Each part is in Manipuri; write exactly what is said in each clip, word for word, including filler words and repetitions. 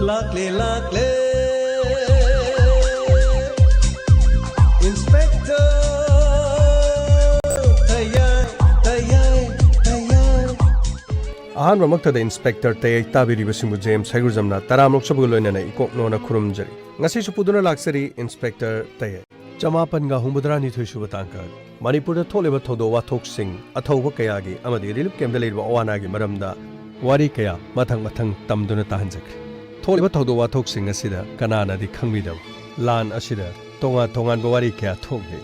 ꯂꯥꯛꯂꯦ, ꯂꯥꯛꯂꯦ, Inspector ꯇꯌꯥꯏ, ꯇꯌꯥꯏ, ꯇꯌꯥꯏ꯫ ꯑꯍꯥꯟꯕꯃꯛꯇꯗ Inspector ꯇꯌꯥꯏ ꯇꯥꯕꯤꯔꯤꯕꯁꯤꯡꯕꯨ ꯖꯦꯝꯁ ꯍꯩꯒ꯭ꯔꯨꯖꯝꯅ ꯇꯔꯥꯝꯅ ꯑꯣꯛꯆꯕꯒ ꯂꯣꯏꯅꯅ ꯏꯀꯣꯛ ꯅꯣꯟꯅ ꯈꯨꯔꯨꯝꯖꯔꯤ꯫ ꯉꯁꯤꯁꯨ ꯄꯨꯗꯨꯅ ꯂꯥꯛꯆꯔꯤ Inspector ꯇꯌꯥꯏ꯫ ꯆꯃꯥꯄꯟꯒ ꯍꯨꯝꯐꯨꯇꯔꯥꯅꯤꯊꯣꯏ ꯁꯨꯕ ꯇꯥꯡꯀꯛ꯫ ꯃꯅꯤꯄꯨꯔꯗ ꯊꯣꯛꯂꯤꯕ ꯊꯧꯗꯣꯛ ꯋꯥꯊꯣꯛꯁꯤꯡ, ꯑꯊꯧꯕ ꯀꯌꯥꯒꯤ ꯑꯃꯗꯤ relief camp ꯗ ꯂꯩꯔꯤꯕ ꯑꯋꯥ ꯑꯅꯥꯒꯤ ꯃꯔꯝꯗ ꯋꯥꯔꯤ ꯀꯌꯥ ꯃꯊꯪ ꯃꯊꯪ ꯇꯝꯗꯨꯅ ꯇꯥꯍꯟꯖꯈ꯭ꯔꯦ꯫ ꯊꯣꯛꯂꯤꯕ ꯊꯧꯗꯣꯛ ꯋꯥꯊꯣꯛꯁꯤꯡ ꯑꯁꯤꯗ ꯀꯅꯥꯅꯗꯤ ꯈꯪꯕꯤꯗꯕ ꯂꯥꯟ ꯑꯁꯤꯗ ꯇꯣꯉꯥꯟ ꯇꯣꯉꯥꯟꯕ ꯋꯥꯔꯤ ꯀꯌꯥ ꯊꯣꯛꯂꯤ꯫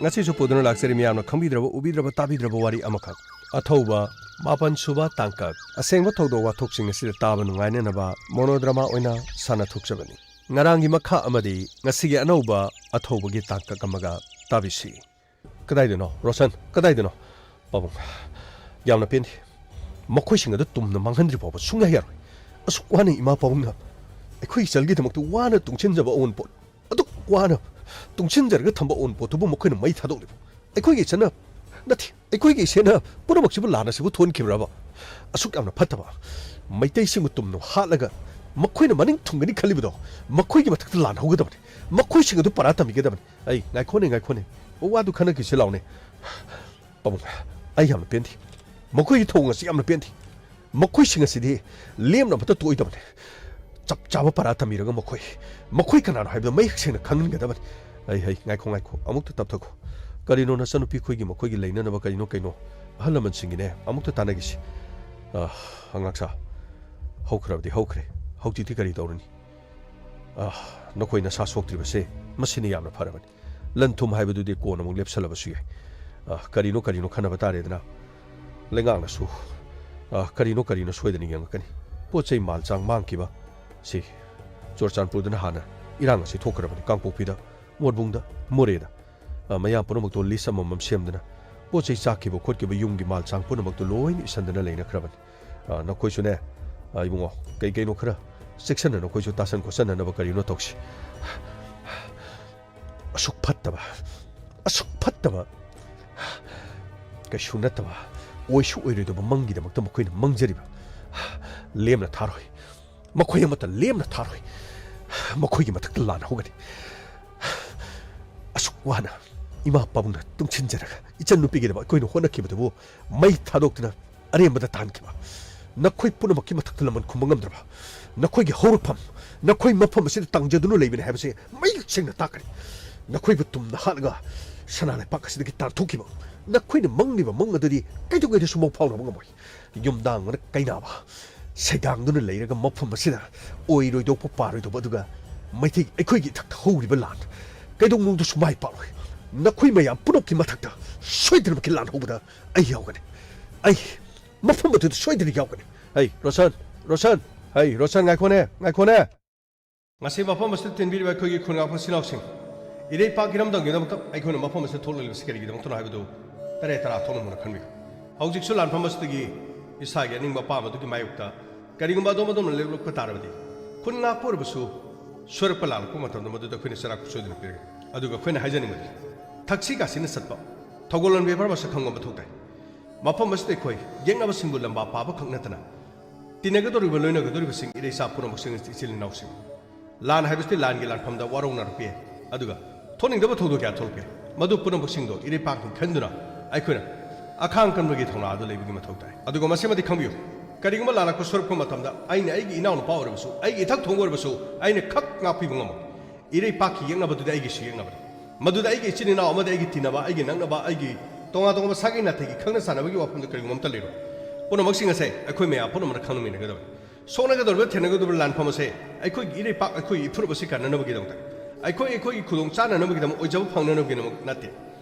ꯉꯁꯤꯁꯨ ꯄꯨꯗꯨꯅ ꯂꯥꯛꯆꯔꯤ ꯃꯤꯌꯥꯝꯅ ꯈꯪꯕꯤꯗ꯭ꯔꯕ, ꯎꯕꯤꯗ꯭ꯔꯕ, ꯇꯥꯕꯤꯗ꯭ꯔꯕ ꯋꯥꯔꯤ ꯑꯃꯈꯛ꯫ ꯑꯊꯧꯕ ꯃꯥꯄꯟ ꯁꯨꯕ ꯇꯥꯡꯀꯛ꯫ ꯑꯁꯦꯡꯕ ꯊꯧꯗꯣꯛ ꯋꯥꯊꯣꯛꯁꯤꯡ ꯑꯁꯤꯗ ꯇꯥꯕ ꯅꯨꯡꯉꯥꯏꯅꯅꯕ monodrama ꯑꯣꯏꯅ ꯁꯥꯟꯅꯊꯣꯛꯆꯕꯅꯤ꯫ ꯉꯔꯥꯡꯒꯤ ꯃꯈꯥ ꯑꯃꯗꯤ ꯉꯁꯤꯒꯤ ꯑꯅꯧꯕ ꯑꯊꯧꯕꯒꯤ ꯇꯥꯡꯀꯛ ꯑꯃꯒ ꯇꯥꯕꯤꯁꯤ꯫ ꯀꯗꯥꯏꯗꯅꯣ, ꯔꯣꯁꯟ? ꯀꯗꯥꯏꯗꯅꯣ? ꯄꯥꯕꯨꯡ, ꯌꯥꯝꯅ ꯄꯦꯟꯗꯦ꯫ ꯃꯈꯣꯏꯁꯤꯡ ꯑꯗꯨ ꯇꯨꯝꯅ ꯃꯥꯡꯍꯟꯗ꯭ꯔꯤ ꯐꯥꯎꯕ ꯁꯨꯡꯌꯥ ꯌꯥꯔꯣꯏ꯫ ꯑꯁꯨꯛ ꯋꯥꯅ ꯏꯃꯥ ꯄꯥꯕꯨꯡꯅ ꯑꯩꯈꯣꯏ ꯏꯆꯜꯒꯤꯗꯃꯛꯇ ꯋꯥꯅ ꯇꯨꯡꯁꯤꯟꯖꯕ ꯑꯑꯣꯟꯄꯣꯠ, ꯑꯗꯨꯛ ꯋꯥꯅ ꯇꯨꯡꯁꯤꯟꯖꯔꯒ ꯊꯝꯕ ꯑꯑꯣꯟꯄꯣꯠꯇꯨꯕꯨ ꯃꯈꯣꯏꯅ ꯃꯩ ꯊꯥꯗꯣꯛꯂꯤꯕ꯫ ꯑꯩꯈꯣꯏꯒꯤ ꯏꯆꯟꯅ, ꯅꯠꯇꯦ, ꯑꯩꯈꯣꯏꯒꯤ ꯏꯆꯦꯅ ꯄꯨꯝꯅꯃꯛꯁꯤꯕꯨ ꯂꯥꯟ ꯑꯁꯤꯕꯨ ꯊꯣꯛꯍꯟꯈꯤꯕ꯭ꯔꯕ? ꯑꯁꯨꯛ ꯌꯥꯝꯅ ꯐꯠꯇꯕ ꯃꯩꯇꯩꯁꯤꯡꯕꯨ ꯇꯨꯝꯅ ꯍꯥꯠꯂꯒ ꯃꯈꯣꯏꯅ ꯃꯅꯤꯡ ꯊꯨꯡꯒꯅꯤ ꯈꯜꯂꯤꯕꯗꯣ, ꯃꯈꯣꯏꯒꯤ ꯃꯊꯛꯇ ꯂꯥꯟ ꯍꯧꯒꯗꯕꯅꯤ, ꯃꯈꯣꯏꯁꯤꯡ ꯑꯗꯨ ꯄꯔꯥ ꯇꯝꯕꯤꯒꯗꯕꯅꯤ꯫ ꯑꯩ, ꯉꯥꯏꯈꯣꯅꯦ, ꯉꯥꯏꯈꯣꯅꯦ, ꯋꯥꯗꯨ ꯈꯟꯅꯈꯤꯁꯤ ꯂꯥꯎꯅꯦ꯫ ꯄꯥꯕꯨꯡ, ꯑꯩ ꯌꯥꯝꯅ ꯄꯦꯟꯗꯦ꯫ ꯃꯈꯣꯏꯒꯤ ꯊꯧꯑꯣꯡ ꯑꯁꯤ ꯌꯥꯝꯅ ꯄꯦꯟꯗꯦ꯫ ꯃꯈꯣꯏꯁꯤꯡ ꯑꯁꯤꯗꯤ ꯂꯦꯝꯅ ꯑꯃꯠꯇ ꯇꯣꯛꯑꯣꯏꯗꯕꯅꯤ꯫ ꯆꯞ ꯆꯥꯕ ꯄꯔꯥ ꯇꯝꯕꯤꯔꯒ ꯃꯈꯣꯏ, ꯃꯈꯣꯏ ꯀꯅꯥꯅꯣ ꯍꯥꯏꯕꯗꯨ ꯃꯌꯦꯛ ꯁꯦꯡꯅ ꯈꯪꯍꯟꯒꯗꯕꯅꯤ꯫ ꯑꯩ, ꯍꯩ, ꯉꯥꯏꯈꯣ, ꯉꯥꯏꯈꯣ, ꯑꯃꯨꯛꯇ ꯇꯞꯊꯈꯣ꯫ ꯀꯔꯤꯅꯣ ꯅꯆꯟꯅꯨꯄꯤ ꯈꯣꯏꯒꯤ, ꯃꯈꯣꯏꯒꯤ ꯂꯩꯅꯅꯕ ꯀꯔꯤꯅꯣ ꯀꯩꯅꯣ? ꯑꯍꯜ ꯂꯃꯟꯁꯤꯡꯒꯤꯅꯦ, ꯑꯃꯨꯛꯇ ꯇꯥꯟꯅꯈꯤꯁꯤ꯫ ꯑꯥ, ꯑꯉꯥꯡꯁꯥ, ꯍꯧꯈ꯭ꯔꯕꯗꯤ ꯍꯧꯈ꯭ꯔꯦ, ꯍꯧꯖꯤꯛꯇꯤ ꯀꯔꯤ ꯇꯧꯔꯨꯅꯤ? ꯑꯥ, ꯅꯈꯣꯏ ꯅꯁꯥ ꯁꯣꯛꯇ꯭ꯔꯤꯕꯁꯦ ꯃꯁꯤꯅ ꯌꯥꯝꯅ ꯐꯔꯕꯅꯤ꯫ ꯂꯟ ꯊꯨꯝ ꯍꯥꯏꯕꯗꯨꯗꯤ ꯀꯣꯟꯅ ꯑꯃꯨꯛ ꯂꯦꯞꯁꯜꯂꯕꯁꯨ ꯌꯥꯏ꯫ ꯑꯥ, ꯀꯔꯤꯅꯣ ꯀꯔꯤꯅꯣ ꯈꯟꯅꯕ ꯇꯥꯔꯦꯗꯅ꯫ ꯂꯩꯉꯥꯛꯅꯁꯨ, ꯑꯥ, ꯀꯔꯤꯅꯣ ꯀꯔꯤꯅꯣ ꯁꯣꯏꯗꯅ ꯌꯦꯡꯉꯛꯀꯅꯤ꯫ ꯄꯣꯠ ꯆꯩ ꯃꯥꯜ ꯆꯥꯡ ꯃꯥꯡꯈꯤꯕ ꯁꯤ ꯆꯨꯔꯆꯥꯟꯄꯨꯔꯗꯅ ꯍꯥꯟꯅ ꯏꯔꯥꯡ ꯑꯁꯤ ꯊꯣꯛꯈ꯭ꯔꯕꯅꯤ꯫ ꯀꯥꯡꯄꯣꯛꯄꯤꯗ, ꯃꯣꯔꯕꯨꯡꯗ, ꯃꯣꯔꯦꯗ, ꯑꯥ, ꯃꯌꯥꯝ ꯄꯨꯝꯅꯃꯛꯇꯣ list ꯑꯃꯃꯝ ꯁꯦꯝꯗꯅ ꯄꯣꯠ ꯆꯩ ꯆꯥꯛꯈꯤꯕ ꯈꯣꯠꯈꯤꯕ ꯌꯨꯝꯒꯤ ꯃꯥꯜ ꯆꯥꯡ ꯄꯨꯝꯅꯃꯛꯇꯣ ꯂꯣꯏꯅ ꯏꯁꯟꯗꯅ ꯂꯩꯅꯈ꯭ꯔꯕꯅꯤ꯫ ꯑꯥ, ꯅꯈꯣꯏꯁꯨꯅꯦ, ꯑꯥ, ꯏꯕꯨꯡꯉꯣ, ꯀꯩ ꯀꯩꯅꯣ ꯈꯔ ꯆꯦꯛꯁꯟꯅ ꯅꯈꯣꯏꯁꯨ ꯇꯥꯁꯟ ꯈꯣꯠꯁꯟꯅꯅꯕ ꯀꯔꯤꯅꯣ ꯇꯧꯁꯤ꯫ ꯑꯁꯨꯛ ꯐꯠꯇꯕ, ꯑꯁꯨꯛ ꯐꯠꯇꯕ, ꯀꯩꯁꯨ ꯅꯠꯇꯕ, ꯑꯣꯏꯁꯨ ꯑꯣꯏꯔꯣꯏꯗꯕ ꯃꯪꯒꯤꯗꯃꯛꯇ ꯃꯈꯣꯏꯅ ꯃꯪꯖꯔꯤꯕ ꯂꯦꯝꯅ ꯊꯥꯔꯣꯏ꯫ ꯃꯈꯣꯏ ꯑꯃꯠꯇ ꯂꯦꯝꯅ ꯊꯥꯔꯣꯏ꯫ ꯃꯈꯣꯏꯒꯤ ꯃꯊꯛꯇ ꯂꯥꯟ ꯍꯧꯒꯅꯤ꯫ ꯑꯁꯨꯛ ꯋꯥꯅ ꯏꯃꯥ ꯄꯥꯕꯨꯡꯅ ꯇꯨꯡꯁꯤꯟꯖꯔꯒ ꯏꯆꯟ ꯅꯨꯄꯤꯒꯤꯗꯃꯛ ꯑꯩꯈꯣꯏꯅ ꯍꯣꯠꯅꯈꯤꯕꯗꯨꯕꯨ ꯃꯩ ꯊꯥꯗꯣꯛꯇꯨꯅ ꯑꯔꯦꯝꯕꯗ ꯇꯥꯍꯟꯈꯤꯕ꯫ ꯅꯈꯣꯏ ꯄꯨꯝꯅꯃꯛꯀꯤ ꯃꯊꯛꯇ ꯂꯃꯟ ꯈꯨꯝꯕ ꯉꯝꯗ꯭ꯔꯕ꯫ ꯅꯈꯣꯏꯒꯤ ꯍꯧꯔꯛꯐꯝ, ꯅꯈꯣꯏ ꯃꯐꯝ ꯑꯁꯤꯗ ꯇꯥꯡꯖꯗꯨꯅ ꯂꯩꯕꯅꯤ ꯍꯥꯏꯕꯁꯤ ꯃꯌꯦꯛ ꯁꯦꯡꯅ ꯇꯥꯛꯀꯅꯤ꯫ ꯅꯈꯣꯏꯕꯨ ꯇꯨꯝꯅ ꯍꯥꯠꯂꯒ ꯁꯅꯥ ꯂꯩꯄꯥꯛ ꯑꯁꯤꯗꯒꯤ ꯇꯥꯟꯊꯣꯛꯈꯤꯕ ꯅꯈꯣꯏꯅ ꯃꯪꯂꯤꯕ ꯃꯪ ꯑꯗꯨꯗꯤ ꯀꯩꯗꯧꯉꯩꯗꯁꯨ ꯃꯪ ꯐꯥꯎꯅꯕ ꯉꯝꯃꯣꯏ꯫ ꯌꯨꯝꯗꯥꯡꯕꯅ ꯀꯩꯅꯥꯕ ꯁꯩꯗꯥꯡꯗꯨꯅ ꯂꯩꯔꯒ ꯃꯐꯝ ꯑꯁꯤꯗ ꯑꯣꯏꯔꯣꯏꯗꯧꯕ ꯄꯥꯔꯣꯏꯗꯧꯕ, ꯑꯗꯨꯒ ꯃꯩꯇꯩ ꯑꯩꯈꯣꯏꯒꯤ ꯏꯊꯛꯇ ꯍꯧꯔꯤꯕ ꯂꯥꯟ ꯀꯩꯗꯧꯅꯨꯡꯗꯁꯨ ꯃꯥꯏ ꯄꯥꯛꯂꯣꯏ꯫ ꯅꯈꯣꯏ ꯃꯌꯥꯝ ꯄꯨꯝꯅꯃꯛꯀꯤ ꯃꯊꯛꯇ ꯁꯣꯏꯗꯅꯃꯛꯀꯤ ꯂꯥꯟ ꯍꯧꯕꯗ ꯑꯩ ꯌꯥꯎꯒꯅꯤ꯫ ꯑꯩ ꯃꯐꯝ ꯑꯗꯨꯗ ꯁꯣꯏꯗꯅ ꯌꯥꯎꯒꯅꯤ꯫ ꯍꯩ, ꯔꯣꯁꯟ, ꯔꯣꯁꯟ, ꯍꯩ, ꯔꯣꯁꯟ, ꯉꯥꯏꯈꯣꯅꯦ, ꯉꯥꯏꯈꯣꯅꯦ꯫ ꯉꯁꯤ ꯃꯐꯝ ꯑꯁꯤꯗ ꯇꯤꯟꯕꯤꯔꯤꯕ ꯑꯩꯈꯣꯏꯒꯤ ꯈꯨꯟꯉꯥꯛꯄ ꯏꯆꯤꯟ ꯏꯅꯥꯎꯁꯤꯡ, ꯏꯔꯩꯄꯥꯛ ꯏꯔꯝꯗꯝꯒꯤꯗꯃꯛꯇ ꯑꯩꯈꯣꯏꯅ ꯃꯐꯝ ꯑꯁꯤꯗ ꯊꯣꯛꯂꯛꯂꯤꯕꯁꯤ ꯀꯔꯤꯒꯤꯗꯃꯛꯇꯅꯣ ꯍꯥꯏꯕꯗꯨ ꯇꯔꯦꯠ ꯇꯔꯥ ꯊꯣꯛꯅ ꯃꯨꯟꯅ ꯈꯟꯕꯤꯌꯨ꯫ ꯍꯧꯖꯤꯛꯁꯨ ꯂꯥꯟꯐꯝ ꯑꯁꯤꯗꯒꯤ ꯏꯁꯥꯒꯤ ꯑꯅꯤꯡꯕ ꯑꯄꯥꯝꯕꯗꯨꯒꯤ ꯃꯥꯌꯣꯛꯇ ꯀꯔꯤꯒꯨꯝꯕ ꯑꯗꯣꯝ ꯑꯗꯣꯝꯅ ꯂꯦꯞꯂꯛꯄ ꯇꯥꯔꯕꯗꯤ, ꯈꯨꯟ ꯉꯥꯛꯄ ꯑꯣꯏꯔꯕꯁꯨ ꯁꯣꯏꯔꯛꯄ ꯂꯥꯜꯂꯛꯄ ꯃꯇꯝꯗ ꯃꯗꯨꯗ ꯑꯩꯈꯣꯏꯅ ꯆꯔꯥꯛꯄ ꯁꯣꯏꯗꯅ ꯄꯤꯔꯒꯅꯤ꯫ ꯑꯗꯨꯒ ꯑꯩꯈꯣꯏꯅ ꯍꯥꯏꯖꯅꯤꯡꯕꯗꯤ, ꯊꯛꯁꯤ ꯈꯥꯁꯤꯅ ꯆꯠꯄ, ꯊꯧꯒꯜꯂꯣꯟ ꯕꯦꯕꯥꯔ ꯃꯁꯛ ꯈꯪꯕ ꯃꯊꯧ ꯇꯥꯏ꯫ ꯃꯐꯝ ꯑꯁꯤꯗ ꯑꯩꯈꯣꯏ ꯌꯦꯛꯅꯕꯁꯤꯡꯕꯨ ꯂꯝꯕꯥ ꯄꯥꯕ ꯈꯛ ꯅꯠꯇꯅ, ꯇꯤꯟꯅꯒꯗꯧꯔꯤꯕ, ꯂꯣꯏꯅꯒꯗꯧꯔꯤꯕꯁꯤꯡ, ꯏꯔꯩꯆꯥ ꯄꯨꯝꯅꯃꯛꯁꯤꯡ, ꯏꯆꯤꯜ ꯏꯅꯥꯎꯁꯤꯡ, ꯂꯥꯟ ꯍꯥꯏꯕꯁꯤꯗꯤ ꯂꯥꯟꯒꯤ ꯂꯥꯟꯐꯝꯗ ꯋꯥꯔꯧꯅꯔꯛꯄ ꯌꯥꯏ, ꯑꯗꯨꯒ ꯊꯣꯛꯅꯤꯡꯗꯕ ꯊꯧꯗꯣꯛ ꯀꯌꯥ ꯊꯣꯛꯂꯛꯄ ꯌꯥꯏ꯫ ꯃꯗꯨ ꯄꯨꯝꯅꯃꯛꯁꯤꯡꯗꯣ ꯏꯔꯩꯄꯥꯛꯅꯤ ꯈꯟꯗꯨꯅ ꯑꯩꯈꯣꯏꯅ ꯑꯈꯥꯡ ꯀꯟꯕꯒꯤ ꯊꯧꯅꯥ ꯑꯗꯨ ꯂꯩꯕꯒꯤ ꯃꯊꯧ ꯇꯥꯏ꯫ ꯑꯗꯨꯒ ꯃꯁꯤꯃꯗꯤ ꯈꯪꯕꯤꯌꯨ, ꯀꯔꯤꯒꯨꯝꯕ ꯂꯥꯜꯂꯛꯄ ꯁꯣꯏꯔꯛꯄ ꯃꯇꯝꯗ ꯑꯩꯅ ꯑꯩꯒꯤ ꯏꯅꯥꯎꯅꯨꯄꯥ ꯑꯣꯏꯔꯕꯁꯨ, ꯑꯩꯒꯤ ꯏꯊꯛ ꯊꯣꯡꯕ ꯑꯣꯏꯔꯕꯁꯨ, ꯑꯩꯅ ꯈꯛ ꯉꯥꯛꯄꯤꯕ ꯉꯝꯃꯣꯏ꯫ ꯏꯔꯩꯄꯥꯛꯀꯤ ꯌꯦꯛꯅꯕꯗꯨꯗꯤ ꯑꯩꯒꯤꯁꯨ ꯌꯦꯛꯅꯕꯅꯤ꯫ ꯃꯗꯨꯗ ꯑꯩꯒꯤ ꯏꯆꯤꯟ ꯏꯅꯥꯎ ꯑꯃꯗꯤ ꯑꯩꯒꯤ ꯇꯤꯟꯅꯕ, ꯑꯩꯒꯤ ꯅꯛꯅꯕ, ꯑꯩꯒꯤ ꯇꯣꯉꯥꯟ ꯇꯣꯉꯥꯟꯕ ꯁꯥꯒꯩ ꯅꯥꯇꯩꯒꯤ ꯈꯪꯅ ꯆꯥꯟꯅꯕꯒꯤ ꯋꯥꯐꯝꯗ ꯀꯔꯤꯒꯨꯝꯕ ꯑꯃꯠꯇ ꯂꯩꯔꯣꯏ꯫ ꯄꯨꯝꯅꯃꯛꯁꯤꯡ ꯑꯁꯦ ꯑꯩꯈꯣꯏ ꯃꯌꯥꯝ ꯄꯨꯝꯅꯃꯛꯅ ꯈꯪꯅꯃꯤꯟꯅꯒꯗꯕꯅꯤ꯫ ꯁꯣꯛꯅꯒꯗꯧꯔꯤꯕ, ꯊꯦꯡꯅꯒꯗꯧꯔꯤꯕ ꯂꯥꯟꯐꯝ ꯑꯁꯦ ꯑꯩꯈꯣꯏꯒꯤ ꯏꯔꯩꯄꯥꯛ, ꯑꯩꯈꯣꯏꯒꯤ ꯏꯐꯨꯔꯨꯞ ꯑꯁꯤ ꯀꯟꯅꯅꯕꯒꯤꯗꯃꯛꯇ, ꯑꯩꯈꯣꯏ, ꯑꯩꯈꯣꯏꯒꯤ ꯈꯨꯗꯣꯡ ꯆꯥꯅꯅꯕꯒꯤꯗꯃꯛ, ꯑꯣꯏꯖꯕ ꯐꯪꯅꯅꯕꯒꯤꯗꯃꯛ ꯅꯠꯇꯦ꯫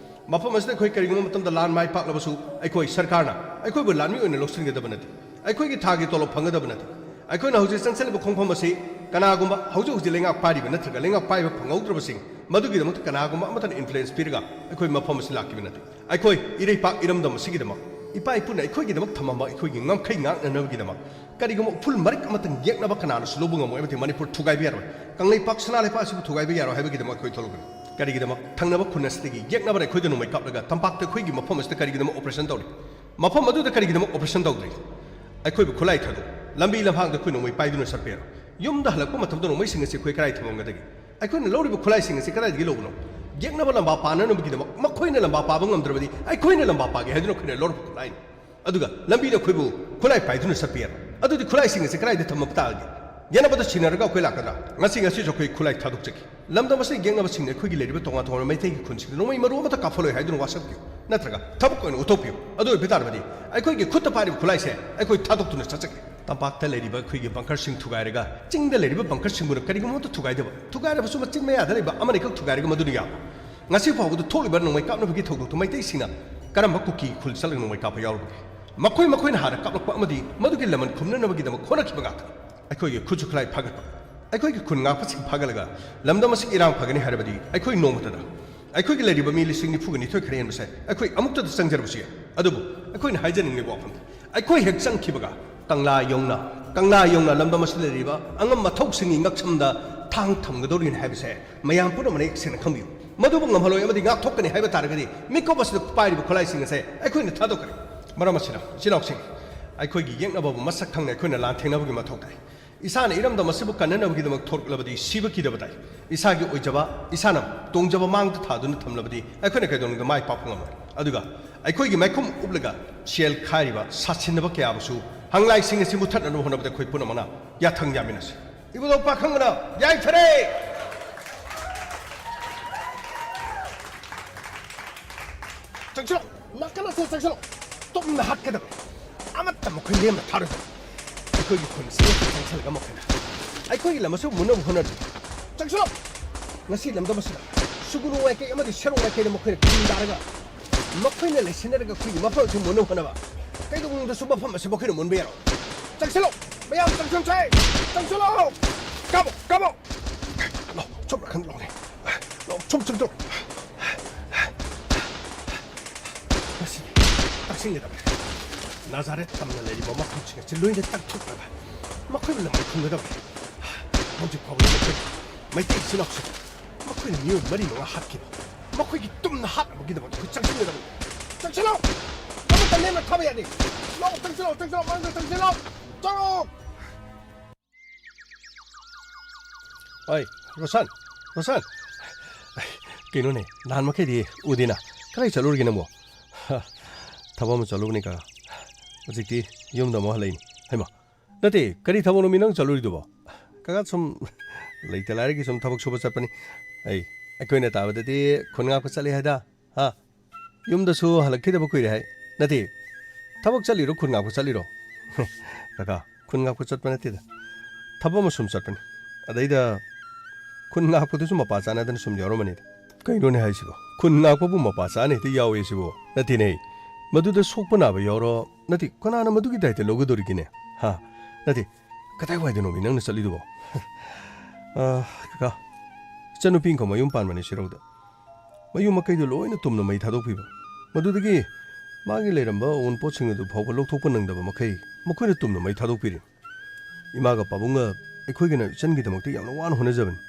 ꯃꯐꯝ ꯑꯁꯤꯗ ꯑꯩꯈꯣꯏ ꯀꯔꯤꯒꯨꯝꯕ ꯃꯇꯝꯗ ꯂꯥꯟ ꯃꯥꯏ ꯄꯥꯛꯂꯕꯁꯨ ꯑꯩꯈꯣꯏ ꯁꯔꯀꯥꯔꯅ ꯑꯩꯈꯣꯏꯕꯨ ꯂꯥꯟꯃꯤ ꯑꯣꯏꯅ ꯂꯧꯁꯤꯟꯒꯗꯕ ꯅꯠꯇꯦ꯫ ꯑꯩꯈꯣꯏꯒꯤ ꯊꯥꯒꯤ ꯇꯣꯂꯣꯞ ꯐꯪꯒꯗꯕ ꯅꯠꯇꯦ꯫ ꯑꯩꯈꯣꯏꯅ ꯍꯧꯖꯤꯛ ꯆꯪꯁꯤꯜꯂꯤꯕ ꯈꯣꯡꯐꯝ ꯑꯁꯤ ꯀꯅꯥꯒꯨꯝꯕ ꯍꯧꯖꯤꯛ ꯍꯧꯖꯤꯛ ꯂꯩꯉꯥꯛ ꯄꯥꯏꯔꯤꯕ ꯅꯠꯇ꯭ꯔꯒ ꯂꯩꯉꯥꯛ ꯄꯥꯏꯕ ꯐꯪꯍꯧꯗ꯭ꯔꯕꯁꯤꯡ, ꯃꯗꯨꯒꯤꯗꯃꯛꯇ ꯀꯅꯥꯒꯨꯝꯕ ꯑꯃꯠꯇꯅ ꯏꯟꯐ꯭ꯂꯨꯌꯦꯟꯁ ꯄꯤꯔꯒ ꯑꯩꯈꯣꯏ ꯃꯐꯝ ꯑꯁꯤ ꯂꯥꯛꯈꯤꯕ ꯅꯠꯇꯦ꯫ ꯑꯩꯈꯣꯏ ꯏꯔꯩꯄꯥꯛ ꯏꯔꯝꯗꯝ ꯑꯁꯤꯒꯤꯗꯃꯛ, ꯏꯄꯥ ꯏꯄꯨꯅ ꯑꯩꯈꯣꯏꯒꯤꯗꯃꯛ ꯊꯝꯃꯝꯕ ꯑꯩꯈꯣꯏꯒꯤ ꯉꯝꯈꯩ ꯉꯥꯛꯅꯅꯕꯒꯤꯗꯃꯛ ꯀꯔꯤꯒꯨꯝꯕ ꯎꯐꯨꯜ ꯃꯔꯤꯛ ꯑꯃꯇꯪ ꯌꯦꯛꯅꯕ ꯀꯅꯥꯅꯁꯨ ꯂꯧꯕ ꯉꯝꯃꯣꯏ, ꯑꯃꯗꯤ ꯃꯅꯤꯄꯨꯔ ꯊꯨꯒꯥꯏꯕ ꯌꯥꯔꯣꯏ꯫ ꯀꯪꯂꯩꯄꯥꯛ ꯁꯅꯥ ꯂꯩꯄꯥꯛ ꯑꯁꯤꯕꯨ ꯊꯨꯒꯥꯏꯕ ꯌꯥꯔꯣꯏ ꯍꯥꯏꯕꯒꯤꯗꯃꯛ ꯑꯩꯈꯣꯏ ꯊꯣꯛꯂꯛꯄꯅꯤ꯫ ꯀꯔꯤꯒꯤꯗꯃꯛ ꯊꯪꯅꯕ ꯈꯨꯟ ꯑꯁꯤꯗꯒꯤ ꯌꯦꯛꯅꯕꯅ ꯑꯩꯈꯣꯏꯗ ꯅꯣꯡꯃꯩ ꯀꯥꯞꯂꯒ ꯇꯝꯄꯥꯛꯇ ꯑꯩꯈꯣꯏꯒꯤ ꯃꯐꯝ ꯑꯁꯤꯗ ꯀꯔꯤꯒꯤꯗꯃꯛ ꯑꯣꯄꯔꯦꯁꯟ ꯇꯧꯔꯤ? ꯃꯐꯝ ꯑꯗꯨꯗ ꯀꯔꯤꯒꯤꯗꯃꯛ ꯑꯣꯄꯔꯦꯁꯟ ꯇꯧꯗ꯭ꯔꯤ? ꯑꯩꯈꯣꯏꯕꯨ ꯈꯨꯠꯂꯥꯏ ꯊꯥꯗꯣꯛ, ꯂꯝꯕꯤ ꯂꯝꯍꯥꯡꯗ ꯑꯩꯈꯣꯏ ꯅꯣꯡꯃꯩ ꯄꯥꯏꯗꯨꯅ ꯆꯠꯄ ꯌꯥꯔꯣꯏ꯫ ꯌꯨꯝꯗ ꯍꯜꯂꯛꯄ ꯃꯇꯝꯗ ꯅꯣꯡꯃꯩꯁꯤꯡ ꯑꯁꯤ ꯑꯩꯈꯣꯏ ꯀꯗꯥꯏ ꯊꯝꯃꯝꯒꯗꯒꯦ? ꯑꯩꯈꯣꯏꯅ ꯂꯧꯔꯤꯕ ꯈꯨꯠꯂꯥꯏꯁꯤꯡ ꯑꯁꯤ ꯀꯗꯥꯏꯗꯒꯤ ꯂꯧꯕꯅꯣ? ꯌꯦꯛꯅꯕ ꯂꯝꯕꯥ ꯄꯥꯅꯅꯕꯒꯤꯗꯃꯛ ꯃꯈꯣꯏꯅ ꯂꯝꯕꯥ ꯄꯥꯕ ꯉꯝꯗ꯭ꯔꯕꯗꯤ ꯑꯩꯈꯣꯏꯅ ꯂꯝꯕꯥ ꯄꯥꯒꯦ ꯍꯥꯏꯗꯨꯅ ꯑꯩꯈꯣꯏꯅ ꯂꯧꯔꯛꯄ ꯈꯨꯠꯂꯥꯏꯅꯤ꯫ ꯑꯗꯨꯒ ꯂꯝꯕꯤꯗ ꯑꯩꯈꯣꯏꯕꯨ ꯈꯨꯠꯂꯥꯏ ꯄꯥꯏꯗꯨꯅ ꯆꯠꯄ ꯌꯥꯔꯣꯏ꯫ ꯑꯗꯨꯗꯤ ꯈꯨꯠꯂꯥꯏꯁꯤꯡ ꯑꯁꯤ ꯀꯗꯥꯏꯗ ꯊꯝꯃꯛꯄ ꯇꯥꯒꯦ? ꯌꯦꯠꯅꯕꯗ ꯁꯤꯟꯅꯔꯒ ꯑꯩꯈꯣꯏ ꯂꯥꯛꯀꯗ꯭ꯔꯥ? ꯉꯁꯤ, ꯉꯁꯤꯁꯨ ꯑꯩꯈꯣꯏ ꯈꯨꯠꯂꯥꯏ ꯊꯥꯗꯣꯛꯆꯈꯤ꯫ ꯂꯝꯗꯝ ꯑꯁꯤꯗ ꯌꯦꯛꯅꯕꯁꯤꯡꯅ ꯑꯩꯈꯣꯏꯒꯤ ꯂꯩꯔꯤꯕ ꯇꯣꯉꯥꯟ ꯇꯣꯉꯥꯟꯕ ꯃꯩꯇꯩꯒꯤ ꯈꯨꯟꯁꯤꯡꯗ ꯅꯣꯡꯃꯩ ꯃꯔꯨ ꯑꯃꯠꯇ ꯀꯥꯞꯍꯜꯂꯣꯏ ꯍꯥꯏꯗꯨꯅ ꯋꯥꯁꯛꯄꯤꯌꯨ, ꯅꯠꯇ꯭ꯔꯒ ꯊꯕꯛ ꯑꯣꯏꯅ ꯎꯠꯊꯣꯛꯄꯤꯌꯨ꯫ ꯑꯗꯨ ꯑꯣꯏꯕ ꯇꯥꯔꯕꯗꯤ ꯑꯩꯈꯣꯏꯒꯤ ꯈꯨꯠꯇ ꯄꯥꯏꯔꯤꯕ ꯈꯨꯠꯂꯥꯏꯁꯦ ꯑꯩꯈꯣꯏ ꯊꯥꯗꯣꯛꯇꯨꯅ ꯆꯠꯆꯒꯦ꯫ ꯇꯝꯄꯥꯛꯇ ꯂꯩꯔꯤꯕ ꯑꯩꯈꯣꯏꯒꯤ ꯕꯪꯀꯔꯁꯤꯡ ꯊꯨꯒꯥꯏꯔꯒ, ꯆꯤꯡꯗ ꯂꯩꯔꯤꯕ ꯕꯪꯀꯔꯁꯤꯡꯕꯨꯅ ꯀꯔꯤꯒꯨꯝꯕ ꯑꯃꯠꯇ ꯊꯨꯒꯥꯏꯗꯕ, ꯊꯨꯒꯥꯏꯔꯕꯁꯨ ꯃꯆꯤꯟ ꯃꯌꯥꯗ ꯂꯩꯕ ꯑꯃꯅꯤꯈꯛ ꯊꯨꯒꯥꯏꯔꯒ ꯃꯗꯨꯅ ꯌꯥꯕ꯫ ꯉꯁꯤ ꯐꯥꯎꯕꯗ ꯊꯣꯛꯂꯤꯕ ꯅꯣꯡꯃꯩ ꯀꯥꯞꯅꯕꯒꯤ ꯊꯧꯗꯣꯛꯇꯨ ꯃꯩꯇꯩꯁꯤꯡꯅ ꯀꯔꯝꯕ ꯀꯨꯀꯤ ꯈꯨꯜ ꯆꯠꯂꯒ ꯅꯣꯡꯃꯩ ꯀꯥꯞꯄ ꯌꯥꯎꯔꯕꯒꯦ? ꯃꯈꯣꯏ ꯃꯈꯣꯏꯅ ꯍꯥꯟꯅ ꯀꯥꯞꯂꯛꯄ ꯑꯃꯗꯤ ꯃꯗꯨꯒꯤ ꯂꯃꯟ ꯈꯨꯝꯅꯅꯕꯒꯤꯗꯃꯛ ꯍꯣꯠꯅꯈꯤꯕ ꯉꯥꯛꯇꯅꯤ꯫ ꯑꯩꯈꯣꯏꯒꯤ ꯈꯨꯠꯁꯨ ꯈꯨꯠꯂꯥꯏ ꯐꯥꯒꯠꯄ, ꯑꯩꯈꯣꯏꯒꯤ ꯈꯨꯟ ꯉꯥꯛꯄꯁꯤꯡ ꯐꯥꯒꯠꯂꯒ ꯂꯝꯗꯝ ꯑꯁꯤ ꯏꯔꯥꯡ ꯐꯒꯅꯤ ꯍꯥꯏꯔꯕꯗꯤ ꯑꯩꯈꯣꯏ ꯅꯣꯡꯃꯇꯗ ꯑꯩꯈꯣꯏꯒꯤ ꯂꯩꯔꯤꯕ ꯃꯤ ꯂꯤꯁꯤꯡ ꯅꯤꯐꯨꯒ ꯅꯤꯊꯣꯏ ꯈꯔ ꯍꯦꯟꯕꯁꯦ ꯑꯩꯈꯣꯏ ꯑꯃꯨꯛꯇꯗ ꯆꯪꯖꯔꯕꯁꯨ ꯌꯥꯏ꯫ ꯑꯗꯨꯕꯨ ꯑꯩꯈꯣꯏꯅ ꯍꯥꯏꯖꯅꯤꯡꯂꯤꯕ ꯋꯥꯐꯝꯗꯤ, ꯑꯩꯈꯣꯏ ꯍꯦꯛ ꯆꯪꯈꯤꯕꯒ ꯀꯪꯂꯥ ꯌꯧꯅ, ꯀꯪꯂꯥ ꯌꯧꯅ ꯂꯝꯗꯝ ꯑꯁꯤꯗ ꯂꯩꯔꯤꯕ ꯑꯉꯝ ꯑꯊꯧꯁꯤꯡꯒꯤ ꯉꯛꯁꯝꯗ ꯊꯥꯡ ꯊꯝꯒꯗꯧꯔꯤꯅꯤ ꯍꯥꯏꯕꯁꯦ ꯃꯌꯥꯝ ꯄꯨꯝꯅꯃꯛꯅ ꯍꯦꯛ ꯁꯦꯡꯅ ꯈꯪꯕꯤꯌꯨ꯫ ꯃꯗꯨꯕꯨ ꯉꯝꯍꯜꯂꯣꯏ ꯑꯃꯗꯤ ꯉꯥꯛꯊꯣꯛꯀꯅꯤ ꯍꯥꯏꯕ ꯇꯥꯔꯒꯗꯤ ꯃꯤꯀꯨꯞ ꯑꯁꯤꯗ ꯄꯥꯏꯔꯤꯕ ꯈꯨꯠꯂꯥꯏꯁꯤꯡ ꯑꯁꯦ ꯑꯩꯈꯣꯏꯅ ꯊꯥꯗꯣꯛꯀꯅꯤ꯫ ꯃꯔꯝ ꯑꯁꯤꯅ, ꯏꯆꯤꯜ ꯏꯅꯥꯎꯁꯤꯡ, ꯑꯩꯈꯣꯏꯒꯤ ꯌꯦꯛꯅꯕꯕꯨ ꯃꯁꯛ ꯈꯪꯅ ꯑꯩꯈꯣꯏꯅ ꯂꯥꯟꯊꯦꯡꯅꯕꯒꯤ ꯃꯊꯧ ꯇꯥꯏ꯫ ꯏꯁꯥꯅ ꯏꯔꯝꯗꯝ ꯑꯁꯤꯕꯨ ꯀꯟꯅꯅꯕꯒꯤꯗꯃꯛ ꯊꯣꯛꯂꯛꯂꯕꯗꯤ ꯁꯤꯕ ꯀꯤꯗꯕ ꯇꯥꯏ꯫ ꯏꯁꯥꯒꯤ ꯑꯣꯏꯖꯕ, ꯏꯁꯥꯅ ꯇꯣꯡꯖꯕ ꯃꯥꯡꯗ ꯊꯥꯗꯨꯅ ꯊꯝꯂꯕꯗꯤ ꯑꯩꯈꯣꯏꯅ ꯀꯩꯗꯧꯅꯨꯡꯗ ꯃꯥꯏ ꯄꯥꯛꯄ ꯉꯝꯂꯣꯏ꯫ ꯑꯗꯨꯒ ꯑꯩꯈꯣꯏꯒꯤ ꯃꯥꯏꯈꯨꯝ ꯎꯞꯂꯒ ꯁꯦꯜ ꯈꯥꯏꯔꯤꯕ ꯁꯥꯁꯤꯟꯅꯕ ꯀꯌꯥꯕꯨꯁꯨ ꯍꯪꯂꯥꯏꯁꯤꯡ ꯑꯁꯤ ꯃꯨꯠꯊꯠꯅꯕ ꯍꯣꯠꯅꯕꯗ ꯑꯩꯈꯣꯏ ꯄꯨꯝꯅꯃꯛꯅ ꯌꯥꯊꯪ ꯌꯥꯃꯤꯟꯅꯁꯤ꯫ ꯏꯕꯨꯙꯧ ꯄꯥꯈꯪꯕꯅ ꯌꯥꯏꯐꯔꯦ! ꯆꯪꯁꯤꯜꯂꯣ! ꯅꯥꯀꯜ ꯑꯁꯤꯗ ꯆꯪꯁꯤꯜꯂꯣ! ꯇꯨꯝꯅ ꯍꯥꯠꯀꯗꯕꯅꯤ꯫ ꯑꯃꯠꯇ ꯃꯈꯣꯏ ꯂꯦꯝꯅ ꯊꯥꯔꯣꯏꯗꯕꯅꯤ꯫ ꯑꯩꯈꯣꯏꯒꯤ ꯈꯨꯟ ꯑꯁꯤꯗ ꯆꯪꯁꯤꯜꯂꯒ ꯃꯈꯣꯏꯅ ꯑꯩꯈꯣꯏꯒꯤ ꯂꯝ ꯑꯁꯤꯕꯨ ꯃꯨꯟꯅꯕ ꯍꯣꯠꯅꯔꯤ꯫ ꯆꯪꯁꯤꯜꯂꯣ! ꯉꯁꯤ ꯂꯝꯗꯝ ꯑꯁꯤꯗ ꯁꯨꯒꯨꯅꯨ ꯋꯥꯏꯀꯩ ꯑꯃꯗꯤ ꯁꯦꯔꯧ ꯋꯥꯏꯀꯩꯅ ꯃꯈꯣꯏꯅ ꯈꯨꯟ ꯇꯥꯔꯒ ꯃꯈꯣꯏꯅ ꯂꯩꯁꯤꯟꯅꯔꯒ ꯑꯩꯈꯣꯏꯒꯤ ꯃꯐꯝ ꯑꯁꯤ ꯃꯨꯟꯅꯕ ꯍꯣꯠꯅꯕ꯫ ꯀꯩꯗꯧꯅꯨꯡꯗꯁꯨ ꯃꯐꯝ ꯑꯁꯤ ꯃꯈꯣꯏꯅ ꯃꯨꯟꯕ ꯌꯥꯔꯣꯏ꯫ ꯆꯪꯁꯤꯜꯂꯣ! ꯃꯌꯥꯝ ꯆꯪꯁꯤꯟꯁꯦ! ꯆꯪꯁꯤꯜꯂꯣ! ꯀꯥꯞꯄꯣ! ꯀꯥꯞꯄꯣ! ꯂꯥꯎ, ꯁꯨꯝ ꯅꯥꯀꯟ ꯂꯥꯎꯅꯦ꯫ ꯂꯥꯎ, ꯁꯨꯝ ꯆꯪꯁꯤꯜꯂꯣ꯫ ꯉꯁꯤꯗꯤ ꯇꯛꯁꯤꯟꯒꯗꯕꯅꯤ꯫ ꯅꯥꯖꯥꯔꯦꯠ ꯇꯝꯅ ꯂꯩꯔꯤꯕ ꯃꯐꯝꯁꯤꯡ ꯑꯁꯤ ꯂꯣꯏꯅ ꯇꯛꯊꯣꯛꯂꯒ ꯃꯈꯣꯏꯕꯨ ꯂꯃꯟ ꯈꯨꯝꯒꯗꯕꯅꯤ꯫ ꯍꯧꯖꯤꯛ ꯐꯥꯎꯕꯗ ꯃꯈꯣꯏ ꯃꯩꯇꯩ ꯏꯆꯤꯜ ꯏꯅꯥꯎꯁꯤꯡ, ꯃꯈꯣꯏꯅ ꯃꯤꯑꯣꯏ ꯃꯔꯤ ꯃꯉꯥ ꯍꯥꯠꯈꯤꯕ, ꯃꯈꯣꯏꯒꯤ ꯇꯨꯝꯅ ꯍꯥꯠꯅꯕꯒꯤꯗꯃꯛ ꯑꯩꯈꯣꯏ ꯆꯪꯁꯤꯟꯒꯗꯕꯅꯤ꯫ ꯆꯪꯁꯤꯜꯂꯣ! ꯑꯃꯠꯇ ꯂꯦꯝꯅ ꯊꯥꯕ ꯌꯥꯗꯦ꯫ ꯂꯥꯎ, ꯆꯪꯁꯤꯜꯂꯣ, ꯆꯪꯁꯤꯜꯂꯣ, ꯃꯅꯨꯡꯗ ꯆꯪꯁꯤꯜꯂꯣ! ꯇꯔꯨꯛ! ꯑꯩ, ꯔꯣꯁꯟ, ꯔꯣꯁꯟ! ꯀꯩꯅꯣꯅꯦ, ꯅꯍꯥꯟ ꯃꯈꯩꯗꯤ ꯎꯗꯦꯅ꯫ ꯀꯗꯥꯏ ꯆꯠꯂꯨꯔꯒꯦ ꯅꯪꯕꯣ? ꯊꯕꯛ ꯑꯃ ꯆꯠꯂꯨꯕꯅꯤ ꯀꯀꯥ꯫ ꯍꯧꯖꯤꯛꯇꯤ ꯌꯨꯝꯗ ꯑꯃꯨꯛ ꯍꯜꯂꯛꯏꯅꯤ꯫ ꯍꯩꯃꯥ, ꯅꯠꯇꯦ, ꯀꯔꯤ ꯊꯕꯛꯅꯣꯃꯤ ꯅꯪ ꯆꯠꯂꯨꯔꯤꯗꯨꯕꯣ? ꯀꯀꯥ ꯁꯨꯝ ꯂꯩꯇ ꯂꯥꯏꯔꯒꯤ ꯁꯨꯝ ꯊꯕꯛ ꯁꯨꯕ ꯆꯠꯄꯅꯤ꯫ ꯑꯩ, ꯑꯩꯈꯣꯏꯅ ꯇꯥꯕꯗꯗꯤ ꯈꯨꯟ ꯉꯥꯛꯄ ꯆꯠꯂꯤ ꯍꯥꯏꯗ, ꯍꯥ? ꯌꯨꯝꯗꯁꯨ ꯍꯜꯂꯛꯈꯤꯗꯕ ꯀꯨꯏꯔꯦ ꯍꯥꯏ꯫ ꯅꯠꯇꯦ, ꯊꯕꯛ ꯆꯠꯂꯤꯔꯣ, ꯈꯨꯟ ꯉꯥꯛꯄ ꯆꯠꯂꯤꯔꯣ? ꯀꯀꯥ, ꯈꯨꯟ ꯉꯥꯛꯄ ꯆꯠꯄ ꯅꯠꯇꯦꯗ꯫ ꯊꯕꯛ ꯑꯃ ꯁꯨꯝ ꯆꯠꯄꯅꯤ꯫ ꯑꯗꯩꯗ ꯈꯨꯟ ꯉꯥꯛꯄꯗꯨꯁꯨ ꯃꯄꯥ ꯆꯥꯅꯗꯅ ꯁꯨꯝ ꯌꯥꯎꯔꯝꯕꯅꯤꯗ꯫ ꯀꯩꯅꯣꯅꯦ ꯍꯥꯏꯁꯤꯕꯣ? ꯈꯨꯟ ꯉꯥꯛꯄꯕꯨ ꯃꯄꯥ ꯆꯥꯅ ꯍꯦꯛꯇ ꯌꯥꯎꯋꯦ ꯁꯤꯕꯣ? ꯅꯠꯇꯦꯅꯦ꯫ ꯃꯗꯨꯗ ꯁꯣꯛꯄ ꯅꯥꯕ ꯌꯥꯎꯔꯣ? ꯅꯠꯇꯦ, ꯀꯅꯥꯅ ꯃꯗꯨꯒꯤ ꯗꯥꯏꯇ ꯂꯧꯒꯗꯧꯔꯤꯒꯦꯅꯦ? ꯍꯥ? ꯅꯠꯇꯦ, ꯀꯗꯥꯏꯋꯥꯏꯗꯅꯣꯃꯤ ꯅꯪꯅ ꯆꯠꯂꯤꯗꯨꯕꯣ? ꯑ, ꯀꯀꯥ, ꯏꯆꯟꯅꯨꯄꯤ ꯑꯃꯈꯛ ꯃꯌꯨꯝ ꯄꯥꯟꯕꯅꯦ ꯁꯤꯔꯧꯗ꯫ ꯃꯌꯨꯝ ꯃꯀꯩꯗꯨ ꯂꯣꯏꯅ ꯇꯨꯝꯅ ꯃꯩ ꯊꯥꯗꯣꯛꯄꯤꯕ꯫ ꯃꯗꯨꯗꯒꯤ ꯃꯥꯒꯤ ꯂꯩꯔꯝꯕ ꯑꯋꯨꯟꯄꯣꯠꯁꯤꯡ ꯑꯗꯨ ꯐꯥꯎꯕ ꯂꯧꯊꯣꯛꯄ ꯅꯪꯗꯕ ꯃꯈꯩ ꯃꯈꯣꯏꯅ ꯇꯨꯝꯅ ꯃꯩ ꯊꯥꯗꯣꯛꯄꯤꯔꯦ꯫ ꯏꯃꯥꯒ ꯄꯥꯕꯨꯡꯒ ꯑꯩꯈꯣꯏꯒꯤꯅ ꯏꯆꯟꯒꯤꯗꯃꯛꯇ ꯌꯥꯝꯅ ꯋꯥꯅ ꯍꯣꯠꯅꯖꯕꯅꯤ꯫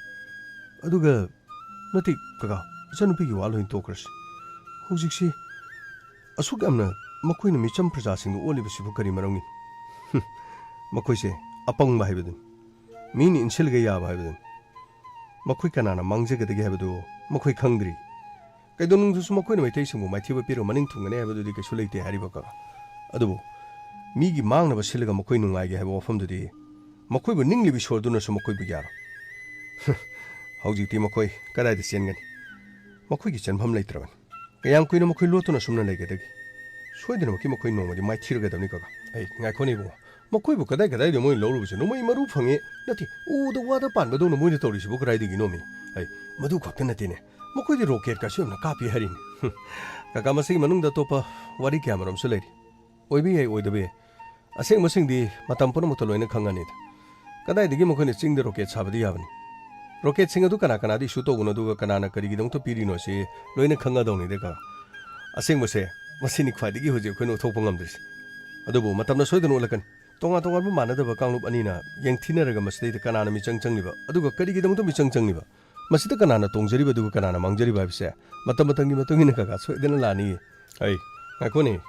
ꯑꯗꯨꯒ, ꯅꯠꯇꯦ ꯀꯀꯥ, ꯏꯆꯟꯅꯨꯄꯤꯒꯤ ꯋꯥ ꯂꯣꯏꯅ ꯇꯣꯛꯈ꯭ꯔꯁꯤ꯫ ꯍꯧꯖꯤꯛꯁꯤ ꯑꯁꯨꯛ ꯌꯥꯝꯅ ꯃꯈꯣꯏꯅ ꯃꯤꯆꯝ ꯄ꯭ꯔꯖꯥꯁꯤꯡꯗ ꯑꯣꯠꯂꯤꯕꯁꯤꯕꯨ ꯀꯔꯤ ꯃꯔꯝꯒꯤꯅꯣ? ꯍꯨꯝ, ꯃꯈꯣꯏꯁꯦ ꯑꯄꯪꯕ ꯍꯥꯏꯕꯗꯨꯅꯤ꯫ ꯃꯤꯅ ꯏꯟꯁꯤꯜꯂꯒ ꯌꯥꯕ ꯍꯥꯏꯕꯗꯨꯅꯤ꯫ ꯃꯈꯣꯏ ꯀꯅꯥꯅ ꯃꯥꯡꯖꯒꯗꯒꯦ ꯍꯥꯏꯕꯗꯨ ꯃꯈꯣꯏ ꯈꯪꯗ꯭ꯔꯤ꯫ ꯀꯩꯗꯧꯅꯨꯡꯗꯁꯨ ꯃꯈꯣꯏꯅ ꯃꯩꯇꯩꯁꯤꯡꯕꯨ ꯃꯥꯏꯊꯤꯕ ꯄꯤꯔꯒ ꯃꯅꯤꯡ ꯊꯨꯡꯒꯅꯤ ꯍꯥꯏꯕꯗꯨꯗꯤ ꯀꯩꯁꯨ ꯂꯩꯇꯦ ꯍꯥꯏꯔꯤꯕ ꯀꯀꯥ꯫ ꯑꯗꯨꯕꯨ ꯃꯤꯒꯤ ꯃꯥꯡꯅꯕ ꯁꯤꯜꯂꯒ ꯃꯈꯣꯏ ꯅꯨꯡꯉꯥꯏꯒꯦ ꯍꯥꯏꯕ ꯋꯥꯐꯝꯗꯨꯗꯤ ꯃꯈꯣꯏꯕꯨ ꯅꯤꯡꯂꯤꯕ ꯏꯁꯣꯔꯗꯨꯅꯁꯨ ꯃꯈꯣꯏꯕꯨ ꯌꯥꯔꯣꯏ꯫ ꯍꯧꯖꯤꯛꯇꯤ ꯃꯈꯣꯏ ꯀꯗꯥꯏꯗ ꯆꯦꯟꯒꯅꯤ? ꯃꯈꯣꯏꯒꯤ ꯆꯦꯟꯐꯝ ꯂꯩꯇ꯭ꯔꯕꯅꯤ꯫ ꯀꯌꯥꯝ ꯀꯨꯏꯅ ꯃꯈꯣꯏ ꯂꯣꯠꯇꯨꯅ ꯑꯁꯨꯝꯅ ꯂꯩꯒꯗꯒꯦ? ꯁꯣꯏꯗꯅꯃꯛꯀꯤ ꯃꯈꯣꯏ ꯅꯣꯡꯃꯗꯤ ꯃꯥꯏꯊꯤꯔꯒꯗꯕꯅꯤ ꯀꯀꯥ꯫ ꯑꯩ, ꯉꯥꯏꯈꯣꯅꯦ ꯏꯕꯨꯡꯉꯣ, ꯃꯈꯣꯏꯕꯨ ꯀꯗꯥꯏ ꯀꯗꯥꯏꯗ ꯃꯣꯏꯅ ꯂꯧꯔꯨꯕꯁꯦ? ꯅꯣꯡꯃꯩ ꯃꯔꯨ ꯐꯪꯉꯦ, ꯅꯠꯇꯦ, ꯎꯗ ꯋꯥꯗ ꯄꯥꯟꯕꯗꯧꯅ ꯃꯣꯏꯅ ꯇꯧꯔꯤꯁꯤꯕꯨ ꯀꯗꯥꯏꯗꯒꯤꯅꯣꯃꯤ? ꯑꯩ, ꯃꯗꯨ ꯈꯛꯇ ꯅꯠꯇꯦꯅꯦ, ꯃꯈꯣꯏꯗꯤ ꯔꯣꯀꯦꯠꯀꯁꯨ ꯌꯥꯝꯅ ꯀꯥꯞꯄꯤ ꯍꯥꯏꯔꯤꯅꯤ꯫ ꯍꯨꯝ, ꯀꯀꯥ, ꯃꯁꯤꯒꯤ ꯃꯅꯨꯡꯗ ꯑꯇꯣꯞꯄ ꯋꯥꯔꯤ ꯀꯌꯥ ꯃꯔꯨꯝꯁꯨ ꯂꯩꯔꯤ꯫ ꯑꯣꯏꯕ ꯌꯥꯏ, ꯑꯣꯏꯗꯕ ꯌꯥꯏ꯫ ꯑꯁꯦꯡꯕꯁꯤꯡꯗꯤ ꯃꯇꯝ ꯄꯨꯝꯅꯃꯛꯇ ꯂꯣꯏꯅ ꯈꯪꯉꯅꯤꯗ꯫ ꯀꯗꯥꯏꯗꯒꯤ ꯃꯈꯣꯏꯅ ꯆꯤꯡꯗ ꯔꯣꯀꯦꯠ ꯁꯥꯕꯗꯤ ꯌꯥꯕꯅꯤ? ꯔꯣꯀꯦꯠꯁꯤꯡ ꯑꯗꯨ ꯀꯅꯥ ꯀꯅꯥꯗ ꯏꯁꯨ ꯇꯧꯕꯅꯣ, ꯑꯗꯨꯒ ꯀꯅꯥꯅ ꯀꯔꯤꯒꯤꯗꯃꯛꯇ ꯄꯤꯔꯤꯅꯣ ꯁꯤ ꯂꯣꯏꯅ ꯈꯪꯒꯗꯧꯅꯤꯗ ꯀꯀꯥ꯫ ꯑꯁꯦꯡꯕꯁꯦ, ꯃꯁꯤꯅꯤ ꯈ꯭ꯋꯥꯏꯗꯒꯤ ꯍꯧꯖꯤꯛ ꯑꯩꯈꯣꯏꯅ ꯎꯠꯊꯣꯛꯄ ꯉꯝꯗ꯭ꯔꯤꯁꯦ꯫ ꯑꯗꯨꯕꯨ ꯃꯇꯝꯅ ꯁꯣꯏꯗꯅ ꯎꯠꯂꯛꯀꯅꯤ꯫ ꯇꯣꯉꯥꯟ ꯇꯣꯉꯥꯟꯕ ꯃꯥꯟꯅꯗꯕ ꯀꯥꯡꯂꯨꯞ ꯑꯅꯤꯅ ꯌꯦꯡꯊꯤꯅꯔꯒ ꯃꯁꯤꯗꯩꯗ ꯀꯅꯥꯅ ꯃꯤꯆꯪ ꯆꯪꯂꯤꯕ, ꯑꯗꯨꯒ ꯀꯔꯤꯒꯤꯗꯃꯛꯇ ꯃꯤꯆꯪ ꯆꯪꯂꯤꯕ, ꯃꯁꯤꯗ ꯀꯅꯥꯅ ꯇꯣꯡꯖꯔꯤꯕ ꯑꯗꯨꯒ ꯀꯅꯥꯅ ꯃꯥꯡꯖꯔꯤꯕ ꯍꯥꯏꯕꯁꯦ ꯃꯇꯝ ꯃꯇꯝꯒꯤ ꯃꯇꯨꯡ ꯏꯟꯅ ꯀꯀꯥ ꯁꯣꯏꯗꯅ ꯂꯥꯛꯑꯅꯤꯌꯦ꯫ ꯑꯩ, ꯉꯥꯏꯈꯣꯅꯦ꯫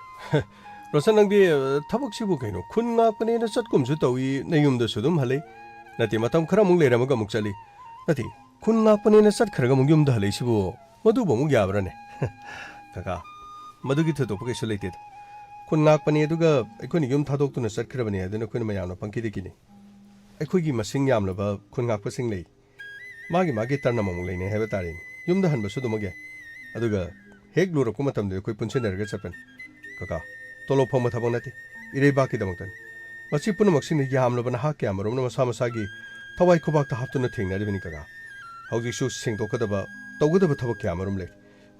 ꯔꯣꯁꯟ, ꯅꯪꯗꯤ, ꯑ, ꯊꯕꯛꯁꯤꯕꯨ ꯀꯩꯅꯣ? ꯈꯨꯟ ꯉꯥꯛꯄꯅꯦꯅ ꯆꯠꯀꯨꯝꯁꯨ ꯇꯧꯏ, ꯅꯌꯨꯝꯗꯁꯨ ꯑꯗꯨꯝ ꯍꯜꯂꯤ꯫ ꯅꯠꯇꯦ, ꯃꯇꯝ ꯈꯔꯃꯨꯛ ꯂꯩꯔꯝꯃꯒ ꯑꯃꯨꯛ ꯆꯠꯂꯤ꯫ ꯅꯠꯇꯦ, ꯈꯨꯟ ꯉꯥꯛꯄꯅꯦꯅ ꯆꯠꯈ꯭ꯔꯒ ꯑꯃꯨꯛ ꯌꯨꯝꯗ ꯍꯜꯂꯛꯏꯁꯤꯕꯨ, ꯃꯗꯨꯕꯨ ꯑꯃꯨꯛ ꯌꯥꯕ꯭ꯔꯥꯅꯦ? ꯀꯀꯥ, ꯃꯗꯨꯒꯤ ꯊꯣꯏꯗꯣꯛꯄ ꯀꯩꯁꯨ ꯂꯩꯇꯦꯗ꯫ ꯈꯨꯟ ꯉꯥꯛꯄꯅꯦ, ꯑꯗꯨꯒ ꯑꯩꯈꯣꯏꯅ ꯌꯨꯝ ꯊꯥꯗꯣꯛꯇꯨꯅ ꯆꯠꯈ꯭ꯔꯕꯅꯦ ꯍꯥꯏꯗꯨꯅ ꯑꯩꯈꯣꯏꯅ ꯃꯌꯥꯝꯅ ꯄꯪꯀꯤꯗ ꯀꯤꯅꯩ꯫ ꯑꯩꯈꯣꯏꯒꯤ ꯃꯁꯤꯡ ꯌꯥꯝꯂꯕ ꯈꯨꯟ ꯉꯥꯛꯄꯁꯤꯡ ꯂꯩ꯫ ꯃꯥꯒꯤ ꯃꯥꯒꯤ ꯇꯔꯅꯝ ꯑꯃꯨꯛ ꯂꯩꯅꯩ ꯍꯥꯏꯕ ꯇꯥꯔꯦꯅꯦ꯫ ꯌꯨꯝꯗ ꯍꯟꯕꯁꯨ ꯑꯗꯨꯃꯛ ꯌꯥꯏ꯫ ꯑꯗꯨꯒ ꯍꯦꯛ ꯂꯣꯏꯔꯛꯄ ꯃꯇꯝꯗ ꯑꯩꯈꯣꯏ ꯄꯨꯟꯁꯤꯟꯅꯔꯒ ꯆꯠꯄꯅꯤ꯫ ꯀꯀꯥ, ꯇꯣꯂꯣꯞ ꯐꯪꯕ ꯊꯕꯛ ꯅꯠꯇꯦ, ꯏꯔꯩꯕꯥꯛꯀꯤꯗꯃꯛꯇꯅꯤ꯫ ꯃꯁꯤ ꯄꯨꯝꯅꯃꯛꯁꯤꯅ ꯌꯥꯝꯂꯕ ꯅꯍꯥ ꯀꯌꯥꯃꯔꯨꯝꯅ ꯃꯁꯥ ꯃꯁꯥꯒꯤ ꯊꯋꯥꯏ ꯈꯨꯕꯥꯛꯇ ꯍꯥꯞꯇꯨꯅ ꯊꯦꯡꯅꯔꯤꯕꯅꯤ ꯀꯀꯥ꯫ ꯍꯧꯖꯤꯛꯁꯨ ꯁꯦꯡꯗꯣꯛꯀꯗꯕ, ꯇꯧꯒꯗꯕ ꯊꯕꯛ ꯀꯌꯥꯃꯔꯨꯝ ꯂꯩ꯫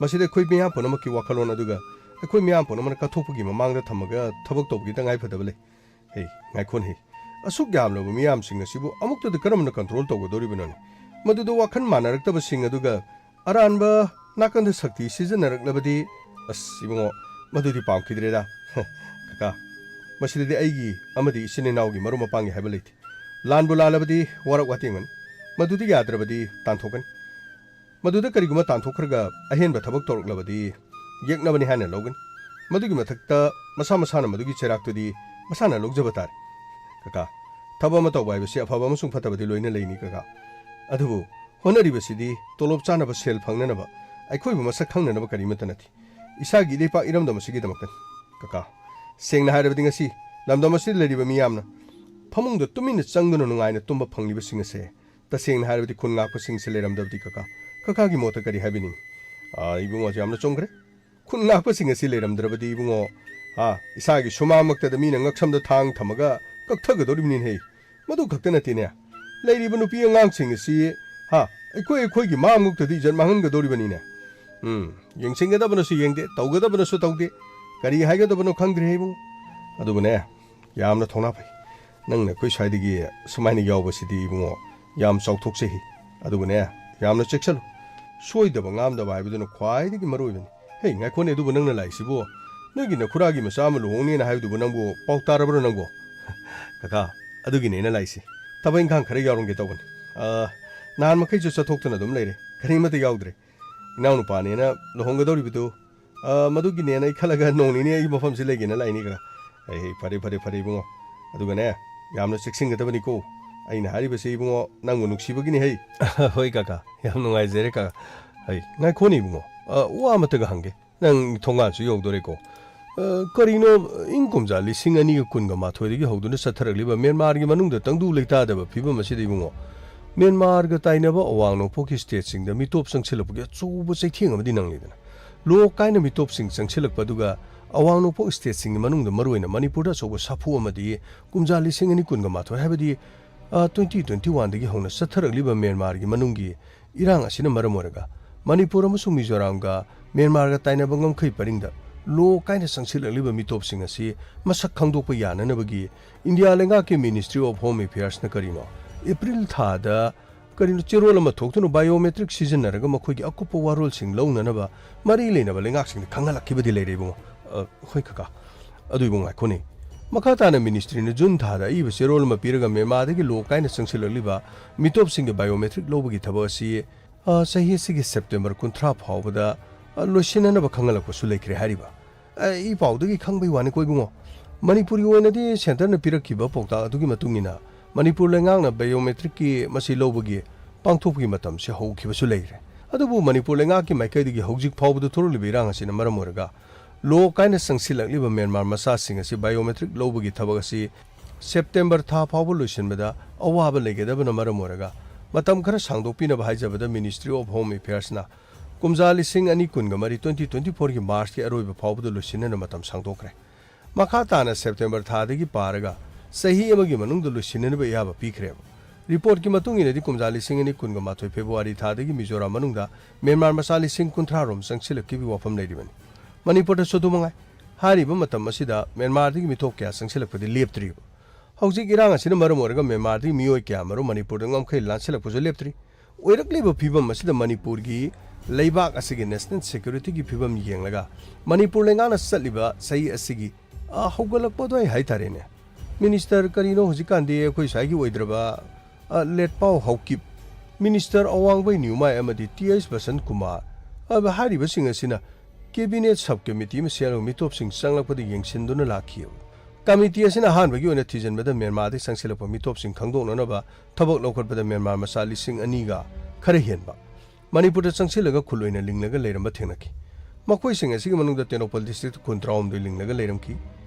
ꯃꯁꯤꯗ ꯑꯩꯈꯣꯏ ꯃꯤꯌꯥꯝ ꯄꯨꯝꯅꯃꯛꯀꯤ ꯋꯥꯈꯜꯂꯣꯟ ꯑꯗꯨꯒ ꯑꯩꯈꯣꯏ ꯃꯤꯌꯥꯝ ꯄꯨꯝꯅꯃꯛꯅ ꯀꯠꯊꯣꯛꯄꯒꯤ ꯃꯃꯥꯡꯗ ꯊꯝꯃꯒ ꯊꯕꯛ ꯇꯧꯕꯒꯤ ꯇꯉꯥꯏꯐꯗꯕ ꯂꯩ꯫ ꯍꯦ, ꯉꯥꯏꯈꯣꯅꯦ꯫ ꯑꯁꯨꯛ ꯌꯥꯝꯂꯕ ꯃꯤꯌꯥꯝꯁꯤꯡ ꯑꯁꯤꯕꯨ ꯑꯃꯨꯛꯇꯗ ꯀꯔꯝꯅ control ꯇꯧꯒꯗꯧꯔꯤꯕꯅꯣꯅꯦ? ꯃꯗꯨꯗ ꯋꯥꯈꯜ ꯃꯥꯟꯅꯔꯛꯇꯕꯁꯤꯡ ꯑꯗꯨꯒ ꯑꯔꯥꯟꯕ ꯅꯥꯀꯟꯗ ꯁꯛꯇꯤ ꯁꯤꯖꯤꯟꯅꯔꯛꯂꯕꯗꯤ, ꯑꯁ, ꯏꯕꯨꯡꯉꯣ, ꯃꯗꯨꯗꯤ ꯄꯥꯝꯈꯤꯗ꯭ꯔꯦꯗ꯫ ꯀꯀꯥ, ꯃꯁꯤꯗꯗꯤ ꯑꯩꯒꯤ ꯑꯃꯗꯤ ꯏꯆꯤꯟ ꯏꯅꯥꯎꯒꯤ ꯃꯔꯨꯞ ꯃꯄꯥꯡꯒꯤ ꯍꯥꯏꯕ ꯂꯩꯇꯦ꯫ ꯂꯥꯟꯕꯨ ꯂꯥꯜꯂꯕꯗꯤ ꯋꯥꯔꯛ ꯋꯥꯇꯦꯡꯒꯅꯤ꯫ ꯃꯗꯨꯗꯤ ꯌꯥꯗ꯭ꯔꯕꯗꯤ ꯇꯥꯟꯊꯣꯛꯀꯅꯤ꯫ ꯃꯗꯨꯗ ꯀꯔꯤꯒꯨꯝꯕ ꯇꯥꯟꯊꯣꯛꯈ꯭ꯔꯒ ꯑꯍꯦꯟꯕ ꯊꯕꯛ ꯇꯧꯔꯛꯂꯕꯗꯤ ꯌꯦꯛꯅꯕꯅꯤ ꯍꯥꯏꯅ ꯂꯧꯒꯅꯤ꯫ ꯃꯗꯨꯒꯤ ꯃꯊꯛꯇ ꯃꯁꯥ ꯃꯁꯥꯅ ꯃꯗꯨꯒꯤ ꯆꯩꯔꯥꯛꯇꯨꯗꯤ ꯃꯁꯥꯅ ꯂꯧꯖꯕ ꯇꯥꯔꯦ꯫ ꯀꯀꯥ, ꯊꯕꯛ ꯑꯃ ꯇꯧꯕ ꯍꯥꯏꯕꯁꯤ ꯑꯐꯕ ꯑꯃꯁꯨꯡ ꯐꯠꯇꯕꯗꯤ ꯂꯣꯏꯅ ꯂꯩꯅꯤ ꯀꯀꯥ꯫ ꯑꯗꯨꯕꯨ ꯍꯣꯠꯅꯔꯤꯕꯁꯤꯗꯤ ꯇꯣꯂꯣꯞ ꯆꯥꯅꯕ, ꯁꯦꯜ ꯐꯪꯅꯅꯕ, ꯑꯩꯈꯣꯏꯕꯨ ꯃꯁꯛ ꯈꯪꯅꯅꯕ ꯀꯔꯤꯃꯠꯇ ꯅꯠꯇꯦ꯫ ꯏꯁꯥꯒꯤ ꯏꯔꯩꯄꯥꯛ ꯏꯔꯝꯗꯝ ꯑꯁꯤꯒꯤꯗꯃꯛꯇꯅꯤ꯫ ꯀꯀꯥ, ꯁꯦꯡꯅ ꯍꯥꯏꯔꯕꯗꯤ ꯉꯁꯤ ꯂꯝꯗꯝ ꯑꯁꯤꯗ ꯂꯩꯔꯤꯕ ꯃꯤꯌꯥꯝꯅ ꯐꯃꯨꯡꯗ ꯇꯨꯃꯤꯟꯅ ꯆꯪꯗꯨꯅ ꯅꯨꯡꯉꯥꯏꯅ ꯇꯨꯝꯕ ꯐꯪꯂꯤꯕꯁꯤꯡ ꯑꯁꯦ ꯇꯁꯦꯡꯅ ꯍꯥꯏꯔꯕꯗꯤ ꯈꯨꯟ ꯉꯥꯛꯄꯁꯤꯡꯁꯦ ꯂꯩꯔꯝꯗꯕꯗꯤ ꯀꯀꯥ, ꯀꯀꯥꯒꯤ ꯃꯣꯠꯇ ꯀꯔꯤ ꯍꯥꯏꯕꯤꯅꯤꯡꯏ? ꯑꯥ, ꯏꯕꯨꯡꯉꯣꯁꯦ ꯌꯥꯝꯅ ꯆꯨꯝꯈ꯭ꯔꯦ꯫ ꯈꯨꯟ ꯉꯥꯛꯄꯁꯤꯡ ꯑꯁꯤ ꯂꯩꯔꯝꯗ꯭ꯔꯕꯗꯤ ꯏꯕꯨꯡꯉꯣ, ꯑꯥ, ꯏꯁꯥꯒꯤ ꯁꯨꯃꯥꯡꯃꯛꯇꯗ ꯃꯤꯅ ꯉꯛꯁꯝꯗ ꯊꯥꯡ ꯊꯝꯃꯒ ꯀꯛꯊꯒꯗꯧꯔꯤꯕꯅꯤꯅꯦꯍꯦ꯫ ꯃꯗꯨ ꯈꯛꯇ ꯅꯠꯇꯦꯅꯦ, ꯂꯩꯔꯤꯕ ꯅꯨꯄꯤ ꯑꯉꯥꯡꯁꯤꯡ ꯑꯁꯤ, ꯍꯥ, ꯑꯩꯈꯣꯏ ꯑꯩꯈꯣꯏꯒꯤ ꯃꯥꯡꯃꯛꯇꯗ ꯏꯖꯠ ꯃꯥꯡꯍꯟꯒꯗꯧꯔꯤꯕꯅꯤꯅꯦ꯫ ꯎꯝ, ꯌꯦꯡꯁꯤꯟꯒꯗꯕꯅꯁꯨ ꯌꯦꯡꯗꯦ, ꯇꯧꯒꯗꯕꯅꯁꯨ ꯇꯧꯗꯦ, ꯀꯔꯤ ꯍꯥꯏꯒꯗꯕꯅꯣ ꯈꯪꯗ꯭ꯔꯦ ꯏꯕꯨꯡꯉꯣ꯫ ꯑꯗꯨꯕꯨꯅꯦ, ꯌꯥꯝꯅ ꯊꯧꯅꯥ ꯐꯩ꯫ ꯅꯪꯅ ꯑꯩꯈꯣꯏ ꯁ꯭ꯋꯥꯏꯗꯒꯤ ꯁꯨꯃꯥꯏꯅ ꯌꯥꯎꯕꯁꯤꯗꯤ ꯏꯕꯨꯡꯉꯣ, ꯌꯥꯝ ꯆꯥꯎꯊꯣꯛꯆꯩ꯫ ꯑꯗꯨꯒꯅꯦ, ꯌꯥꯝꯅ ꯆꯦꯛꯁꯜꯂꯨ꯫ ꯁꯣꯏꯗꯕ ꯉꯥꯝꯗꯕ ꯍꯥꯏꯕꯗꯨꯅ ꯈ꯭ꯋꯥꯏꯗꯒꯤ ꯃꯔꯨ ꯑꯣꯏꯕꯅꯤ꯫ ꯍꯦ, ꯉꯥꯏꯈꯣꯅꯦ, ꯑꯗꯨꯕꯨ ꯅꯪꯅ ꯂꯥꯛꯏꯁꯤꯕꯨ? ꯅꯣꯏꯒꯤ ꯅꯈꯨꯔꯥꯒꯤ ꯃꯆꯥ ꯑꯃ ꯂꯨꯍꯣꯡꯅꯦꯅ ꯍꯥꯏꯕꯗꯨꯕꯨ ꯅꯪꯕꯨ ꯄꯥꯎ ꯇꯥꯔꯕ꯭ꯔꯣ ꯅꯪꯕꯨ? ꯀꯀꯥ, ꯑꯗꯨꯒꯤꯅꯦ ꯑꯩꯅ ꯂꯥꯛꯏꯁꯤ꯫ ꯊꯕꯛ ꯏꯪꯈꯥꯡ ꯈꯔ ꯌꯥꯎꯔꯝꯒꯦ ꯇꯧꯕꯅꯤ꯫ ꯑ, ꯅꯍꯥꯟ ꯃꯈꯩꯁꯨ ꯆꯠꯊꯣꯛꯇꯅ ꯑꯗꯨꯝ ꯂꯩꯔꯦ꯫ ꯀꯔꯤꯃꯠꯇ ꯌꯥꯎꯗ꯭ꯔꯦ꯫ ꯏꯅꯥꯎꯅꯨꯄꯥꯅꯦꯅ ꯂꯨꯍꯣꯡꯒꯗꯧꯔꯤꯕꯗꯨ ꯑ, ꯃꯗꯨꯒꯤꯅꯦꯅ ꯑꯩ ꯈꯜꯂꯒ ꯅꯣꯡ ꯅꯤꯅꯤ ꯑꯩ ꯃꯐꯝꯁꯤ ꯂꯩꯒꯦꯅ ꯂꯥꯛꯏꯅꯤ ꯀꯀꯥ꯫ ꯑꯩ, ꯍꯩ, ꯐꯔꯦ, ꯐꯔꯦ, ꯐꯔꯦ, ꯏꯕꯨꯡꯉꯣ꯫ ꯑꯗꯨꯒꯅꯦ, ꯌꯥꯝꯅ ꯆꯦꯛꯁꯤꯟꯒꯗꯕꯅꯤꯀꯣ꯫ ꯑꯩꯅ ꯍꯥꯏꯔꯤꯕꯁꯤ, ꯏꯕꯨꯡꯉꯣ, ꯅꯪꯕꯨ ꯅꯨꯡꯁꯤꯕꯒꯤꯅꯤ, ꯍꯩ꯫ ꯍꯣꯏ, ꯀꯀꯥ꯫ ꯌꯥꯝ ꯅꯨꯡꯉꯥꯏꯖꯔꯦ, ꯀꯀꯥ꯫ ꯍꯩ, ꯉꯥꯏꯈꯣꯅꯦ, ꯏꯕꯨꯡꯉꯣ꯫ ꯑ, ꯋꯥ ꯑꯃꯇꯒ ꯍꯪꯒꯦ꯫ ꯅꯪ ꯊꯣꯡꯒꯥꯟꯁꯨ ꯌꯧꯗꯣꯔꯦꯀꯣ꯫ ꯑ, ꯀꯔꯤꯅꯣ, ꯏꯪ ꯀꯨꯝꯖꯥ ꯂꯤꯁꯤꯡ ꯑꯅꯤꯒ ꯀꯨꯟꯒ ꯃꯥꯊꯣꯏꯗꯒꯤ ꯍꯧꯗꯨꯅ ꯆꯠꯊꯔꯛꯂꯤꯕ ꯃ꯭ꯌꯥꯟꯃꯥꯔꯒꯤ ꯃꯅꯨꯡꯗ ꯇꯪꯗꯨ ꯂꯩꯇꯥꯗꯕ ꯐꯤꯕꯝ ꯑꯁꯤꯗ, ꯏꯕꯨꯡꯉꯣ, ꯃ꯭ꯌꯥꯟꯃꯥꯔꯒ ꯇꯥꯏꯅꯕ ꯑꯋꯥꯡ ꯅꯣꯡꯄꯣꯛꯀꯤ ꯁ꯭ꯇꯦꯠꯁꯤꯡꯗ ꯃꯤꯇꯣꯞ ꯆꯪꯁꯤꯜꯂꯛꯄꯒꯤ ꯑꯆꯧꯕ ꯆꯩꯊꯦꯡ ꯑꯃꯗꯤ ꯅꯪꯂꯤꯗꯅ꯫ ꯂꯣ ꯀꯥꯏꯅ ꯃꯤꯇꯣꯞꯁꯤꯡ ꯆꯪꯁꯤꯜꯂꯛꯄ ꯑꯗꯨꯒ ꯑꯋꯥꯡ ꯅꯣꯡꯄꯣꯛ ꯁ꯭ꯇꯦꯠꯁꯤꯡꯒꯤ ꯃꯅꯨꯡꯗ ꯃꯔꯨꯑꯣꯏꯅ ꯃꯅꯤꯄꯨꯔꯗ ꯑꯆꯧꯕ ꯁꯥꯐꯨ ꯑꯃꯗꯤ ꯀꯨꯝꯖꯥ ꯂꯤꯁꯤꯡ ꯑꯅꯤ ꯀꯨꯟꯒ ꯃꯥꯊꯣꯏ, ꯍꯥꯏꯕꯗꯤ, ꯑ, twenty twenty-one ꯗꯒꯤ ꯍꯧꯅ ꯆꯠꯊꯔꯛꯂꯤꯕ ꯃ꯭ꯌꯥꯟꯃꯥꯔꯒꯤ ꯃꯅꯨꯡꯒꯤ ꯏꯔꯥꯡ ꯑꯁꯤꯅ ꯃꯔꯝ ꯑꯣꯏꯔꯒ ꯃꯅꯤꯄꯨꯔ ꯑꯃꯁꯨꯡ ꯃꯤꯖꯣꯔꯥꯝꯒ ꯃ꯭ꯌꯥꯟꯃꯥꯔꯒ ꯇꯥꯏꯅꯕ ꯉꯝꯈꯩ ꯄꯔꯤꯡꯗ ꯂꯣ ꯀꯥꯏꯅ ꯆꯪꯁꯤꯜꯂꯛꯂꯤꯕ ꯃꯤꯇꯣꯞꯁꯤꯡ ꯑꯁꯤ ꯃꯁꯛ ꯈꯪꯗꯣꯛꯄ ꯌꯥꯅꯅꯕꯒꯤ ꯏꯟꯗꯤꯌꯥ ꯂꯩꯉꯥꯛꯀꯤ Ministry of Home Affairs ꯅ ꯀꯔꯤꯅꯣ, ꯑꯦꯄ꯭ꯔꯤꯜ ꯊꯥꯗ ꯀꯔꯤꯅꯣ, ꯆꯦꯔꯣꯜ ꯑꯃ ꯊꯣꯛꯇꯨꯅ biometric ꯁꯤꯖꯤꯟꯅꯔꯒ ꯃꯈꯣꯏꯒꯤ ꯑꯀꯨꯞꯄ ꯋꯥꯔꯣꯜꯁꯤꯡ ꯂꯧꯅꯅꯕ ꯃꯔꯤ ꯂꯩꯅꯕ ꯂꯩꯉꯥꯛꯁꯤꯡꯗ ꯈꯪꯍꯜꯂꯛꯈꯤꯕꯗꯤ ꯂꯩꯔꯦ, ꯏꯕꯨꯡꯉꯣ꯫ ꯑ, ꯍꯣꯏ, ꯀꯀꯥ꯫ ꯑꯗꯨ, ꯏꯕꯨꯡꯉꯣ, ꯉꯥꯏꯈꯣꯅꯦ꯫ ꯃꯈꯥ ꯇꯥꯅ ministry ꯅ ꯖꯨꯟ ꯊꯥꯗ ꯑꯏꯕ ꯆꯦꯔꯣꯜ ꯑꯃ ꯄꯤꯔꯒ ꯃ꯭ꯌꯥꯟꯃꯥꯔꯗꯒꯤ ꯂꯣ ꯀꯥꯏꯅ ꯆꯪꯁꯤꯜꯂꯛꯂꯤꯕ ꯃꯤꯇꯣꯞꯁꯤꯡꯒꯤ biometric ꯂꯧꯕꯒꯤ ꯊꯕꯛ ꯑꯁꯤ, ꯑ, ꯆꯍꯤ ꯑꯁꯤꯒꯤ ꯁꯦꯞꯇꯦꯝꯕꯔ ꯀꯨꯟꯊ꯭ꯔꯥ ꯐꯥꯎꯕꯗ, ꯑ, ꯂꯣꯏꯁꯤꯟꯅꯅꯕ ꯈꯪꯍꯜꯂꯛꯄꯁꯨ ꯂꯩꯈ꯭ꯔꯦ ꯍꯥꯏꯔꯤꯕ꯫ ꯑ, ꯏ ꯄꯥꯎꯗꯒꯤ ꯈꯪꯕꯒꯤ ꯋꯥꯅꯤꯀꯣ, ꯏꯕꯨꯡꯉꯣ꯫ ꯃꯅꯤꯄꯨꯔꯒꯤ ꯑꯣꯏꯅꯗꯤ centre ꯅ ꯄꯤꯔꯛꯈꯤꯕ ꯄꯥꯎꯇꯥꯛ ꯑꯗꯨꯒꯤ ꯃꯇꯨꯡ ꯏꯟꯅ ꯃꯅꯤꯄꯨꯔ ꯂꯩꯉꯥꯛꯅ biometric ꯀꯤ ꯃꯁꯤ ꯂꯧꯕꯒꯤ ꯄꯥꯡꯊꯣꯛꯄꯒꯤ ꯃꯇꯝꯁꯤ ꯍꯧꯈꯤꯕꯁꯨ ꯂꯩꯈ꯭ꯔꯦ꯫ ꯑꯗꯨꯕꯨ ꯃꯅꯤꯄꯨꯔ ꯂꯩꯉꯥꯛꯀꯤ ꯃꯥꯏꯀꯩꯗꯒꯤ ꯍꯧꯖꯤꯛ ꯐꯥꯎꯕꯗ ꯊꯣꯔꯛꯂꯤꯕ ꯏꯔꯥꯡ ꯑꯁꯤꯅ ꯃꯔꯝ ꯑꯣꯏꯔꯒ ꯂꯣ ꯀꯥꯏꯅ ꯆꯪꯁꯤꯜꯂꯛꯂꯤꯕ ꯃ꯭ꯌꯥꯟꯃꯥꯔ ꯃꯆꯥꯁꯤꯡ ꯑꯁꯤ biometric ꯂꯧꯕꯒꯤ ꯊꯕꯛ ꯑꯁꯤ ꯁꯦꯞꯇꯦꯝꯕꯔ ꯊꯥ ꯐꯥꯎꯕ ꯂꯣꯏꯁꯤꯟꯕꯗ ꯑꯋꯥꯕ ꯂꯩꯒꯗꯕꯅ ꯃꯔꯝ ꯑꯣꯏꯔꯒ ꯃꯇꯝ ꯈꯔ ꯁꯥꯡꯗꯣꯛꯄꯤꯅꯕ ꯍꯥꯏꯖꯕꯗ Ministry of Home Affairs ꯅ ꯀꯨꯝꯖꯥ ꯂꯤꯁꯤꯡ ꯑꯅꯤ ꯀꯨꯟꯒ ꯃꯔꯤ, twenty twenty-four ꯒꯤ ꯃꯥꯔꯆꯀꯤ ꯑꯔꯣꯏꯕ ꯐꯥꯎꯕꯗ ꯂꯣꯏꯁꯤꯟꯅꯅ ꯃꯇꯝ ꯁꯥꯡꯗꯣꯛꯈ꯭ꯔꯦ꯫ ꯃꯈꯥ ꯇꯥꯅ ꯁꯦꯞꯇꯦꯝꯕꯔ ꯊꯥꯗꯒꯤ ꯄꯥꯔꯒ ꯆꯍꯤ ꯑꯃꯒꯤ ꯃꯅꯨꯡꯗ ꯂꯣꯏꯁꯤꯟꯅꯅꯕ ꯑꯌꯥꯕ ꯄꯤꯈ꯭ꯔꯦꯕ꯫ ꯔꯤꯄꯣꯔꯠꯀꯤ ꯃꯇꯨꯡ ꯏꯟꯅꯗꯤ ꯀꯨꯝꯖꯥ ꯂꯤꯁꯤꯡ ꯑꯅꯤ ꯀꯨꯟꯒ ꯃꯥꯊꯣꯏ ꯐꯦꯕ꯭ꯔꯨꯋꯥꯔꯤ ꯊꯥꯗꯒꯤ ꯃꯤꯖꯣꯔꯥꯝ ꯃꯅꯨꯡꯗ ꯃ꯭ꯌꯥꯟꯃꯥꯔ ꯃꯆꯥ ꯂꯤꯁꯤꯡ ꯀꯨꯟꯊ꯭ꯔꯥ ꯔꯣꯝ ꯆꯪꯁꯤꯜꯂꯛꯈꯤꯕꯒꯤ ꯋꯥꯐꯝ ꯂꯩꯔꯤꯕꯅꯤ꯫ ꯃꯅꯤꯄꯨꯔꯗꯁꯨ ꯑꯗꯨ ꯃꯉꯥꯏ꯫ ꯍꯥꯏꯔꯤꯕ ꯃꯇꯝ ꯑꯁꯤꯗ ꯃ꯭ꯌꯥꯟꯃꯥꯔꯗꯒꯤ ꯃꯤꯇꯣꯞ ꯀꯌꯥ ꯆꯪꯁꯤꯜꯂꯛꯄꯗꯤ ꯂꯦꯞꯇ꯭ꯔꯤꯕ꯫ ꯍꯧꯖꯤꯛ ꯏꯔꯥꯡ ꯑꯁꯤꯅ ꯃꯔꯝ ꯑꯣꯏꯔꯒ ꯃ꯭ꯌꯥꯟꯃꯥꯔꯗꯒꯤ ꯃꯤꯑꯣꯏ ꯀꯌꯥ ꯃꯔꯨꯝ ꯃꯅꯤꯄꯨꯔꯗ ꯉꯝꯈꯩ ꯂꯥꯟꯁꯤꯜꯂꯛꯄꯁꯨ ꯂꯦꯞꯇ꯭ꯔꯤ꯫ ꯑꯣꯏꯔꯛꯂꯤꯕ ꯐꯤꯕꯝ ꯑꯁꯤꯗ ꯃꯅꯤꯄꯨꯔꯒꯤ ꯂꯩꯕꯥꯛ ꯑꯁꯤꯒꯤ national security ꯒꯤ ꯐꯤꯕꯝ ꯌꯦꯡꯂꯒ ꯃꯅꯤꯄꯨꯔ ꯂꯩꯉꯥꯛꯅ ꯆꯠꯂꯤꯕ ꯆꯍꯤ ꯑꯁꯤꯒꯤ, ꯑ, ꯍꯧꯒꯠꯂꯛꯄ ꯑꯗꯨꯋꯥꯏ ꯍꯥꯏꯇꯥꯔꯦꯅꯦ, ꯃꯤꯅꯤꯁꯇꯔ ꯀꯔꯤꯅꯣ ꯍꯧꯖꯤꯛꯀꯥꯟꯗꯤ ꯑꯩꯈꯣꯏ ꯁ꯭ꯋꯥꯏꯒꯤ ꯑꯣꯏꯗ꯭ꯔꯕ, ꯑ, ꯂꯦꯠꯄꯥꯎ ꯍꯥꯎꯀꯤꯞ, ꯃꯤꯅꯤꯁꯇꯔ ꯑꯋꯥꯡꯕꯩ ꯅ꯭ꯌꯨꯃꯥꯏ ꯑꯃꯗꯤ ꯇꯤ ꯑꯩꯆ ꯕꯁꯟ ꯀꯨꯃꯥꯔ, ꯑ, ꯍꯥꯏꯔꯤꯕꯁꯤꯡ ꯑꯁꯤꯅ ꯀꯦꯕꯤꯅꯦꯠ ꯁꯕ ꯀꯃꯤꯇꯤ ꯑꯃ ꯁꯦꯝꯂꯒ ꯃꯤꯇꯣꯞꯁꯤꯡ ꯆꯪꯂꯛꯄꯗ ꯌꯦꯡꯁꯤꯟꯗꯨꯅ ꯂꯥꯛꯈꯤꯕ꯫ ꯀꯃꯤꯇꯤ ꯑꯁꯤꯅ ꯑꯍꯥꯟꯕꯒꯤ ꯑꯣꯏꯅ ꯊꯤꯖꯤꯟꯕꯗ ꯃ꯭ꯌꯥꯟꯃꯥꯔꯗꯒꯤ ꯆꯪꯁꯤꯜꯂꯛꯄ ꯃꯤꯇꯣꯞꯁꯤꯡ ꯈꯪꯗꯣꯛꯅꯅꯕ ꯊꯕꯛ ꯂꯧꯈꯠꯄꯗ ꯃ꯭ꯌꯥꯟꯃꯥꯔ ꯃꯆꯥ ꯂꯤꯁꯤꯡ ꯑꯅꯤꯒ ꯈꯔ ꯍꯦꯟꯕ ꯃꯅꯤꯄꯨꯔꯗ ꯆꯪꯁꯤꯜꯂꯒ ꯈꯨꯜ ꯑꯣꯏꯅ ꯂꯤꯡꯂꯒ ꯂꯩꯔꯝꯕ ꯊꯦꯡꯅꯈꯤ꯫ ꯃꯈꯣꯏꯁꯤꯡ ꯑꯁꯤꯒꯤ ꯃꯅꯨꯡꯗ ꯇꯦꯡꯅꯧꯄꯜ ꯗꯤꯁꯇ꯭ꯔꯤꯛꯇ ꯈꯨꯟ ꯇꯔꯥꯍꯨꯝꯗꯣꯏ ꯂꯤꯡꯂꯒ ꯂꯩꯔꯝꯈꯤ꯫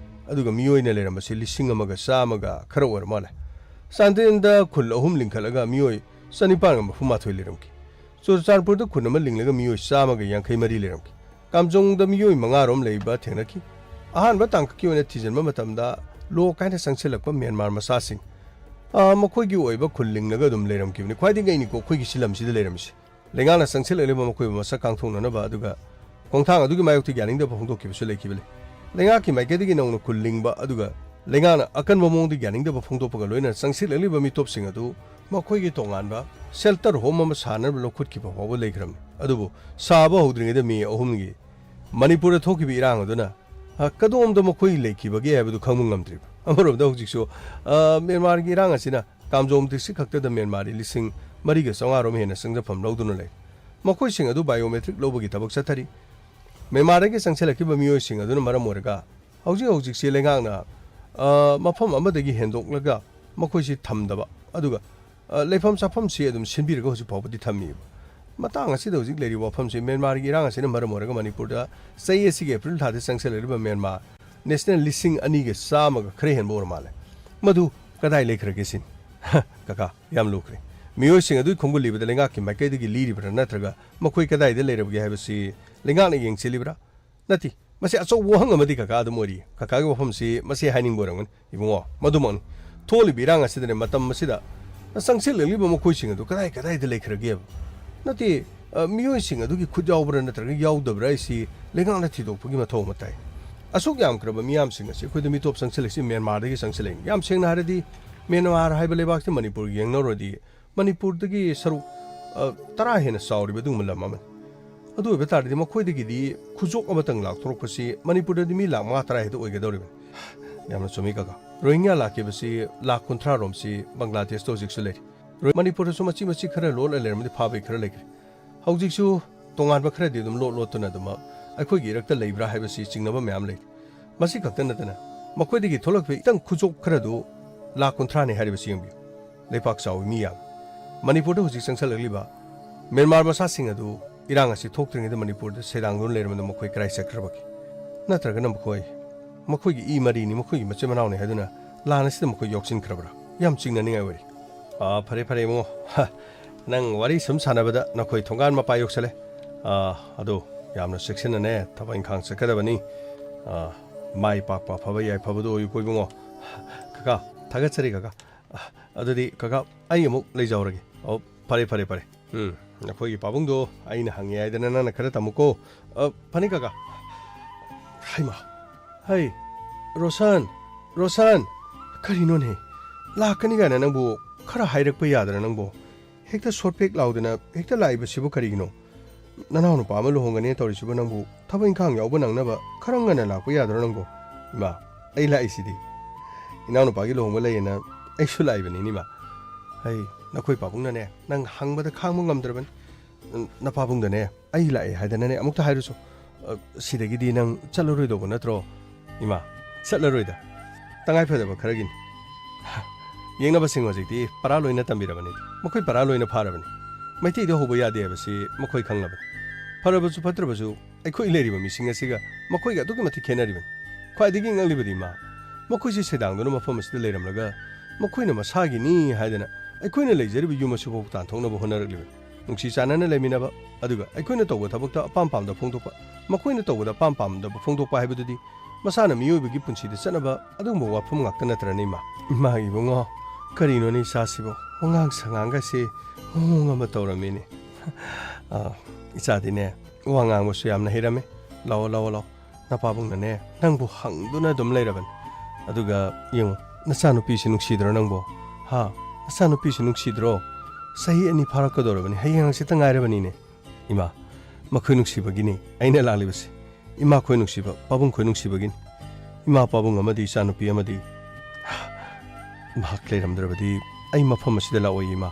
ꯑꯗꯨꯒ ꯃꯤꯑꯣꯏꯅ ꯂꯩꯔꯝꯕꯁꯤ ꯂꯤꯁꯤꯡ ꯑꯃꯒ ꯆꯥꯝꯃꯒ ꯈꯔ ꯑꯣꯏꯔ ꯃꯥꯜꯂꯦ꯫ ꯆꯥꯟꯗꯦꯜꯗ ꯈꯨꯜ ꯑꯍꯨꯝ ꯂꯤꯡꯈꯠꯂꯒ ꯃꯤꯑꯣꯏ ꯆꯅꯤꯄꯥꯟꯒ ꯃꯔꯤꯐꯨ ꯃꯥꯊꯣꯏ ꯂꯩꯔꯝꯈꯤ꯫ ꯆꯨꯔꯆꯥꯟꯄꯨꯔꯗ ꯈꯨꯟ ꯑꯃ ꯂꯤꯡꯂꯒ ꯃꯤꯑꯣꯏ ꯆꯥꯝꯃꯒ ꯌꯥꯡꯈꯩ ꯃꯔꯤ ꯂꯩꯔꯝꯈꯤ꯫ ꯀꯥꯝꯖꯣꯡꯗ ꯃꯤꯑꯣꯏ ꯃꯉꯥꯔꯣꯝ ꯂꯩꯕ ꯊꯦꯡꯅꯈꯤ꯫ ꯑꯍꯥꯟꯕ ꯇꯥꯡꯀꯛꯀꯤ ꯑꯣꯏꯅ ꯊꯤꯖꯤꯟꯕ ꯃꯇꯝꯗ ꯂꯣꯛ ꯍꯥꯏꯅ ꯆꯪꯁꯤꯜꯂꯛꯄ ꯃ꯭ꯌꯥꯟꯃꯥꯔ ꯃꯆꯥꯁꯤꯡ, ꯑ, ꯃꯈꯣꯏꯒꯤ ꯑꯣꯏꯕ ꯈꯨꯜ ꯂꯤꯡꯂꯒ ꯑꯗꯨꯝ ꯂꯩꯔꯝꯈꯤꯕꯅꯤ꯫ ꯈ꯭ꯋꯥꯏꯗꯒꯤ ꯉꯛꯏꯅꯤꯀꯣ ꯑꯩꯈꯣꯏꯒꯤ ꯁꯤ ꯂꯝꯁꯤꯗ ꯂꯩꯔꯝꯃꯤꯁꯦ꯫ ꯂꯩꯉꯥꯛꯅ ꯆꯪꯁꯤꯜꯂꯛꯂꯤꯕ ꯃꯈꯣꯏꯕꯨ ꯃꯁꯛ ꯈꯪꯗꯣꯛꯅꯅꯕ ꯑꯗꯨꯒ ꯈꯣꯡꯊꯥꯡ ꯑꯗꯨꯒꯤ ꯃꯥꯌꯣꯛꯇ ꯌꯥꯅꯤꯡꯗꯕ ꯐꯣꯡꯗꯣꯛꯈꯤꯕꯁꯨ ꯂꯩꯈꯤꯕꯅꯤ꯫ ꯂꯩꯉꯥꯛꯀꯤ ꯃꯥꯏꯀꯩꯗꯒꯤ ꯅꯧꯅ ꯈꯨꯜ ꯂꯤꯡꯕ ꯑꯗꯨꯒ ꯂꯩꯉꯥꯛꯅ ꯑꯀꯟꯕ ꯃꯑꯣꯡꯗ ꯌꯥꯅꯤꯡꯗꯕ ꯐꯣꯡꯗꯣꯛꯄꯒ ꯂꯣꯏꯅꯅ ꯆꯪꯁꯤꯜꯂꯛꯂꯤꯕ ꯃꯤꯇꯣꯞꯁꯤꯡ ꯑꯗꯨ ꯃꯈꯣꯏꯒꯤ ꯇꯣꯉꯥꯟꯕ ꯁꯦꯜꯇꯔ ꯍꯣꯝ ꯑꯃ ꯁꯥꯅꯕ ꯂꯧꯈꯠꯈꯤꯕ ꯐꯥꯎꯕ ꯂꯩꯈ꯭ꯔꯕꯅꯤ꯫ ꯑꯗꯨꯕꯨ ꯁꯥꯕ ꯍꯧꯗ꯭ꯔꯤꯉꯩꯗ ꯃꯦ ꯑꯍꯨꯝꯒꯤ ꯃꯅꯤꯄꯨꯔꯗ ꯊꯣꯛꯈꯤꯕ ꯏꯔꯥꯡ ꯑꯗꯨꯅ, ꯑ, ꯀꯗꯣꯝꯗ ꯃꯈꯣꯏ ꯂꯩꯈꯤꯕꯒꯦ ꯍꯥꯏꯕꯗꯨ ꯈꯪꯕ ꯉꯝꯗ꯭ꯔꯤꯕ꯫ ꯑꯃꯔꯣꯝꯗ ꯍꯧꯖꯤꯛꯁꯨ, ꯑ, ꯃ꯭ꯌꯥꯟꯃꯥꯔꯒꯤ ꯏꯔꯥꯡ ꯑꯁꯤꯅ ꯀꯥꯝꯖꯣꯡ ꯗꯤꯁꯇ꯭ꯔꯤꯛ ꯈꯛꯇꯗ ꯃ꯭ꯌꯥꯟꯃꯥꯔꯤ ꯂꯤꯁꯤꯡ ꯃꯔꯤꯒ ꯆꯥꯝꯃꯉꯥ ꯔꯣꯝ ꯍꯦꯟꯅ ꯆꯪꯖꯐꯝ ꯂꯧꯗꯨꯅ ꯂꯩ꯫ ꯃꯈꯣꯏꯁꯤꯡ ꯑꯗꯨ ꯕꯥꯏꯑꯣꯃꯦꯇ꯭ꯔꯤꯛ ꯂꯧꯕꯒꯤ ꯊꯕꯛ ꯆꯠꯊꯔꯤ꯫ ꯃ꯭ꯌꯥꯟꯃꯥꯔꯗꯒꯤ ꯆꯪꯁꯤꯜꯂꯛꯈꯤꯕ ꯃꯤꯑꯣꯏꯁꯤꯡ ꯑꯗꯨꯅ ꯃꯔꯝ ꯑꯣꯏꯔꯒ ꯍꯧꯖꯤꯛ ꯍꯧꯖꯤꯛꯁꯤ ꯂꯩꯉꯥꯛꯅ, ꯑ, ꯃꯐꯝ ꯑꯃꯗꯒꯤ ꯍꯦꯟꯗꯣꯛꯂꯒ ꯃꯈꯣꯏꯁꯤ ꯊꯝꯗꯕ, ꯑꯗꯨꯒ, ꯑ, ꯂꯩꯐꯝ ꯆꯥꯐꯝꯁꯤ ꯑꯗꯨꯝ ꯁꯤꯟꯕꯤꯔꯒ ꯍꯧꯖꯤꯛ ꯐꯥꯎꯕꯗꯤ ꯊꯝꯃꯤꯕ꯫ ꯃꯇꯥꯡ ꯑꯁꯤꯗ ꯍꯧꯖꯤꯛ ꯂꯩꯔꯤꯕ ꯋꯥꯐꯝꯁꯤ ꯃ꯭ꯌꯥꯟꯃꯥꯔꯒꯤ ꯏꯔꯥꯡ ꯑꯁꯤꯅ ꯃꯔꯝ ꯑꯣꯏꯔꯒ ꯃꯅꯤꯄꯨꯔꯗ ꯆꯍꯤ ꯑꯁꯤꯒꯤ ꯑꯦꯄ꯭ꯔꯤꯜ ꯊꯥꯗ ꯆꯪꯁꯤꯜꯂꯛꯂꯤꯕ ꯃ꯭ꯌꯥꯟꯃꯥꯔ ꯅꯦꯁꯅꯦꯜ ꯂꯤꯁꯤꯡ ꯑꯅꯤꯒ ꯆꯥꯝꯃꯒ ꯈꯔ ꯍꯦꯟꯕ ꯑꯣꯏꯔ ꯃꯥꯜꯂꯦ꯫ ꯃꯗꯨ ꯀꯗꯥꯏ ꯂꯩꯈ꯭ꯔꯒꯦ ꯁꯤꯅꯤ꯫ ꯀꯀꯥ, ꯌꯥꯝ ꯂꯨꯈ꯭ꯔꯦ꯫ ꯃꯤꯑꯣꯏꯁꯤꯡ ꯑꯗꯨꯒꯤ ꯈꯣꯡꯒꯨꯜ ꯂꯤꯕꯗ ꯂꯩꯉꯥꯛꯀꯤ ꯃꯥꯏꯀꯩꯗꯒꯤ ꯂꯤꯔꯤꯕ꯭ꯔꯥ ꯅꯠꯇ꯭ꯔꯒ ꯃꯈꯣꯏ ꯀꯗꯥꯏꯗ ꯂꯩꯔꯕꯒꯦ ꯍꯥꯏꯕꯁꯤ ꯂꯩꯉꯥꯛꯅ ꯌꯦꯡꯁꯤꯜꯂꯤꯕ꯭ꯔꯥ? ꯅꯠꯇꯦ, ꯃꯁꯤ ꯑꯆꯧꯕ ꯋꯥꯍꯪ ꯑꯃꯗꯤ ꯀꯀꯥ ꯑꯗꯨꯝ ꯑꯣꯏꯔꯤ꯫ ꯀꯀꯥꯒꯤ ꯋꯥꯐꯝꯁꯤ ꯃꯁꯤ ꯍꯥꯏꯅꯤꯡꯕ ꯑꯣꯏꯔꯝꯒꯅꯤ꯫ ꯏꯕꯨꯡꯉꯣ, ꯃꯗꯨꯃꯛꯅꯤ꯫ ꯊꯣꯛꯂꯤꯕ ꯏꯔꯥꯡ ꯑꯁꯤꯗꯅꯦ, ꯃꯇꯝ ꯑꯁꯤꯗ ꯆꯪꯁꯤꯜꯂꯛꯂꯤꯕ ꯃꯈꯣꯏꯁꯤꯡ ꯑꯗꯨ ꯀꯗꯥꯏ ꯀꯗꯥꯏꯗ ꯂꯩꯈ꯭ꯔꯒꯦꯕ? ꯅꯠꯇꯦ, ꯑ, ꯃꯤꯑꯣꯏꯁꯤꯡ ꯑꯗꯨꯒꯤ ꯈꯨꯠ ꯌꯥꯎꯕ꯭ꯔꯥ ꯅꯠꯇ꯭ꯔꯒ ꯌꯥꯎꯗꯕ꯭ꯔꯥ ꯍꯥꯏꯁꯤ ꯂꯩꯉꯥꯛꯅ ꯊꯤꯗꯣꯛꯄꯒꯤ ꯃꯊꯧ ꯑꯃ ꯇꯥꯏ꯫ ꯑꯁꯨꯛ ꯌꯥꯝꯈ꯭ꯔꯕ ꯃꯤꯌꯥꯝꯁꯤꯡ ꯑꯁꯤ ꯑꯩꯈꯣꯏꯗ ꯃꯤꯇꯣꯞ ꯆꯪꯁꯤꯜꯂꯛꯏꯁꯤ ꯃ꯭ꯌꯥꯟꯃꯥꯔꯗꯒꯤ ꯆꯪꯁꯤꯜꯂꯛꯏꯅꯤ꯫ ꯌꯥꯝ ꯁꯦꯡꯅ ꯍꯥꯏꯔꯗꯤ ꯃ꯭ꯌꯥꯟꯃꯥꯔ ꯍꯥꯏꯕ ꯂꯩꯕꯥꯛꯁꯤ ꯃꯅꯤꯄꯨꯔꯒ ꯌꯦꯡꯅꯔꯨꯔꯗꯤ ꯃꯅꯤꯄꯨꯔꯗꯒꯤ ꯁꯔꯨꯛ, ꯑ, ꯇꯔꯥ ꯍꯦꯟꯅ ꯆꯥꯎꯔꯤꯕ ꯑꯗꯨꯒꯨꯝꯕ ꯂꯝ ꯑꯃꯅꯤ꯫ ꯑꯗꯨ ꯑꯣꯏꯕ ꯇꯥꯔꯗꯤ ꯃꯈꯣꯏꯗꯒꯤꯗꯤ ꯈꯨꯖꯣꯞ ꯑꯃꯇꯪ ꯂꯥꯛꯊꯣꯔꯛꯄꯁꯤ ꯃꯅꯤꯄꯨꯔꯗꯗꯤ ꯃꯤ ꯂꯥꯛ ꯃꯉꯥ ꯇꯔꯥ ꯍꯦꯛꯇ ꯑꯣꯏꯒꯗꯧꯔꯤꯕꯅꯤ꯫ ꯌꯥꯝꯅ ꯆꯨꯝꯃꯤ ꯀꯀꯥ꯫ ꯔꯣꯍꯤꯡꯒ꯭ꯌꯥ ꯂꯥꯛꯈꯤꯕꯁꯤ ꯂꯥꯛ ꯀꯨꯟꯊ꯭ꯔꯥ ꯔꯣꯝꯁꯤ ꯕꯪꯒ꯭ꯂꯥꯗꯦꯁꯇ ꯍꯧꯖꯤꯛꯁꯨ ꯂꯩꯔꯤ꯫ ꯔꯣ-, ꯃꯅꯤꯄꯨꯔꯗꯁꯨ ꯃꯆꯤ ꯃꯆꯤ ꯈꯔ ꯂꯣꯠꯂ ꯂꯩꯔꯝꯃꯗꯤ ꯐꯥꯕꯩ ꯈꯔ ꯂꯩꯈ꯭ꯔꯦ꯫ ꯍꯧꯖꯤꯛꯁꯨ ꯇꯣꯉꯥꯟꯕ ꯈꯔꯗꯤ ꯑꯗꯨꯝ ꯂꯣꯠ ꯂꯣꯠꯇꯨꯅ ꯑꯗꯨꯃꯛ ꯑꯩꯈꯣꯏꯒꯤ ꯏꯔꯛꯇ ꯂꯩꯕ꯭ꯔꯥ ꯍꯥꯏꯕꯁꯤ ꯆꯤꯡꯅꯕ ꯃꯌꯥꯝ ꯂꯩ꯫ ꯃꯁꯤ ꯈꯛꯇ ꯅꯠꯇꯅ ꯃꯈꯣꯏꯗꯒꯤ ꯊꯣꯛꯂꯛꯄ ꯈꯤꯇꯪ ꯈꯨꯆꯣꯞ ꯈꯔꯗꯨ ꯂꯥꯈ ꯀꯨꯟꯊ꯭ꯔꯥꯅꯤ ꯍꯥꯏꯔꯤꯕꯁꯤ ꯌꯦꯡꯕꯤꯌꯨ꯫ ꯂꯩꯄꯥꯛ ꯆꯥꯎꯏ, ꯃꯤ ꯌꯥꯝꯃꯤ꯫ ꯃꯅꯤꯄꯨꯔꯗ ꯍꯧꯖꯤꯛ ꯆꯪꯁꯜꯂꯛꯂꯤꯕ ꯃ꯭ꯌꯥꯟꯃꯥꯔ ꯃꯆꯥꯁꯤꯡ ꯑꯗꯨ ꯏꯔꯥꯡ ꯑꯁꯤ ꯊꯣꯛꯇ꯭ꯔꯤꯉꯩꯗ ꯃꯅꯤꯄꯨꯔꯗ ꯁꯦꯗꯥꯡꯗꯨꯅ ꯂꯩꯔꯝꯕꯗ ꯃꯈꯣꯏ ꯀꯗꯥꯏ ꯆꯠꯈ꯭ꯔꯕꯒꯦ? ꯅꯠꯇ꯭ꯔꯒꯅ ꯃꯈꯣꯏ, ꯃꯈꯣꯏꯒꯤ ꯏ ꯃꯔꯤꯅꯤ, ꯃꯈꯣꯏꯒꯤ ꯃꯆꯤꯟ ꯃꯅꯥꯎꯅꯤ ꯍꯥꯏꯗꯨꯅ ꯂꯥꯟ ꯑꯁꯤꯗ ꯃꯈꯣꯏ ꯌꯥꯎꯁꯤꯟꯈ꯭ꯔꯕ꯭ꯔꯥ? ꯌꯥꯝ ꯆꯤꯡꯅꯅꯤꯡꯉꯥꯏ ꯑꯣꯏꯔꯤ꯫ ꯑꯥ, ꯐꯔꯦ, ꯐꯔꯦ, ꯏꯕꯨꯡꯉꯣ꯫ ꯍ, ꯅꯪ ꯋꯥꯔꯤ ꯁꯨꯝ ꯁꯥꯟꯅꯕꯗ ꯅꯈꯣꯏ ꯊꯣꯡꯒꯥꯟ ꯃꯄꯥ ꯌꯧꯁꯜꯂꯦ꯫ ꯑꯥ, ꯑꯗꯣ ꯌꯥꯝꯅ ꯆꯦꯛꯁꯤꯟꯅꯅꯦ ꯊꯕꯛ ꯏꯪꯈꯥꯡ ꯆꯠꯀꯗꯕꯅꯤ꯫ ꯑꯥ, ꯃꯥꯏ ꯄꯥꯛꯄ ꯑꯐꯕ ꯌꯥꯏꯐꯕꯗꯣ ꯑꯣꯏꯌꯨꯀꯣ, ꯏꯕꯨꯡꯉꯣ꯫ ꯀꯀꯥ, ꯊꯥꯒꯠꯆꯔꯤ, ꯀꯀꯥ꯫ ꯑꯥ, ꯑꯗꯨꯗꯤ, ꯀꯀꯥ, ꯑꯩ ꯑꯃꯨꯛ ꯂꯩꯖꯍꯧꯔꯒꯦ꯫ ꯑꯣ, ꯐꯔꯦ, ꯐꯔꯦ, ꯐꯔꯦ꯫ ꯎꯝ, ꯅꯈꯣꯏꯒꯤ ꯄꯥꯕꯨꯡꯗꯣ ꯑꯩꯅ ꯍꯪꯉꯦ ꯍꯥꯏꯗꯅ ꯅꯪꯅ ꯈꯔ ꯇꯝꯃꯨꯀꯣ꯫ ꯑ, ꯐꯅꯤ, ꯀꯀꯥ꯫ ꯍꯩꯃꯥ꯫ ꯍꯩ, ꯔꯣꯁꯟ, ꯔꯣꯁꯟ! ꯀꯔꯤꯅꯣꯅꯦ? ꯂꯥꯛꯀꯅꯤ ꯀꯥꯏꯅ ꯅꯪꯕꯨ ꯈꯔ ꯍꯥꯏꯔꯛꯄ ꯌꯥꯗ꯭ꯔꯥ ꯅꯪꯕꯨ? ꯍꯦꯛꯇ ꯁꯣꯔꯠ ꯄꯦꯛ ꯂꯥꯎꯗꯅ ꯍꯦꯛꯇ ꯂꯥꯛꯏꯕꯁꯤꯕꯨ ꯀꯔꯤꯒꯤꯅꯣ? ꯅꯅꯥꯎ ꯅꯨꯄꯥ ꯑꯃ ꯂꯨꯍꯣꯡꯒꯅꯤ ꯇꯧꯔꯤꯁꯤꯕꯨ ꯅꯪꯕꯨ ꯊꯕꯛ ꯏꯪꯈꯥꯡ ꯌꯥꯎꯕ ꯅꯪꯅꯕ ꯈꯔ ꯉꯟꯅ ꯂꯥꯛꯄ ꯌꯥꯗ꯭ꯔꯣ ꯅꯪꯕꯨ? ꯏꯃꯥ, ꯑꯩ ꯂꯥꯛꯏꯁꯤꯗꯤ꯫ ꯏꯅꯥꯎ ꯅꯨꯄꯥꯒꯤ ꯂꯨꯍꯣꯡꯕ ꯂꯩꯌꯦꯅ ꯑꯩꯁꯨ ꯂꯥꯛꯏꯕꯅꯤꯅꯦ, ꯏꯃꯥ꯫ ꯍꯩ, ꯅꯈꯣꯏ ꯄꯥꯕꯨꯡꯅꯅꯦ, ꯅꯪ ꯍꯪꯕꯗ ꯈꯥꯡꯕ ꯉꯝꯗ꯭ꯔꯕꯅꯤ꯫ ꯎꯝ, ꯅꯄꯥꯕꯨꯡꯗꯅꯦ, ꯑꯩ ꯂꯥꯛꯑꯦ ꯍꯥꯏꯗꯅꯅꯦ ꯑꯃꯨꯛꯇ ꯍꯥꯏꯔꯨꯁꯣ꯫ ꯑ, ꯁꯤꯗꯒꯤꯗꯤ ꯅꯪ ꯆꯠꯂꯔꯣꯏꯗꯧꯕ ꯅꯠꯇ꯭ꯔꯣ? ꯏꯃꯥ, ꯆꯠꯂꯔꯣꯏꯗ꯫ ꯇꯉꯥꯏ ꯐꯗꯕ ꯈꯔꯒꯤꯅꯤ꯫ ꯌꯦꯡꯅꯕꯁꯤꯡ ꯍꯧꯖꯤꯛꯇꯤ ꯄꯔꯥ ꯂꯣꯏꯅ ꯇꯝꯕꯤꯔꯕꯅꯤ꯫ ꯃꯈꯣꯏ ꯄꯔꯥ ꯂꯣꯏꯅ ꯐꯥꯔꯕꯅꯤ꯫ ꯃꯩꯇꯩꯗ ꯍꯧꯕ ꯌꯥꯗꯦ ꯍꯥꯏꯕꯁꯤ ꯃꯈꯣꯏ ꯈꯪꯂꯕꯅꯤ꯫ ꯐꯔꯕꯁꯨ ꯐꯠꯇ꯭ꯔꯕꯁꯨ ꯑꯩꯈꯣꯏ ꯂꯩꯔꯤꯕ ꯃꯤꯁꯤꯡ ꯑꯁꯤꯒ ꯃꯈꯣꯏꯒ ꯑꯗꯨꯛꯀꯤ ꯃꯇꯤꯛ ꯈꯦꯠꯅꯔꯤꯕꯅꯤ꯫ ꯈ꯭ꯋꯥꯏꯗꯒꯤ ꯉꯛꯂꯤꯕꯗꯤ, ꯏꯃꯥ, ꯃꯈꯣꯏꯁꯤ ꯁꯦꯗꯥꯡꯗꯨꯅ ꯃꯐꯝ ꯑꯁꯤꯗ ꯂꯩꯔꯝꯂꯒ ꯃꯈꯣꯏꯅ ꯃꯁꯥꯒꯤꯅꯤ ꯍꯥꯏꯗꯅ ꯑꯩꯈꯣꯏꯅ ꯂꯩꯖꯔꯤꯕ ꯌꯨꯝ ꯑꯁꯤꯐꯥꯎ ꯇꯥꯟꯊꯣꯛꯅꯕ ꯍꯣꯠꯅꯔꯛꯂꯤꯕꯅꯤ꯫ ꯅꯨꯡꯁꯤ ꯆꯥꯟꯅꯅ ꯂꯩꯃꯤꯟꯅꯕ, ꯑꯗꯨꯒ ꯑꯩꯈꯣꯏꯅ ꯇꯧꯕ ꯊꯕꯛꯇ ꯑꯄꯥꯝ ꯄꯥꯝꯗ ꯐꯣꯡꯗꯣꯛꯄ, ꯃꯈꯣꯏꯅ ꯇꯧꯕꯗ ꯑꯄꯥꯝ ꯄꯥꯝꯗꯕ ꯐꯣꯡꯗꯣꯛꯄ ꯍꯥꯏꯕꯗꯨꯗꯤ ꯃꯁꯥꯅ ꯃꯤꯑꯣꯏꯕꯒꯤ ꯄꯨꯟꯁꯤꯗ ꯆꯠꯅꯕ ꯑꯗꯨꯒꯨꯝꯕ ꯋꯥꯐꯝ ꯉꯥꯛꯇ ꯅꯠꯇ꯭ꯔꯅꯦ, ꯏꯃꯥ? ꯏꯃꯥ ꯏꯕꯨꯡꯉꯣ, ꯀꯔꯤꯅꯣꯅꯦ ꯏꯆꯥꯁꯤꯕꯣ? ꯋꯥꯉꯥꯡ ꯁꯉꯥꯡꯒꯁꯦ ꯃꯑꯣꯡ ꯑꯃ ꯇꯧꯔꯝꯃꯤꯅꯦ꯫ ꯑ, ꯏꯆꯥꯗꯤꯅꯦ, ꯋꯥ ꯉꯥꯡꯕꯁꯨ ꯌꯥꯝꯅ ꯍꯩꯔꯝꯃꯦ꯫ ꯂꯥꯛꯑꯣ, ꯂꯥꯛꯑꯣ, ꯂꯥꯛꯑꯣ꯫ ꯅꯄꯥꯕꯨꯡꯅꯅꯦ, ꯅꯪꯕꯨ ꯍꯪꯗꯨꯅ ꯑꯗꯨꯝ ꯂꯩꯔꯕꯅꯤ꯫ ꯑꯗꯨꯒ ꯌꯦꯡꯉꯨ, ꯅꯆꯥꯅꯨꯄꯤꯁꯤ ꯅꯨꯡꯁꯤꯗ꯭ꯔꯣ ꯅꯪꯕꯨ? ꯍꯥ? ꯅꯆꯥꯅꯨꯄꯤꯁꯤ ꯅꯨꯡꯁꯤꯗ꯭ꯔꯣ? ꯆꯍꯤ ꯑꯅꯤ ꯐꯥꯔꯛꯀꯗꯧꯔꯕꯅꯤ, ꯍꯌꯦꯡ ꯍꯪꯆꯤꯠꯇ ꯉꯥꯏꯔꯕꯅꯤꯅꯦ꯫ ꯏꯃꯥ, ꯃꯈꯣꯏ ꯅꯨꯡꯁꯤꯕꯒꯤꯅꯤ ꯑꯩꯅ ꯂꯥꯛꯂꯤꯕꯁꯤ꯫ ꯏꯃꯥꯈꯣꯏ ꯅꯨꯡꯁꯤꯕ, ꯄꯥꯕꯨꯡꯈꯣꯏ ꯅꯨꯡꯁꯤꯕꯒꯤꯅꯤ꯫ ꯏꯃꯥ, ꯄꯥꯕꯨꯡ ꯑꯃꯗꯤ ꯏꯆꯥꯅꯨꯄꯤ ꯑꯃꯗꯤ ꯃꯍꯥꯛ ꯂꯩꯔꯝꯗ꯭ꯔꯕꯗꯤ ꯑꯩ ꯃꯐꯝ ꯑꯁꯤꯗ ꯂꯥꯛꯑꯣꯏ, ꯏꯃꯥ꯫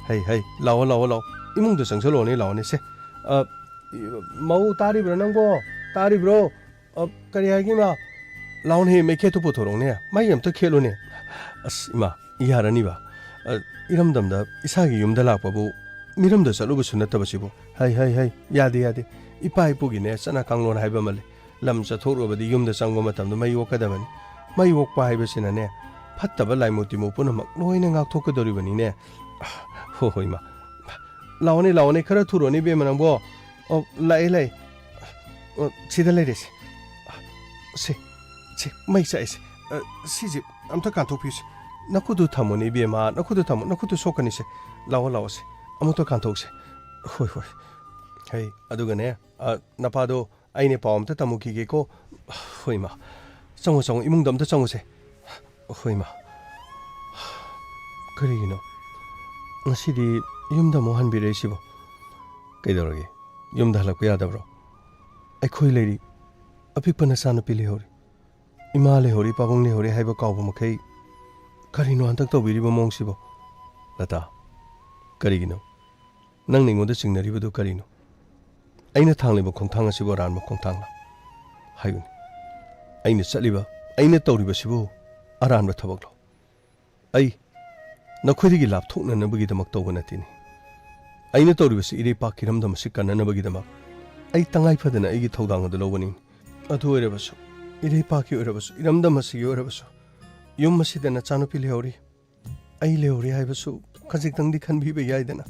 ꯍꯩ, ꯍꯩ, ꯂꯥꯛꯑꯣ, ꯂꯥꯛꯑꯣ, ꯂꯥꯛꯑꯣ꯫ ꯏꯃꯨꯡꯗ ꯆꯪꯁꯜꯂꯛꯑꯣꯅꯦ, ꯂꯥꯛꯑꯣꯅꯦ, ꯁꯦ꯫ ꯑ, ꯃꯧ, ꯇꯥꯔꯤꯕ꯭ꯔꯣ ꯅꯪꯕꯣ? ꯇꯥꯔꯤꯕ꯭ꯔꯣ? ꯑ, ꯀꯔꯤ ꯍꯥꯏꯒꯦ, ꯏꯃꯥ? ꯂꯥꯎꯅꯦ, ꯃꯩꯈꯦꯠꯇꯨ ꯄꯨꯊꯣꯔꯛꯎꯅꯦ, ꯃꯩ ꯑꯝꯇ ꯈꯦꯠꯂꯨꯅꯦ꯫ ꯑꯁ, ꯏꯃꯥ, ꯌꯥꯔꯅꯤꯕ? ꯑ, ꯏꯔꯝꯗꯝꯗ, ꯏꯁꯥꯒꯤ ꯌꯨꯝꯗ ꯂꯥꯛꯄꯕꯨ ꯃꯤꯔꯝꯗ ꯆꯠꯂꯨꯕꯁꯨ ꯅꯠꯇꯕꯁꯤꯕꯨ꯫ ꯍꯩ, ꯍꯩ, ꯍꯩ, ꯌꯥꯗꯦ, ꯌꯥꯗꯦ꯫ ꯏꯄꯥ ꯏꯄꯨꯒꯤꯅꯦ ꯆꯠꯅ ꯀꯥꯡꯂꯣꯟ ꯍꯥꯏꯕ ꯑꯃ ꯂꯩ꯫ ꯂꯝ ꯆꯠꯊꯣꯛꯂꯨꯔꯕꯗꯤ ꯌꯨꯝꯗ ꯆꯪꯕ ꯃꯇꯝꯗ ꯃꯩ ꯑꯣꯛꯀꯗꯕꯅꯤ꯫ ꯃꯩ ꯑꯣꯛꯄ ꯍꯥꯏꯕꯁꯤꯅꯅꯦ, ꯐꯠꯇꯕ ꯂꯥꯏꯃꯨ ꯇꯤꯃꯨ ꯄꯨꯝꯅꯃꯛ ꯂꯣꯏꯅ ꯉꯥꯛꯊꯣꯛꯀꯗꯧꯔꯤꯕꯅꯤꯅꯦ꯫ ꯍꯣ, ꯍꯣ, ꯏꯃꯥ꯫ ꯂꯥꯛꯑꯣꯅꯦ, ꯂꯥꯛꯑꯣꯅꯦ, ꯈꯔ ꯊꯨꯔꯣꯅꯦ, ꯏꯕꯦꯝꯃ, ꯅꯪꯕꯣ꯫ ꯑꯣ, ꯂꯥꯛꯑꯦ, ꯂꯥꯛꯑꯦ꯫ ꯑꯣ, ꯁꯤꯗ ꯂꯩꯔꯦꯁꯦ꯫ ꯁꯦ, ꯁꯦ, ꯃꯩ ꯆꯥꯛꯑꯦꯁꯦ꯫ ꯑ, ꯁꯤꯁꯦ ꯑꯝꯇ ꯀꯥꯟꯊꯣꯛꯄꯤꯌꯨꯁꯦ꯫ ꯅꯈꯨꯠꯇꯨ ꯊꯝꯃꯣꯅꯦ, ꯏꯕꯦꯝꯃ, ꯅꯈꯨꯠꯇꯨ ꯊꯝꯃꯣ, ꯅꯈꯨꯠꯇꯨ ꯁꯣꯛꯀꯅꯤꯁꯦ꯫ ꯂꯥꯛꯑꯣ, ꯂꯥꯛꯑꯣꯁꯦ꯫ ꯑꯃꯨꯛꯇ ꯀꯥꯟꯊꯣꯛꯁꯦ꯫ ꯍꯣꯏ, ꯍꯣꯏ꯫ ꯍꯩ, ꯑꯗꯨꯒꯅꯦ, ꯑ, ꯅꯄꯥꯗꯣ ꯑꯩꯅ ꯄꯥꯎ ꯑꯝꯇ ꯇꯝꯃꯨꯈꯤꯒꯦꯀꯣ꯫ ꯍꯣꯏ, ꯏꯃꯥ꯫ ꯆꯪꯉꯣ, ꯆꯪꯉꯣ, ꯏꯃꯨꯡꯗ ꯑꯝꯇ ꯆꯪꯉꯨꯁꯦ꯫ ꯍꯣꯏ, ꯏꯃꯥ꯫ ꯀꯔꯤꯒꯤꯅꯣ? ꯉꯁꯤꯗꯤ ꯌꯨꯝꯗ ꯑꯃꯨꯛ ꯍꯟꯕꯤꯔꯛꯏꯁꯤꯕꯣ? ꯀꯩꯗꯧꯔꯒꯦ? ꯌꯨꯝꯗ ꯍꯜꯂꯛꯄ ꯌꯥꯗꯕ꯭ꯔꯣ? ꯑꯩꯈꯣꯏ ꯂꯩꯔꯤ꯫ ꯑꯄꯤꯛꯄ ꯅꯆꯥꯅꯨꯄꯤ ꯂꯩꯍꯧꯔꯤ꯫ ꯏꯃꯥ ꯂꯩꯍꯧꯔꯤ, ꯄꯥꯕꯨꯡ ꯂꯩꯍꯧꯔꯤ ꯍꯥꯏꯕ ꯀꯥꯎꯕ ꯃꯈꯩ ꯀꯔꯤꯅꯣ ꯍꯟꯗꯛ ꯇꯧꯕꯤꯔꯤꯕ ꯃꯑꯣꯡꯁꯤꯕꯣ? ꯂꯇꯥ, ꯀꯔꯤꯒꯤꯅꯣ? ꯅꯪꯅ ꯑꯩꯉꯣꯟꯗ ꯆꯤꯡꯅꯔꯤꯕꯗꯨ ꯀꯔꯤꯅꯣ? ꯑꯩꯅ ꯊꯥꯡꯂꯤꯕ ꯈꯣꯡꯊꯥꯡ ꯑꯁꯤꯕꯨ ꯑꯔꯥꯟꯕ ꯈꯣꯡꯊꯥꯡꯂ? ꯍꯥꯏꯌꯨꯅꯦ꯫ ꯑꯩꯅ ꯆꯠꯂꯤꯕ, ꯑꯩꯅ ꯇꯧꯔꯤꯕꯁꯤꯕꯨ ꯑꯔꯥꯟꯕ ꯊꯕꯛꯂꯣ? ꯑꯩ ꯅꯈꯣꯏꯗꯒꯤ ꯂꯥꯞꯊꯣꯛꯅꯅꯕꯒꯤꯗꯃꯛ ꯇꯧꯕ ꯅꯠꯇꯦꯅꯦ꯫ ꯑꯩꯅ ꯇꯧꯔꯤꯕꯁꯤ ꯏꯔꯩꯄꯥꯛꯀꯤ ꯏꯔꯝꯗꯝ ꯑꯁꯤ ꯀꯟꯅꯅꯕꯒꯤꯗꯃꯛ ꯑꯩ ꯇꯉꯥꯏ ꯐꯗꯅ ꯑꯩꯒꯤ ꯊꯧꯗꯥꯡ ꯑꯗꯨ ꯂꯧꯕꯅꯤ꯫ ꯑꯗꯨ ꯑꯣꯏꯔꯕꯁꯨ, ꯏꯔꯩꯄꯥꯛꯀꯤ ꯑꯣꯏꯔꯕꯁꯨ, ꯏꯔꯝꯗꯝ ꯑꯁꯤꯒꯤ ꯑꯣꯏꯔꯕꯁꯨ, ꯌꯨꯝ ꯑꯁꯤꯗ ꯅꯆꯥꯅꯨꯄꯤ ꯂꯩꯍꯧꯔꯤ, ꯑꯩ ꯂꯩꯍꯧꯔꯤ ꯍꯥꯏꯕꯁꯨ ꯈꯖꯤꯛꯇꯪꯗꯤ ꯈꯟꯕꯤꯕ ꯌꯥꯏꯗꯅ꯫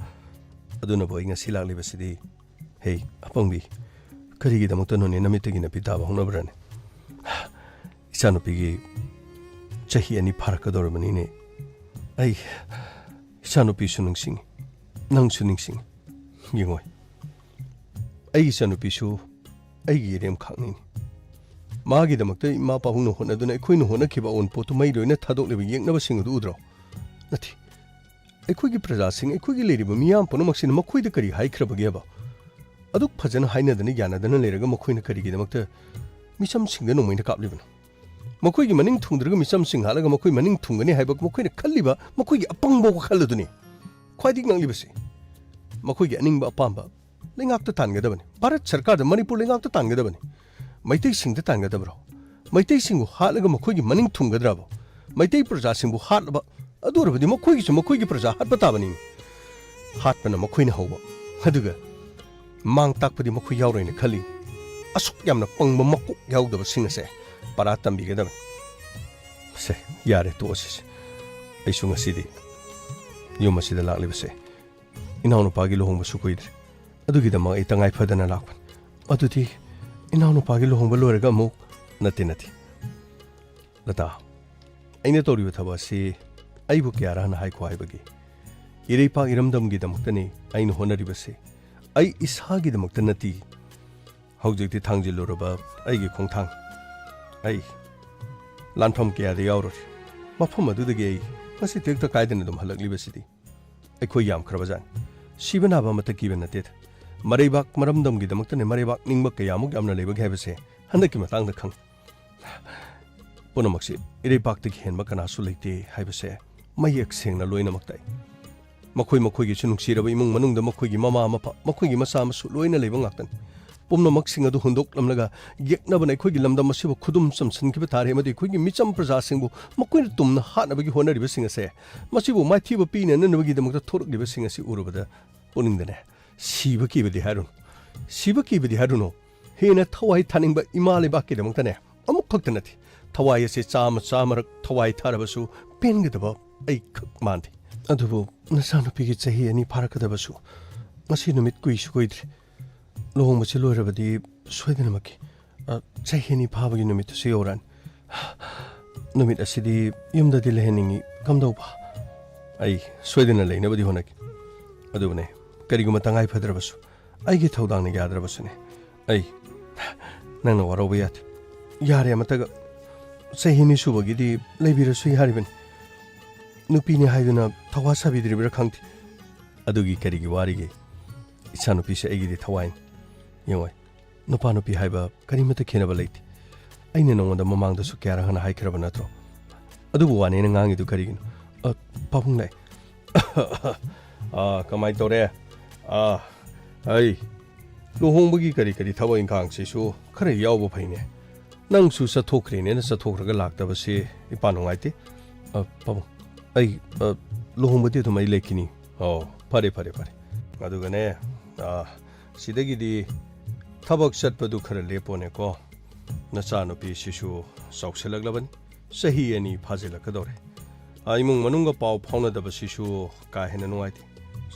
ꯑꯗꯨꯅꯕꯨ ꯑꯩ ꯉꯁꯤ ꯂꯥꯛꯂꯤꯕꯁꯤꯗꯤ꯫ ꯍꯦ, ꯑꯄꯪꯕꯤ, ꯀꯔꯤꯒꯤꯗꯃꯛꯇꯅꯣꯅꯦ ꯅꯃꯤꯠꯇꯒꯤ ꯅꯄꯤ ꯇꯥꯕ ꯍꯧꯅꯕ꯭ꯔꯅꯦ? ꯏꯆꯥꯅꯨꯄꯤꯒꯤ ꯆꯍꯤ ꯑꯅꯤ ꯐꯥꯔꯛꯀꯗꯧꯔꯕꯅꯤꯅꯦ꯫ ꯑꯩ ꯏꯆꯥꯅꯨꯄꯤꯁꯨ ꯅꯤꯡꯁꯤꯡꯉꯤ, ꯅꯪꯁꯨ ꯅꯤꯡꯁꯤꯡꯉꯤ꯫ ꯌꯦꯡꯉꯣ, ꯑꯩꯒꯤ ꯏꯆꯥꯅꯨꯄꯤꯁꯨ ꯑꯩꯒꯤ ꯏꯔꯦꯝꯈꯥꯛꯅꯤꯅꯦ꯫ ꯃꯥꯒꯤꯗꯃꯛꯇ ꯏꯃꯥ ꯄꯥꯕꯨꯡꯅ ꯍꯣꯠꯅꯗꯨꯅ ꯑꯩꯈꯣꯏꯅ ꯍꯣꯠꯅꯈꯤꯕ ꯑꯑꯣꯟꯄꯣꯠꯇꯨ ꯃꯩ ꯂꯣꯏꯅ ꯊꯥꯗꯣꯛꯂꯤꯕ ꯌꯦꯛꯅꯕꯁꯤꯡ ꯑꯗꯨ ꯎꯗ꯭ꯔꯣ? ꯅꯠꯇꯦ, ꯑꯩꯈꯣꯏꯒꯤ ꯄ꯭ꯔꯖꯥꯁꯤꯡ, ꯑꯩꯈꯣꯏꯒꯤ ꯂꯩꯔꯤꯕ ꯃꯤꯌꯥꯝ ꯄꯨꯝꯅꯃꯛꯁꯤꯅ ꯃꯈꯣꯏꯗ ꯀꯔꯤ ꯍꯥꯏꯈ꯭ꯔꯕꯒꯦꯕ? ꯑꯗꯨꯛ ꯐꯖꯅ ꯍꯥꯏꯅꯗꯅ ꯌꯥꯅꯗꯅ ꯂꯩꯔꯒ ꯃꯈꯣꯏꯅ ꯀꯔꯤꯒꯤꯗꯃꯛꯇ ꯃꯤꯆꯝꯁꯤꯡꯗ ꯅꯣꯡꯃꯩꯅ ꯀꯥꯞꯂꯤꯕꯅꯣ? ꯃꯈꯣꯏꯒꯤ ꯃꯅꯤꯡ ꯊꯨꯡꯗ꯭ꯔꯒ ꯃꯤꯆꯝꯁꯤꯡ ꯍꯥꯠꯂꯒ ꯃꯈꯣꯏ ꯃꯅꯤꯡ ꯊꯨꯡꯒꯅꯤ ꯍꯥꯏꯕ ꯃꯈꯣꯏꯅ ꯈꯜꯂꯤꯕ ꯃꯈꯣꯏꯒꯤ ꯑꯄꯪꯕ ꯋꯥꯈꯜ ꯑꯗꯨꯅꯤ ꯈ꯭ꯋꯥꯏꯗꯒꯤ ꯉꯛꯂꯤꯕꯁꯤ꯫ ꯃꯈꯣꯏꯒꯤ ꯑꯅꯤꯡꯕ ꯑꯄꯥꯝꯕ ꯂꯩꯉꯥꯛꯇ ꯇꯥꯟꯒꯗꯕꯅꯤ꯫ ꯚꯥꯔꯠ ꯁꯔꯀꯥꯔꯗ ꯃꯅꯤꯄꯨꯔ ꯂꯩꯉꯥꯛꯇ ꯇꯥꯟꯒꯗꯕꯅꯤ꯫ ꯃꯩꯇꯩꯁꯤꯡꯗ ꯇꯥꯟꯒꯗꯕ꯭ꯔꯣ? ꯃꯩꯇꯩꯁꯤꯡꯕꯨ ꯍꯥꯠꯂꯒ ꯃꯈꯣꯏꯒꯤ ꯃꯅꯤꯡ ꯊꯨꯡꯒꯗ꯭ꯔꯕꯣ? ꯃꯩꯇꯩ ꯄ꯭ꯔꯖꯥꯁꯤꯡꯕꯨ ꯍꯥꯠꯂꯕ, ꯑꯗꯨ ꯑꯣꯏꯔꯕꯗꯤ ꯃꯈꯣꯏꯒꯤꯁꯨ ꯃꯈꯣꯏꯒꯤ ꯄ꯭ꯔꯖꯥ ꯍꯥꯠꯄ ꯇꯥꯕꯅꯤ꯫ ꯍꯥꯠꯄꯅ ꯃꯈꯣꯏꯅ ꯍꯧꯕ, ꯑꯗꯨꯒ ꯃꯥꯡ ꯇꯥꯛꯄꯗꯤ ꯃꯈꯣꯏ ꯌꯥꯎꯔꯣꯏꯅ ꯈꯜꯂꯤ꯫ ꯑꯁꯨꯛ ꯌꯥꯝꯅ ꯄꯪꯕ ꯃꯀꯣꯛ ꯌꯥꯎꯗꯕꯁꯤꯡ ꯑꯁꯦ ꯄꯔꯥ ꯇꯝꯕꯤꯒꯗꯕꯅꯤ꯫ ꯁꯦ, ꯌꯥꯔꯦ, ꯇꯣꯛꯑꯁꯤꯁꯦ꯫ ꯑꯩꯁꯨ ꯉꯁꯤꯗꯤ ꯌꯨꯝ ꯑꯁꯤꯗ ꯂꯥꯛꯂꯤꯕꯁꯦ ꯏꯅꯥꯎꯅꯨꯄꯥꯒꯤ ꯂꯨꯍꯣꯡꯕꯁꯨ ꯀꯨꯏꯗ꯭ꯔꯦ꯫ ꯑꯗꯨꯒꯤꯗꯃꯛ ꯑꯩ ꯇꯉꯥꯏ ꯐꯗꯅ ꯂꯥꯛꯄꯅꯤ꯫ ꯑꯗꯨꯗꯤ ꯏꯅꯥꯎꯅꯨꯄꯥꯒꯤ ꯂꯨꯍꯣꯡꯕ ꯂꯣꯏꯔꯒ ꯑꯃꯨꯛ? ꯅꯠꯇꯦ, ꯅꯠꯇꯦ꯫ ꯂꯇꯥ, ꯑꯩꯅ ꯇꯧꯔꯤꯕ ꯊꯕꯛ ꯑꯁꯤ ꯑꯩꯕꯨ ꯀꯌꯥꯔꯛ ꯍꯟꯅ ꯍꯥꯏꯈꯣ ꯍꯥꯏꯕꯒꯦ? ꯏꯔꯩꯄꯥꯛ ꯏꯔꯝꯗꯝꯒꯤꯗꯃꯛꯇꯅꯤ ꯑꯩꯅ ꯍꯣꯠꯅꯔꯤꯕꯁꯤ꯫ ꯑꯩ ꯏꯁꯥꯒꯤꯗꯃꯛꯇ ꯅꯠꯇꯦ꯫ ꯍꯧꯖꯤꯛꯇꯤ ꯊꯥꯡꯖꯤꯜꯂꯨꯔꯕ ꯑꯩꯒꯤ ꯈꯣꯡꯊꯥꯡ, ꯑꯩ ꯂꯥꯟꯐꯝ ꯀꯌꯥꯗ ꯌꯥꯎꯔꯨꯔꯦ꯫ ꯃꯐꯝ ꯑꯗꯨꯗꯒꯤ ꯑꯩ ꯉꯁꯤ ꯇꯦꯛꯇ ꯀꯥꯏꯗꯅ ꯑꯗꯨꯝ ꯍꯜꯂꯛꯂꯤꯕꯁꯤꯗꯤ꯫ ꯑꯩꯈꯣꯏ ꯌꯥꯝꯈ꯭ꯔꯕꯖꯥꯠꯅꯤ꯫ ꯁꯤꯕ ꯅꯥꯕ ꯑꯃꯠꯇ ꯀꯤꯕ ꯅꯠꯇꯦꯗ꯫ ꯃꯔꯩꯕꯥꯛ ꯃꯔꯝꯗꯝꯒꯤꯗꯃꯛꯇꯅꯦ ꯃꯔꯩꯕꯥꯛ ꯅꯤꯡꯕ ꯀꯌꯥꯃꯨꯛ ꯌꯥꯝꯅ ꯂꯩꯕꯒꯦ ꯍꯥꯏꯕꯁꯦ ꯍꯟꯗꯛꯀꯤ ꯃꯇꯥꯡꯗ ꯈꯪꯉꯤ꯫ ꯄꯨꯝꯅꯃꯛꯁꯤ ꯏꯔꯩꯄꯥꯛꯇꯒꯤ ꯍꯦꯟꯕ ꯀꯅꯥꯁꯨ ꯂꯩꯇꯦ ꯍꯥꯏꯕꯁꯦ ꯃꯌꯦꯛ ꯁꯦꯡꯅ ꯂꯣꯏꯅꯃꯛ ꯇꯥꯏ꯫ ꯃꯈꯣꯏ ꯃꯈꯣꯏꯒꯤꯁꯨ ꯅꯨꯡꯁꯤꯔꯕ ꯏꯃꯨꯡ ꯃꯅꯨꯡꯗ ꯃꯈꯣꯏꯒꯤ ꯃꯃꯥ ꯃꯄꯥ, ꯃꯈꯣꯏꯒꯤ ꯃꯆꯥ ꯃꯁꯨ ꯂꯣꯏꯅ ꯂꯩꯕ ꯉꯥꯛꯇꯅꯤ꯫ ꯄꯨꯝꯅꯃꯛꯁꯤꯡ ꯑꯗꯨ ꯍꯨꯟꯗꯣꯛꯂꯝꯂꯒ ꯌꯦꯛꯅꯕꯅ ꯑꯩꯈꯣꯏꯒꯤ ꯂꯝꯗꯝ ꯑꯁꯤꯕꯨ ꯈꯨꯗꯨꯝ ꯆꯝꯁꯤꯟꯈꯤꯕ ꯇꯥꯔꯦ, ꯑꯃꯗꯤ ꯑꯩꯈꯣꯏꯒꯤ ꯃꯤꯆꯝ ꯄ꯭ꯔꯖꯥꯁꯤꯡꯕꯨ ꯃꯈꯣꯏꯅ ꯇꯨꯝꯅ ꯍꯥꯠꯅꯕꯒꯤ ꯍꯣꯠꯅꯔꯤꯕꯁꯤꯡ ꯑꯁꯦ, ꯃꯁꯤꯕꯨ ꯃꯥꯏꯊꯤꯕ ꯄꯤꯅꯅꯕꯒꯤꯗꯃꯛꯇ ꯊꯣꯔꯛꯂꯤꯕꯁꯤꯡ ꯑꯁꯤ ꯎꯔꯨꯕꯗ ꯄꯨꯛꯅꯤꯡꯗꯅꯦ ꯁꯤꯕ ꯀꯤꯕꯗꯤ ꯍꯥꯏꯔꯨꯅꯨ, ꯁꯤꯕ ꯀꯤꯕꯗꯤ ꯍꯥꯏꯔꯨꯅꯨ꯫ ꯍꯦꯟꯅ ꯊꯋꯥꯏ ꯊꯥꯅꯤꯡꯕ ꯏꯃꯥ ꯂꯩꯕꯥꯛꯀꯤꯗꯃꯛꯇꯅꯦ ꯑꯃꯨꯛ ꯈꯛꯇ ꯅꯠꯇꯦ, ꯊꯋꯥꯏ ꯑꯁꯦ ꯆꯥꯝꯃ ꯆꯥꯝꯃꯔꯛ ꯊꯋꯥꯏ ꯊꯥꯔꯕꯁꯨ ꯄꯦꯟꯒꯗꯕ ꯑꯩ ꯈꯛ ꯃꯥꯟꯗꯦ꯫ ꯑꯗꯨꯕꯨ ꯅꯆꯥꯅꯨꯄꯤꯒꯤ ꯆꯍꯤ ꯑꯅꯤ ꯐꯥꯔꯛꯀꯗꯕꯁꯨ ꯉꯁꯤ ꯅꯨꯃꯤꯠ ꯀꯨꯏꯁꯨ ꯀꯨꯏꯗ꯭ꯔꯤ꯫ ꯂꯨꯍꯣꯡꯕꯁꯤ ꯂꯣꯏꯔꯕꯗꯤ ꯁꯣꯏꯗꯅꯃꯛꯀꯤ, ꯑ, ꯆꯍꯤ ꯑꯅꯤ ꯐꯥꯕꯒꯤ ꯅꯨꯃꯤꯠꯇꯨꯁꯨ ꯌꯧꯔꯛꯑꯅꯤ꯫ ꯅꯨꯃꯤꯠ ꯑꯁꯤꯗꯤ ꯌꯨꯝꯗꯗꯤ ꯂꯩꯍꯟꯅꯤꯡꯉꯤ꯫ ꯀꯝꯗꯧꯕ? ꯑꯩ ꯁꯣꯏꯗꯅ ꯂꯩꯅꯕꯗꯤ ꯍꯣꯠꯅꯒꯦ꯫ ꯑꯗꯨꯕꯨꯅꯦ, ꯀꯔꯤꯒꯨꯝꯕ ꯇꯉꯥꯏ ꯐꯗ꯭ꯔꯕꯁꯨ ꯑꯩꯒꯤ ꯊꯧꯗꯥꯡꯅ ꯌꯥꯗ꯭ꯔꯕꯁꯨꯅꯦ, ꯑꯩ, ꯅꯪꯅ ꯋꯥꯔꯧꯕ ꯌꯥꯗꯦ꯫ ꯌꯥꯔꯦ, ꯑꯃꯠꯇꯒ ꯆꯍꯤ ꯑꯅꯤ ꯁꯨꯕꯒꯤꯗꯤ ꯂꯩꯕꯤꯔꯁꯨ ꯌꯥꯔꯤꯕꯅꯤ꯫ ꯅꯨꯄꯤꯅꯤ ꯍꯥꯏꯗꯨꯅ ꯊꯧꯋꯥ ꯁꯥꯕꯤꯗ꯭ꯔꯤꯕ꯭ꯔꯥ ꯈꯪꯗꯦ꯫ ꯑꯗꯨꯒꯤ ꯀꯔꯤꯒꯤ ꯋꯥꯔꯤꯒꯦ? ꯏꯆꯥꯅꯨꯄꯤꯁꯦ ꯑꯩꯒꯤꯗꯤ ꯊꯋꯥꯏꯅꯤ꯫ ꯌꯦꯡꯉꯣ, ꯅꯨꯄꯥ ꯅꯨꯄꯤ ꯍꯥꯏꯕ ꯀꯔꯤꯃꯠꯇ ꯈꯦꯠꯅꯕ ꯂꯩꯇꯦ꯫ ꯑꯩꯅ ꯅꯉꯣꯟꯗ ꯃꯃꯥꯡꯗꯁꯨ ꯀꯌꯥꯔꯛ ꯍꯥꯟꯅ ꯍꯥꯏꯈ꯭ꯔꯕ ꯅꯠꯇ꯭ꯔꯣ? ꯑꯗꯨꯕꯨ ꯋꯥꯅꯦꯅ ꯉꯥꯡꯉꯤꯗꯨ ꯀꯔꯤꯒꯤꯅꯣ? ꯑ, ꯄꯥꯕꯨꯡ ꯂꯥꯛꯑꯦ꯫ ꯑ, ꯀꯃꯥꯏꯅ ꯇꯧꯔꯦ? ꯑ, ꯑꯩ ꯂꯨꯍꯣꯡꯕꯒꯤ ꯀꯔꯤ ꯀꯔꯤ ꯊꯕꯛ ꯏꯪꯈꯥꯡꯁꯤꯁꯨ ꯈꯔ ꯌꯥꯎꯕ ꯐꯩꯅꯦ꯫ ꯅꯪꯁꯨ ꯆꯠꯊꯣꯛꯈ꯭ꯔꯦꯅꯦꯅ ꯆꯠꯊꯣꯛꯈ꯭ꯔꯒ ꯂꯥꯛꯇꯕꯁꯤ ꯏꯄꯥ ꯅꯨꯡꯉꯥꯏꯇꯦ꯫ ꯑ, ꯄꯥꯕꯨꯡ, ꯑꯩ, ꯑ, ꯂꯨꯍꯣꯡꯕꯗꯤ ꯑꯗꯨꯝ ꯑꯩ ꯂꯦꯛꯈꯤꯅꯤ꯫ ꯑꯣ, ꯐꯔꯦ, ꯐꯔꯦ, ꯐꯔꯦ꯫ ꯑꯗꯨꯒꯅꯦ, ꯑ, ꯁꯤꯗꯒꯤꯗꯤ ꯊꯕꯛ ꯆꯠꯄꯗꯨ ꯈꯔ ꯂꯦꯞꯄꯣꯅꯦꯀꯣ꯫ ꯅꯆꯥꯅꯨꯄꯤꯁꯤꯁꯨ ꯆꯥꯎꯁꯤꯜꯂꯛꯂꯕꯅꯤ, ꯆꯍꯤ ꯑꯅꯤ ꯐꯥꯖꯤꯜꯂꯛꯀꯗꯧꯔꯦ꯫ ꯑ, ꯏꯃꯨꯡ ꯃꯅꯨꯡꯒ ꯄꯥꯎ ꯐꯥꯎꯅꯗꯕꯁꯤꯁꯨ ꯀꯥ ꯍꯦꯟꯅ ꯅꯨꯡꯉꯥꯏꯇꯦ꯫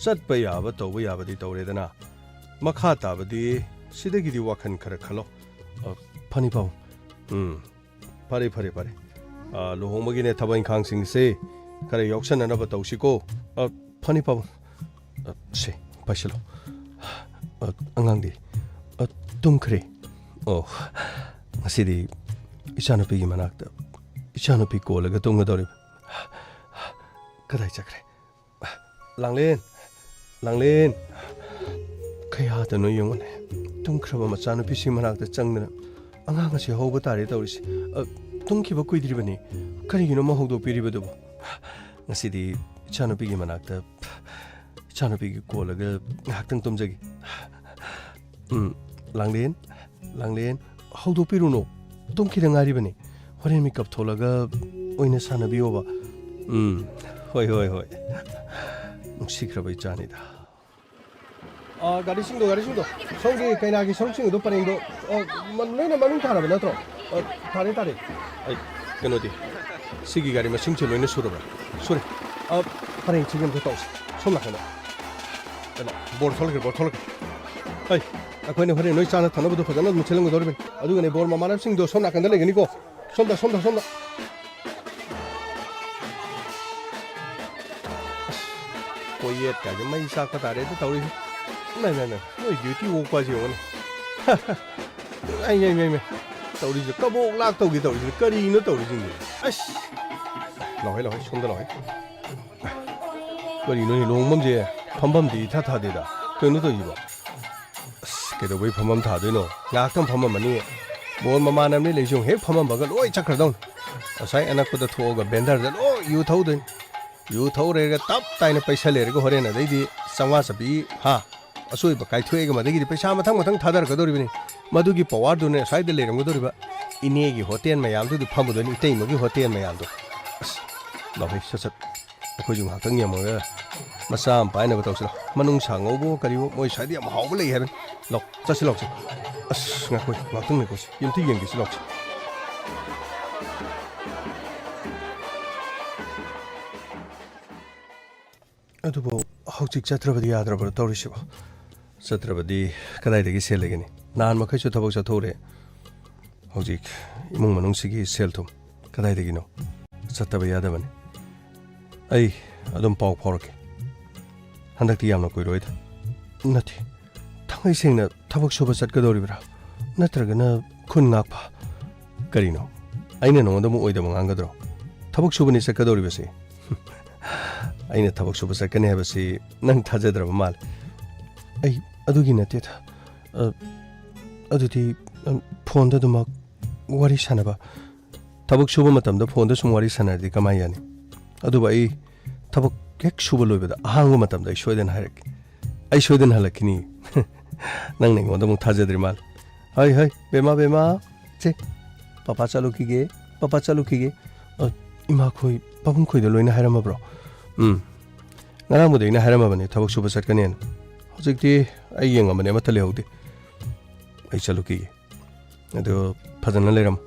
ꯆꯠꯄ ꯌꯥꯕ ꯇꯧꯕ ꯌꯥꯕꯗꯤ ꯇꯧꯔꯦꯗꯅ꯫ ꯃꯈꯥ ꯇꯥꯕꯗꯤ ꯁꯤꯗꯒꯤꯗꯤ ꯋꯥꯈꯜ ꯈꯔ ꯈꯜꯂꯣ꯫ ꯑ, ꯐꯅꯤ ꯄꯥꯕꯨꯡ꯫ ꯎꯝ, ꯐꯔꯦ, ꯐꯔꯦ, ꯐꯔꯦ꯫ ꯑ, ꯂꯨꯍꯣꯡꯕꯒꯤꯅꯦ ꯊꯕꯛ ꯏꯪꯈꯥꯡꯁꯤꯡꯁꯦ ꯈꯔ ꯌꯥꯎꯁꯟꯅꯅꯕ ꯇꯧꯁꯤꯀꯣ꯫ ꯑ, ꯐꯅꯤ ꯄꯥꯕꯨꯡ꯫ ꯑ, ꯁꯦ, ꯄꯥꯏꯁꯤꯜꯂꯣ꯫ ꯑ, ꯑꯉꯥꯡꯗꯤ? ꯑ, ꯇꯨꯝꯈ꯭ꯔꯦ꯫ ꯑꯣ, ꯉꯁꯤꯗꯤ ꯏꯆꯥꯅꯨꯄꯤꯒꯤ ꯃꯅꯥꯛꯇ ꯏꯆꯥꯅꯨꯄꯤ ꯀꯣꯜꯂꯒ ꯇꯨꯝꯒꯗꯧꯔꯤꯕ꯫ ꯀꯗꯥꯏ ꯆꯠꯈ꯭ꯔꯦ? ꯂꯥꯡꯂꯦꯟ, ꯂꯥꯡꯂꯦꯟ, ꯀꯌꯥꯗꯅꯣ ꯌꯦꯡꯉꯨꯅꯦ, ꯇꯨꯝꯈ꯭ꯔꯕ ꯃꯆꯥꯅꯨꯄꯤꯁꯤ ꯃꯅꯥꯛꯇ ꯆꯪꯗꯅ ꯑꯉꯥꯡ ꯑꯁꯤ ꯍꯧꯕ ꯇꯥꯔꯦ ꯇꯧꯔꯤꯁꯤ꯫ ꯑ, ꯇꯨꯝꯈꯤꯕ ꯀꯨꯏꯗ꯭ꯔꯤꯕꯅꯤ, ꯀꯔꯤꯒꯤꯅꯣ ꯑꯃ ꯍꯧꯗꯣꯛꯄꯤꯔꯤꯕꯗꯨꯕꯨ? ꯉꯁꯤꯗꯤ ꯏꯆꯥꯅꯨꯄꯤꯒꯤ ꯃꯅꯥꯛꯇ, ꯏꯆꯥꯅꯨꯄꯤꯒꯤ ꯀꯣꯜꯂꯒ ꯉꯥꯏꯍꯥꯛꯇꯪ ꯇꯨꯝꯖꯒꯦ꯫ ꯎꯝ, ꯂꯥꯡꯂꯦꯟ, ꯂꯥꯡꯂꯦꯟ, ꯍꯧꯗꯣꯛꯄꯤꯔꯨꯅꯨ꯫ ꯇꯨꯝꯈꯤꯗ ꯉꯥꯏꯔꯤꯕꯅꯤ꯫ ꯍꯣꯔꯦꯟ ꯃꯤꯀꯞ ꯊꯣꯛꯂꯒ ꯑꯣꯏꯅ ꯁꯥꯟꯅꯕꯤꯌꯣꯕ꯫ ꯎꯝ, ꯍꯣꯏ, ꯍꯣꯏ, ꯍꯣꯏ꯫ ꯅꯨꯡꯁꯤꯈ꯭ꯔꯕ ꯏꯆꯥꯅꯤꯗ꯫ ꯑ, ꯒꯥꯔꯤꯁꯤꯡꯗꯣ, ꯒꯥꯔꯤꯁꯤꯡꯗꯣ꯫ ꯁꯣꯝꯒꯤ ꯀꯩꯅꯥꯒꯤ ꯁꯔꯨꯛꯁꯤꯡ ꯑꯗꯣ ꯄꯔꯦꯡꯗꯣ, ꯑ, ꯃ-, ꯂꯣꯏꯅ ꯃꯃꯤꯡ ꯊꯥꯔꯕ ꯅꯠꯇ꯭ꯔꯣ? ꯑ, ꯊꯥꯔꯦ, ꯊꯥꯔꯦ꯫ ꯑꯩ, ꯀꯩꯅꯣꯗꯤ, ꯁꯤꯒꯤ ꯒꯥꯔꯤ ꯃꯁꯤꯡꯁꯦ ꯂꯣꯏꯅ ꯁꯨꯔꯕ꯭ꯔꯥ? ꯁꯨꯔꯦ꯫ ꯑ, ꯄꯔꯦꯡ ꯁꯤꯒꯤ ꯑꯝꯇ ꯇꯧꯁꯤ꯫ ꯁꯣꯝ ꯅꯥꯀꯟꯗ꯫ ꯀꯩꯅꯣ, ꯕꯣꯔ ꯊꯣꯛꯂꯛꯈ꯭ꯔꯦ, ꯕꯣꯔ ꯊꯣꯛꯂꯛꯈ꯭ꯔꯦ꯫ ꯑꯩ, ꯑꯩꯈꯣꯏꯅ ꯍꯣꯔꯦꯟ ꯅꯣꯏ ꯆꯥꯅ ꯊꯛꯅꯕꯗꯣ ꯐꯖꯅ ꯑꯗꯨꯝ ꯁꯤꯜꯂꯝꯒꯗꯧꯔꯤꯕꯅꯤ꯫ ꯑꯗꯨꯒꯅꯦ, ꯕꯣꯔ ꯃꯃꯥꯟꯅꯕꯁꯤꯡꯗꯣ ꯁꯣꯝ ꯅꯥꯀꯟꯗ ꯂꯩꯒꯅꯤꯀꯣ꯫ ꯁꯣꯝꯗ, ꯁꯣꯝꯗ, ꯁꯣꯝꯗ꯫ ꯑꯁ, ꯀꯣꯌꯦꯠ ꯀꯥꯏꯁꯦ ꯃꯩ ꯆꯥꯛꯄ ꯇꯥꯔꯦ ꯑꯗꯨ ꯇꯧꯔꯤꯁꯦ꯫ ꯏꯃꯥꯏ, ꯏꯃꯥꯏ, ꯏꯃꯥꯏ, ꯃꯣꯏ ꯗ꯭ꯌꯨꯇꯤ ꯑꯣꯛꯄ ꯍꯥꯏꯁꯦ ꯌꯦꯡꯉꯨꯅꯦ꯫ ꯑꯩ, ꯑꯩ, ꯑꯩ, ꯑꯩ, ꯇꯧꯔꯤꯁꯦ ꯀꯕꯣꯛ ꯂꯥꯛ ꯇꯧꯒꯦ ꯇꯧꯔꯤꯁꯦ ꯀꯔꯤꯅꯣ ꯇꯧꯔꯤꯁꯤꯡꯁꯦ? ꯑꯁ! ꯂꯥꯎꯍꯦ, ꯂꯥꯎꯍꯦ, ꯁꯣꯝꯗ ꯂꯥꯎꯍꯦ꯫ ꯀꯔꯤꯅꯣꯅꯦ, ꯂꯨꯍꯣꯡꯐꯝꯁꯦ ꯐꯝꯐꯝꯗꯤ ꯏꯊꯥ ꯊꯥꯗꯦꯗ꯫ ꯀꯩꯅꯣ ꯇꯧꯔꯤꯁꯤꯕꯣ? ꯑꯁ, ꯀꯩꯗꯧꯕꯩ ꯐꯝꯐꯝ ꯊꯥꯗꯣꯏꯅꯣ? ꯉꯥꯏꯍꯥꯛꯇꯪ ꯐꯝꯃꯝꯃꯅꯤ꯫ ꯕꯣꯔ ꯃꯃꯥꯟꯅꯕꯅꯤ ꯂꯩꯁꯨ ꯍꯦꯛ ꯐꯝꯃꯝꯕꯒ ꯂꯣꯏ ꯆꯠꯈ꯭ꯔꯗꯧꯅꯤ꯫ ꯉꯁꯥꯏ ꯑꯅꯛꯄꯗ ꯊꯣꯛꯑꯒ ꯕꯦꯟꯗꯔꯗ ꯂꯣꯏ ꯌꯨ ꯊꯧꯗꯣꯏꯅꯤ꯫ ꯌꯨ ꯊꯧ ꯂꯩꯔꯒ ꯇꯞ ꯇꯥꯏꯅ ꯄꯩꯁꯜ ꯂꯩꯔꯒ ꯍꯣꯔꯦꯟ ꯑꯗꯩꯗꯤ ꯆꯥꯝꯃꯉꯥ ꯆꯞꯄꯤ, ꯍꯥ? ꯑꯁꯣꯏꯕ ꯀꯥꯏꯊꯣꯛꯑꯦꯒ ꯃꯗꯒꯤꯗꯤ ꯄꯩꯁꯥ ꯃꯊꯪ ꯃꯊꯪ ꯊꯥꯗꯔꯛꯀꯗꯧꯔꯤꯕꯅꯤ꯫ ꯃꯗꯨꯒꯤ powerꯗꯨꯅ ꯁ꯭ꯋꯥꯏꯗ ꯂꯩꯔꯝꯒꯗꯧꯔꯤꯕ ꯏꯅꯦꯒꯤ ꯍꯣꯇꯦꯜ ꯃꯌꯥꯝꯗꯨꯗꯤ ꯐꯝꯃꯗꯣꯏꯅꯤ, ꯏꯇꯩꯃꯒꯤ ꯍꯣꯇꯦꯜ ꯃꯌꯥꯝꯗꯣ꯫ ꯑꯁ, ꯂꯥꯎꯍꯦ, ꯁꯠ ꯁꯠ꯫ ꯑꯩꯈꯣꯏꯁꯨ ꯉꯥꯏꯍꯥꯛꯇꯪ ꯌꯦꯡꯉꯒ ꯃꯆꯥ ꯑꯃ ꯄꯥꯏꯅꯕ ꯇꯧꯁꯤ ꯂꯥꯎ꯫ ꯃꯅꯨꯡꯁꯥ ꯉꯧꯕꯣ ꯀꯔꯤꯕꯣ, ꯃꯣꯏ ꯁ꯭ꯋꯥꯏꯗ ꯌꯥꯝ ꯍꯥꯎꯕ ꯂꯩ ꯍꯥꯏꯕꯅꯤ꯫ ꯂꯥꯎ, ꯆꯠꯁꯤ ꯂꯥꯎꯁꯤ꯫ ꯑꯁ, ꯉꯥꯏꯈꯣ, ꯉꯥꯏꯍꯥꯛꯇꯪ ꯉꯥꯏꯈꯣꯁꯤ꯫ ꯑꯝꯇ ꯌꯦꯡꯒꯦꯁꯤ ꯂꯥꯎꯁꯤ꯫ ꯑꯗꯨꯕꯨ ꯍꯧꯖꯤꯛ ꯆꯠꯇ꯭ꯔꯕꯗꯤ ꯌꯥꯗ꯭ꯔꯕ꯭ꯔꯣ ꯇꯧꯔꯤꯁꯤꯕꯣ? ꯆꯠꯇ꯭ꯔꯕꯗꯤ ꯀꯗꯥꯏꯗꯒꯤ ꯁꯦꯜ ꯂꯩꯒꯅꯤ? ꯅꯍꯥꯟ ꯃꯈꯩꯁꯨ ꯊꯕꯛ ꯆꯠꯊꯣꯛꯎꯔꯦ꯫ ꯍꯧꯖꯤꯛ ꯏꯃꯨꯡ ꯃꯅꯨꯡꯁꯤꯒꯤ ꯁꯦꯜ ꯊꯨꯝ ꯀꯗꯥꯏꯗꯒꯤꯅꯣ? ꯆꯠꯇꯕ ꯌꯥꯗꯕꯅꯤ꯫ ꯑꯩ ꯑꯗꯨꯝ ꯄꯥꯎ ꯐꯥꯎꯔꯛꯀꯦ꯫ ꯍꯟꯗꯛꯇꯤ ꯌꯥꯝꯅ ꯀꯨꯏꯔꯣꯏꯗ꯫ ꯅꯠꯇꯦ, ꯊꯥꯡꯉꯩ ꯁꯦꯡꯅ ꯊꯕꯛ ꯁꯨꯕ ꯆꯠꯀꯗꯧꯔꯤꯕ꯭ꯔꯥ? ꯅꯠꯇ꯭ꯔꯒꯅ ꯈꯨꯟ ꯉꯥꯛꯄ? ꯀꯔꯤꯅꯣ? ꯑꯩꯅ ꯅꯉꯣꯟꯗ ꯑꯃꯨꯛ ꯑꯣꯏꯗꯕ ꯉꯥꯡꯒꯗ꯭ꯔꯣ? ꯊꯕꯛ ꯁꯨꯕꯅꯤ ꯆꯠꯀꯗꯧꯔꯤꯕꯁꯦ꯫ ꯑꯩꯅ ꯊꯕꯛ ꯁꯨꯕ ꯆꯠꯀꯅꯤ ꯍꯥꯏꯕꯁꯤ ꯅꯪ ꯊꯥꯖꯗ꯭ꯔꯕ ꯃꯥꯜꯂꯦ꯫ ꯑꯩ ꯑꯗꯨꯒꯤ ꯅꯠꯇꯦꯗ꯫ ꯑ, ꯑꯗꯨꯗꯤ, ꯑ, ꯐꯣꯟꯗ ꯑꯗꯨꯃꯛ ꯋꯥꯔꯤ ꯁꯥꯟꯅꯕ꯫ ꯊꯕꯛ ꯁꯨꯕ ꯃꯇꯝꯗ ꯐꯣꯟꯗ ꯁꯨꯝ ꯋꯥꯔꯤ ꯁꯥꯟꯅꯔꯗꯤ ꯀꯃꯥꯏ ꯌꯥꯅꯤ? ꯑꯗꯨꯕꯨ ꯑꯩ ꯊꯕꯛ ꯍꯦꯛ ꯁꯨꯕ ꯂꯣꯏꯕꯗ ꯑꯍꯥꯡꯕ ꯃꯇꯝꯗ ꯑꯩ ꯁꯣꯏꯗꯅ ꯍꯥꯏꯔꯛꯀꯦ꯫ ꯑꯩ ꯁꯣꯏꯗꯅ ꯍꯜꯂꯛꯈꯤꯅꯤ꯫ ꯅꯪꯅ ꯑꯩꯉꯣꯟꯗ ꯑꯃꯨꯛ ꯊꯥꯖꯗ꯭ꯔꯤ ꯃꯥꯜꯂꯦ꯫ ꯍꯩ, ꯍꯩ, ꯕꯦꯃꯥ, ꯕꯦꯃꯥ, ꯆꯦ, ꯄꯄꯥ ꯆꯠꯂꯨꯈꯤꯒꯦ, ꯄꯄꯥ ꯆꯠꯂꯨꯈꯤꯒꯦ꯫ ꯑ, ꯏꯃꯥꯈꯣꯏ, ꯄꯥꯕꯨꯡꯈꯣꯏꯗ ꯂꯣꯏꯅ ꯍꯥꯏꯔꯝꯃꯕ꯭ꯔꯣ? ꯎꯝ, ꯉꯔꯥꯡꯕꯨꯗꯤ ꯑꯩꯅ ꯍꯥꯏꯔꯝꯃꯕꯅꯦ ꯊꯕꯛ ꯁꯨꯕ ꯆꯠꯀꯅꯦꯅ꯫ ꯍꯧꯖꯤꯛꯇꯤ ꯑꯩ ꯌꯦꯡꯉꯝꯕꯅꯦ, ꯑꯃꯠꯇ ꯂꯩꯍꯧꯗꯦ꯫ ꯑꯩ ꯆꯠꯂꯨꯈꯤꯒꯦ꯫ ꯑꯗꯣ ꯐꯖꯅ ꯂꯩꯔꯝꯃꯨ꯫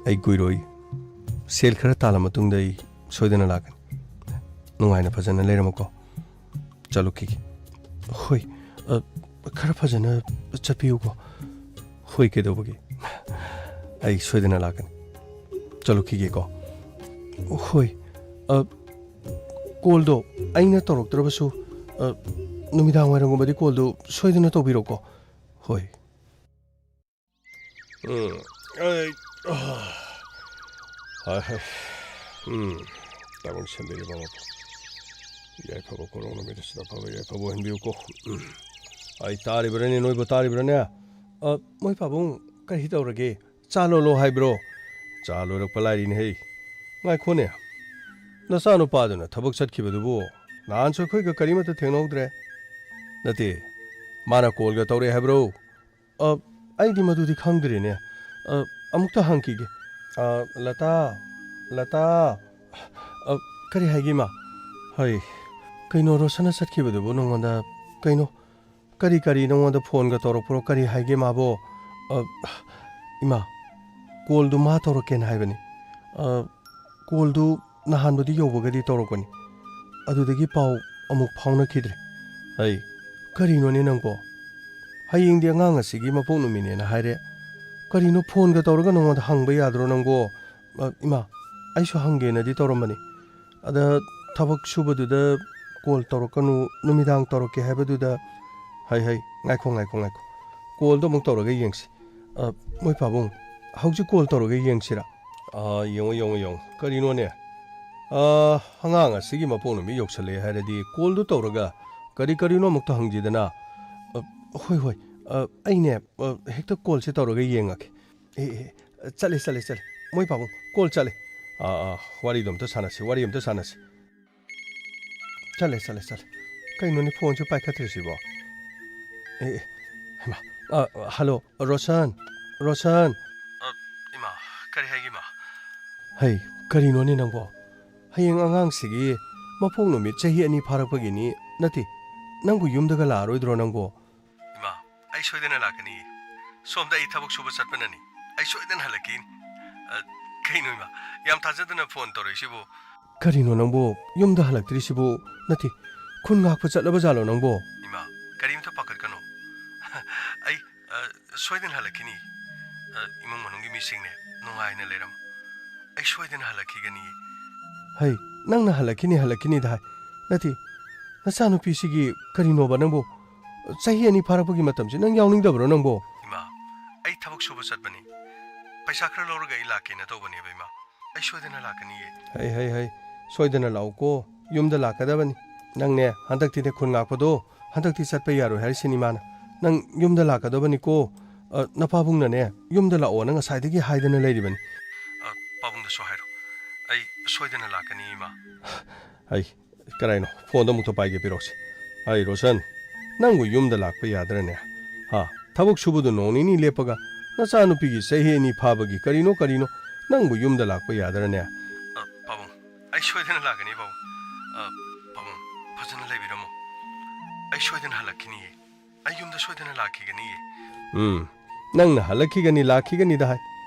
ꯑꯩ ꯀꯨꯏꯔꯣꯏ꯫ ꯁꯦꯜ ꯈꯔ ꯇꯥꯜꯂ ꯃꯇꯨꯡꯗ ꯑꯩ ꯁꯣꯏꯗꯅ ꯂꯥꯛꯀꯅꯤ꯫ ꯅꯨꯡꯉꯥꯏꯅ ꯐꯖꯅ ꯂꯩꯔꯝꯃꯨꯀꯣ꯫ ꯆꯠꯂꯨꯈꯤꯒꯦ꯫ ꯍꯣꯏ, ꯑ, ꯈꯔ ꯐꯖꯅ ꯆꯠꯄꯤꯌꯨꯀꯣ꯫ ꯍꯣꯏ, ꯀꯩꯗꯧꯕꯒꯤ? ꯑꯩ ꯁꯣꯏꯗꯅ ꯂꯥꯛꯀꯅꯤ꯫ ꯆꯠꯂꯨꯈꯤꯒꯦꯀꯣ꯫ ꯍꯣꯏ, ꯑ, ꯀꯣꯜꯗꯣ ꯑꯩꯅ ꯇꯧꯔꯛꯇ꯭ꯔꯕꯁꯨ, ꯑ, ꯅꯨꯃꯤꯗꯥꯡ ꯋꯥꯏꯔꯝꯒꯨꯝꯕꯗꯤ ꯀꯣꯜꯗꯨ ꯁꯣꯏꯗꯅ ꯇꯧꯕꯤꯔꯣꯀꯣ꯫ ꯍꯣꯏ꯫ ꯎꯝ꯫ ꯑꯩ, ꯑ, ꯍꯥꯏ, ꯍꯥꯏ꯫ ꯎꯝ꯫ ꯇꯥꯏꯕꯪ ꯁꯦꯝꯕꯤꯔꯤꯕ ꯃꯄꯨ꯫ ꯌꯥꯏꯐꯕ ꯀꯣꯔꯣꯡ ꯅꯨꯃꯤꯠ ꯑꯁꯤꯗ ꯑꯐꯕ ꯌꯥꯏꯐꯕ ꯑꯣꯏꯍꯟꯕꯤꯌꯨꯀꯣ꯫ ꯎꯝ꯫ ꯑꯩ ꯇꯥꯔꯤꯕ꯭ꯔꯅꯦ, ꯅꯣꯏꯕꯨ ꯇꯥꯔꯤꯕ꯭ꯔꯅꯦ? ꯑ, ꯃꯣꯏ ꯄꯥꯕꯨꯡ, ꯀꯔꯤ ꯇꯧꯔꯒꯦ? ꯆꯥ ꯂꯣꯜꯂꯣ ꯍꯥꯏꯕ꯭ꯔꯣ? ꯆꯥ ꯂꯣꯏꯔꯛꯄ ꯂꯥꯏꯔꯤꯅꯦ ꯍꯦ꯫ ꯉꯥꯏꯈꯣꯅꯦ꯫ ꯅꯆꯥꯅꯨꯄꯥꯗꯨꯅ ꯊꯕꯛ ꯆꯠꯈꯤꯕꯗꯨꯕꯨ ꯅꯍꯥꯟꯁꯨ ꯑꯩꯈꯣꯏꯒ ꯀꯔꯤꯃꯠꯇ ꯊꯦꯡꯅꯍꯧꯗ꯭ꯔꯦ꯫ ꯅꯠꯇꯦ, ꯃꯥꯅ ꯀꯣꯜꯒ ꯇꯧꯔꯛꯑꯦ ꯍꯥꯏꯕ꯭ꯔꯣ? ꯑ, ꯑꯩꯗꯤ ꯃꯗꯨꯗꯤ ꯈꯪꯗ꯭ꯔꯦꯅꯦ꯫ ꯑ, ꯑꯃꯨꯛꯇ ꯍꯪꯈꯤꯒꯦ꯫ ꯑ, ꯂꯇꯥ, ꯂꯇꯥ꯫ ꯑ, ꯀꯔꯤ ꯍꯥꯏꯒꯦ, ꯏꯃꯥ? ꯍꯩ, ꯀꯩꯅꯣ ꯔꯣꯁꯟꯅ ꯆꯠꯈꯤꯕꯗꯨꯕꯨ ꯅꯉꯣꯟꯗ? ꯀꯩꯅꯣ? ꯀꯔꯤ ꯀꯔꯤ ꯅꯉꯣꯟꯗ ꯐꯣꯟꯒ ꯇꯧꯔꯛꯄ꯭ꯔꯣ? ꯀꯔꯤ ꯍꯥꯏꯒꯦ ꯃꯥꯕꯣ? ꯑ, ꯏꯃꯥ, ꯀꯣꯜꯗꯨ ꯃꯥ ꯇꯧꯔꯛꯀꯦꯅ ꯍꯥꯏꯕꯅꯤ꯫ ꯑ, ꯀꯣꯜꯗꯨ ꯅꯍꯥꯟꯕꯨꯗꯤ ꯌꯧꯕꯒꯗꯤ ꯇꯧꯔꯛꯄꯅꯤ꯫ ꯑꯗꯨꯗꯒꯤ ꯄꯥꯎ ꯑꯃꯨꯛ ꯐꯥꯎꯅꯈꯤꯗ꯭ꯔꯦ꯫ ꯑꯩ, ꯀꯔꯤꯅꯣꯅꯦ ꯅꯪꯕꯣ? ꯍꯌꯦꯡꯗꯤ ꯑꯉꯥꯡ ꯑꯁꯤꯒꯤ ꯃꯄꯣꯛ ꯅꯨꯃꯤꯠꯅꯦꯅ ꯍꯥꯏꯔꯦ꯫ ꯀꯔꯤꯅꯣ ꯐꯣꯟꯒ ꯇꯧꯔꯒ ꯅꯉꯣꯟꯗ ꯍꯪꯕ ꯌꯥꯗ꯭ꯔꯣ ꯅꯪꯕꯣ? ꯑ, ꯏꯃꯥ, ꯑꯩꯁꯨ ꯍꯪꯒꯦꯅꯗꯤ ꯇꯧꯔꯝꯕꯅꯤ꯫ ꯑꯗ ꯊꯕꯛ ꯁꯨꯕꯗꯨꯗ ꯀꯣꯜ ꯇꯧꯔꯛꯀꯅꯨ, ꯅꯨꯃꯤꯗꯥꯡ ꯇꯧꯔꯛꯀꯦ ꯍꯥꯏꯕꯗꯨꯗ, ꯍꯩ, ꯍꯩ, ꯉꯥꯏꯈꯣ, ꯉꯥꯏꯈꯣ, ꯉꯥꯏꯈꯣ꯫ ꯀꯣꯜꯗꯣ ꯑꯃꯨꯛ ꯇꯧꯔꯒ ꯌꯦꯡꯁꯤ꯫ ꯑ, ꯃꯣꯏ ꯄꯥꯕꯨꯡ, ꯍꯧꯖꯤꯛ ꯀꯣꯜ ꯇꯧꯔꯒ ꯌꯦꯡꯁꯤꯔꯥ? ꯑ, ꯌꯦꯡꯉꯣ, ꯌꯦꯡꯉꯣ, ꯌꯦꯡꯉꯣ꯫ ꯀꯔꯤꯅꯣꯅꯦ? ꯑ, ꯑꯉꯥꯡ ꯑꯁꯤꯒꯤ ꯃꯄꯣꯛ ꯅꯨꯃꯤꯠ ꯌꯧꯁꯜꯂꯛꯑꯦ ꯍꯥꯏꯔꯗꯤ ꯀꯣꯜꯗꯨ ꯇꯧꯔꯒ ꯀꯔꯤ ꯀꯔꯤꯅꯣ ꯑꯃꯨꯛꯇ ꯍꯪꯁꯤꯗꯅ꯫ ꯑ, ꯍꯣꯏ, ꯍꯣꯏ꯫ ꯑ, ꯑꯩꯅꯦ, ꯑ, ꯍꯦꯛꯇ ꯀꯣꯜꯁꯦ ꯇꯧꯔꯒ ꯌꯦꯡꯉꯒꯦ꯫ ꯑꯦ, ꯑꯦ, ꯆꯠꯂꯦ, ꯆꯠꯂꯦ, ꯆꯠꯂꯦ꯫ ꯃꯣꯏ ꯄꯥꯕꯨꯡ, ꯀꯣꯜ ꯆꯠꯂꯦ꯫ ꯑꯥ, ꯑꯥ, ꯋꯥꯔꯤꯗꯣ ꯑꯝꯇ ꯁꯥꯟꯅꯁꯤ, ꯋꯥꯔꯤ ꯑꯝꯇ ꯁꯥꯟꯅꯁꯤ꯫ ꯆꯠꯂꯦ, ꯆꯠꯂꯦ, ꯆꯠꯂꯦ꯫ ꯀꯩꯅꯣꯅꯦ, ꯐꯣꯟꯁꯨ ꯄꯥꯏꯈꯠꯇ꯭ꯔꯤꯁꯤꯕꯣ? ꯑꯦ, ꯑꯦ, ꯍꯩꯃꯥ, ꯑꯥ, ꯍꯜꯂꯣ, ꯔꯣꯁꯟ, ꯔꯣꯁꯟ꯫ ꯑ, ꯏꯃꯥ, ꯀꯔꯤ ꯍꯥꯏꯒꯦ, ꯏꯃꯥ? ꯍꯩ, ꯀꯔꯤꯅꯣꯅꯦ ꯅꯪꯕꯣ? ꯍꯌꯦꯡ ꯑꯉꯥꯡꯁꯤꯒꯤ ꯃꯄꯣꯛ ꯅꯨꯃꯤꯠ ꯆꯍꯤ ꯑꯅꯤ ꯐꯥꯔꯛꯄꯒꯤꯅꯤ, ꯅꯠꯇꯦ, ꯅꯪꯕꯨ ꯌꯨꯝꯗꯒ ꯂꯥꯛꯑꯔꯣꯏꯗ꯭ꯔꯣ ꯅꯪꯕꯣ? ꯏꯃꯥ, ꯑꯩ ꯁꯣꯏꯗꯅ ꯂꯥꯛꯀꯅꯤ꯫ ꯁꯣꯝꯗ ꯑꯩ ꯊꯕꯛ ꯁꯨꯕ ꯆꯠꯄꯅꯅꯤ꯫ ꯑꯩ ꯁꯣꯏꯗꯅ ꯍꯜꯂꯛꯈꯤꯅꯤ꯫ ꯑ, ꯀꯩꯅꯣ ꯏꯃꯥ, ꯌꯥꯝ ꯊꯥꯖꯗꯅ ꯐꯣꯟ ꯇꯧꯔꯛꯏꯁꯤꯕꯨ? ꯀꯔꯤꯅꯣ ꯅꯪꯕꯨ ꯌꯨꯝꯗ ꯍꯜꯂꯛꯇ꯭ꯔꯤꯁꯤꯕꯨ? ꯅꯠꯇꯦ, ꯈꯨꯟ ꯉꯥꯛꯄ ꯆꯠꯂꯕ ꯖꯥꯠꯂꯣ ꯅꯪꯕꯨ? ꯏꯃꯥ, ꯀꯔꯤꯝꯇ ꯄꯥꯈꯠꯀꯅꯨ꯫ ꯑꯩ, ꯑ, ꯁꯣꯏꯗꯅ ꯍꯜꯂꯛꯈꯤꯅꯤ꯫ ꯑ, ꯏꯃꯨꯡ ꯃꯅꯨꯡꯒꯤ ꯃꯤꯁꯤꯡꯅꯦ, ꯅꯨꯡꯉꯥꯏꯅ ꯂꯩꯔꯝꯃꯨ꯫ ꯑꯩ ꯁꯣꯏꯗꯅ ꯍꯜꯂꯛꯈꯤꯒꯅꯤ꯫ ꯍꯩ, ꯅꯪꯅ ꯍꯜꯂꯛꯈꯤꯅꯤ, ꯍꯜꯂꯛꯈꯤꯅꯤꯗ ꯍꯥꯏ꯫ ꯅꯠꯇꯦ, ꯅꯆꯥꯅꯨꯄꯤꯁꯤꯒꯤ ꯀꯔꯤꯅꯣꯕ ꯅꯪꯕꯨ? ꯆꯍꯤ ꯑꯅꯤ ꯐꯥꯔꯛꯄꯒꯤ ꯃꯇꯝꯁꯤ ꯅꯪ ꯌꯥꯎꯅꯤꯡꯗꯕ꯭ꯔꯣ ꯅꯪꯕꯨ? ꯏꯃꯥ, ꯑꯩ ꯊꯕꯛ ꯁꯨꯕ ꯆꯠꯄꯅꯤ꯫ ꯄꯩꯁꯥ ꯈꯔ ꯂꯧꯔꯒ ꯑꯩ ꯂꯥꯛꯀꯦꯅ ꯇꯧꯕꯅꯦꯕ, ꯏꯃꯥ꯫ ꯑꯩ ꯁꯣꯏꯗꯅ ꯂꯥꯛꯀꯅꯤꯌꯦ꯫ ꯍꯩ, ꯍꯩ, ꯍꯩ, ꯁꯣꯏꯗꯅ ꯂꯥꯛꯎꯀꯣ꯫ ꯌꯨꯝꯗ ꯂꯥꯛꯀꯗꯕꯅꯤ꯫ ꯅꯪꯅꯦ, ꯍꯟꯗꯛꯇꯤꯅꯦ ꯈꯨꯟ ꯉꯥꯛꯄꯗꯣ, ꯍꯟꯗꯛꯇꯤ ꯆꯠꯄ ꯌꯥꯔꯣꯏ ꯍꯥꯏꯔꯤꯁꯤꯅꯤ ꯏꯃꯥꯅ꯫ ꯅꯪ ꯌꯨꯝꯗ ꯂꯥꯛꯀꯗꯕꯅꯤꯀꯣ꯫ ꯑ, ꯅꯄꯥꯕꯨꯡꯅꯅꯦ, ꯌꯨꯝꯗ ꯂꯥꯛꯑꯣꯅ ꯉꯁꯥꯏꯗꯒꯤ ꯍꯥꯏꯗꯅ ꯂꯩꯔꯤꯕꯅꯤ꯫ ꯑ, ꯄꯥꯕꯨꯡꯗꯁꯨ ꯍꯥꯏꯔꯣ꯫ ꯑꯩ ꯁꯣꯏꯗꯅ ꯂꯥꯛꯀꯅꯤ, ꯏꯃꯥ꯫ ꯑꯩ, ꯀꯔꯥꯏꯅꯣ? ꯐꯣꯟꯗꯣ ꯑꯃꯨꯛꯇ ꯄꯥꯏꯒꯦ, ꯄꯤꯔꯛꯁꯤ꯫ ꯑꯩ, ꯔꯣꯁꯟ꯫ ꯅꯪꯕꯨ ꯌꯨꯝꯗ ꯂꯥꯛꯄ ꯌꯥꯗ꯭ꯔꯅꯦ? ꯍꯥ? ꯊꯕꯛ ꯁꯨꯕꯗꯨ ꯅꯣꯡ ꯅꯤꯅꯤ ꯂꯦꯞꯄꯒ ꯅꯆꯥꯅꯨꯄꯤꯒꯤ ꯆꯍꯤ ꯑꯅꯤ ꯐꯥꯕꯒꯤ ꯀꯔꯤꯅꯣ ꯀꯔꯤꯅꯣ ꯅꯪꯕꯨ ꯌꯨꯝꯗ ꯂꯥꯛꯄ ꯌꯥꯗ꯭ꯔꯅꯦ? ꯑ, ꯄꯥꯕꯨꯡ, ꯑꯩ ꯁꯣꯏꯗꯅ ꯂꯥꯛꯀꯅꯤ, ꯄꯥꯕꯨꯡ꯫ ꯑ, ꯄꯥꯕꯨꯡ, ꯐꯖꯅ ꯂꯩꯕꯤꯔꯝꯃꯣ꯫ ꯑꯩ ꯁꯣꯏꯗꯅ ꯍꯜꯂꯛꯈꯤꯅꯤꯌꯦ꯫ ꯑꯩ ꯌꯨꯝꯗ ꯁꯣꯏꯗꯅ ꯂꯥꯛꯈꯤꯒꯅꯤꯌꯦ꯫ ꯎꯝ, ꯅꯪꯅ ꯍꯜꯂꯛꯈꯤꯒꯅꯤ, ꯂꯥꯛꯈꯤꯒꯅꯤꯗ ꯍꯥꯏ꯫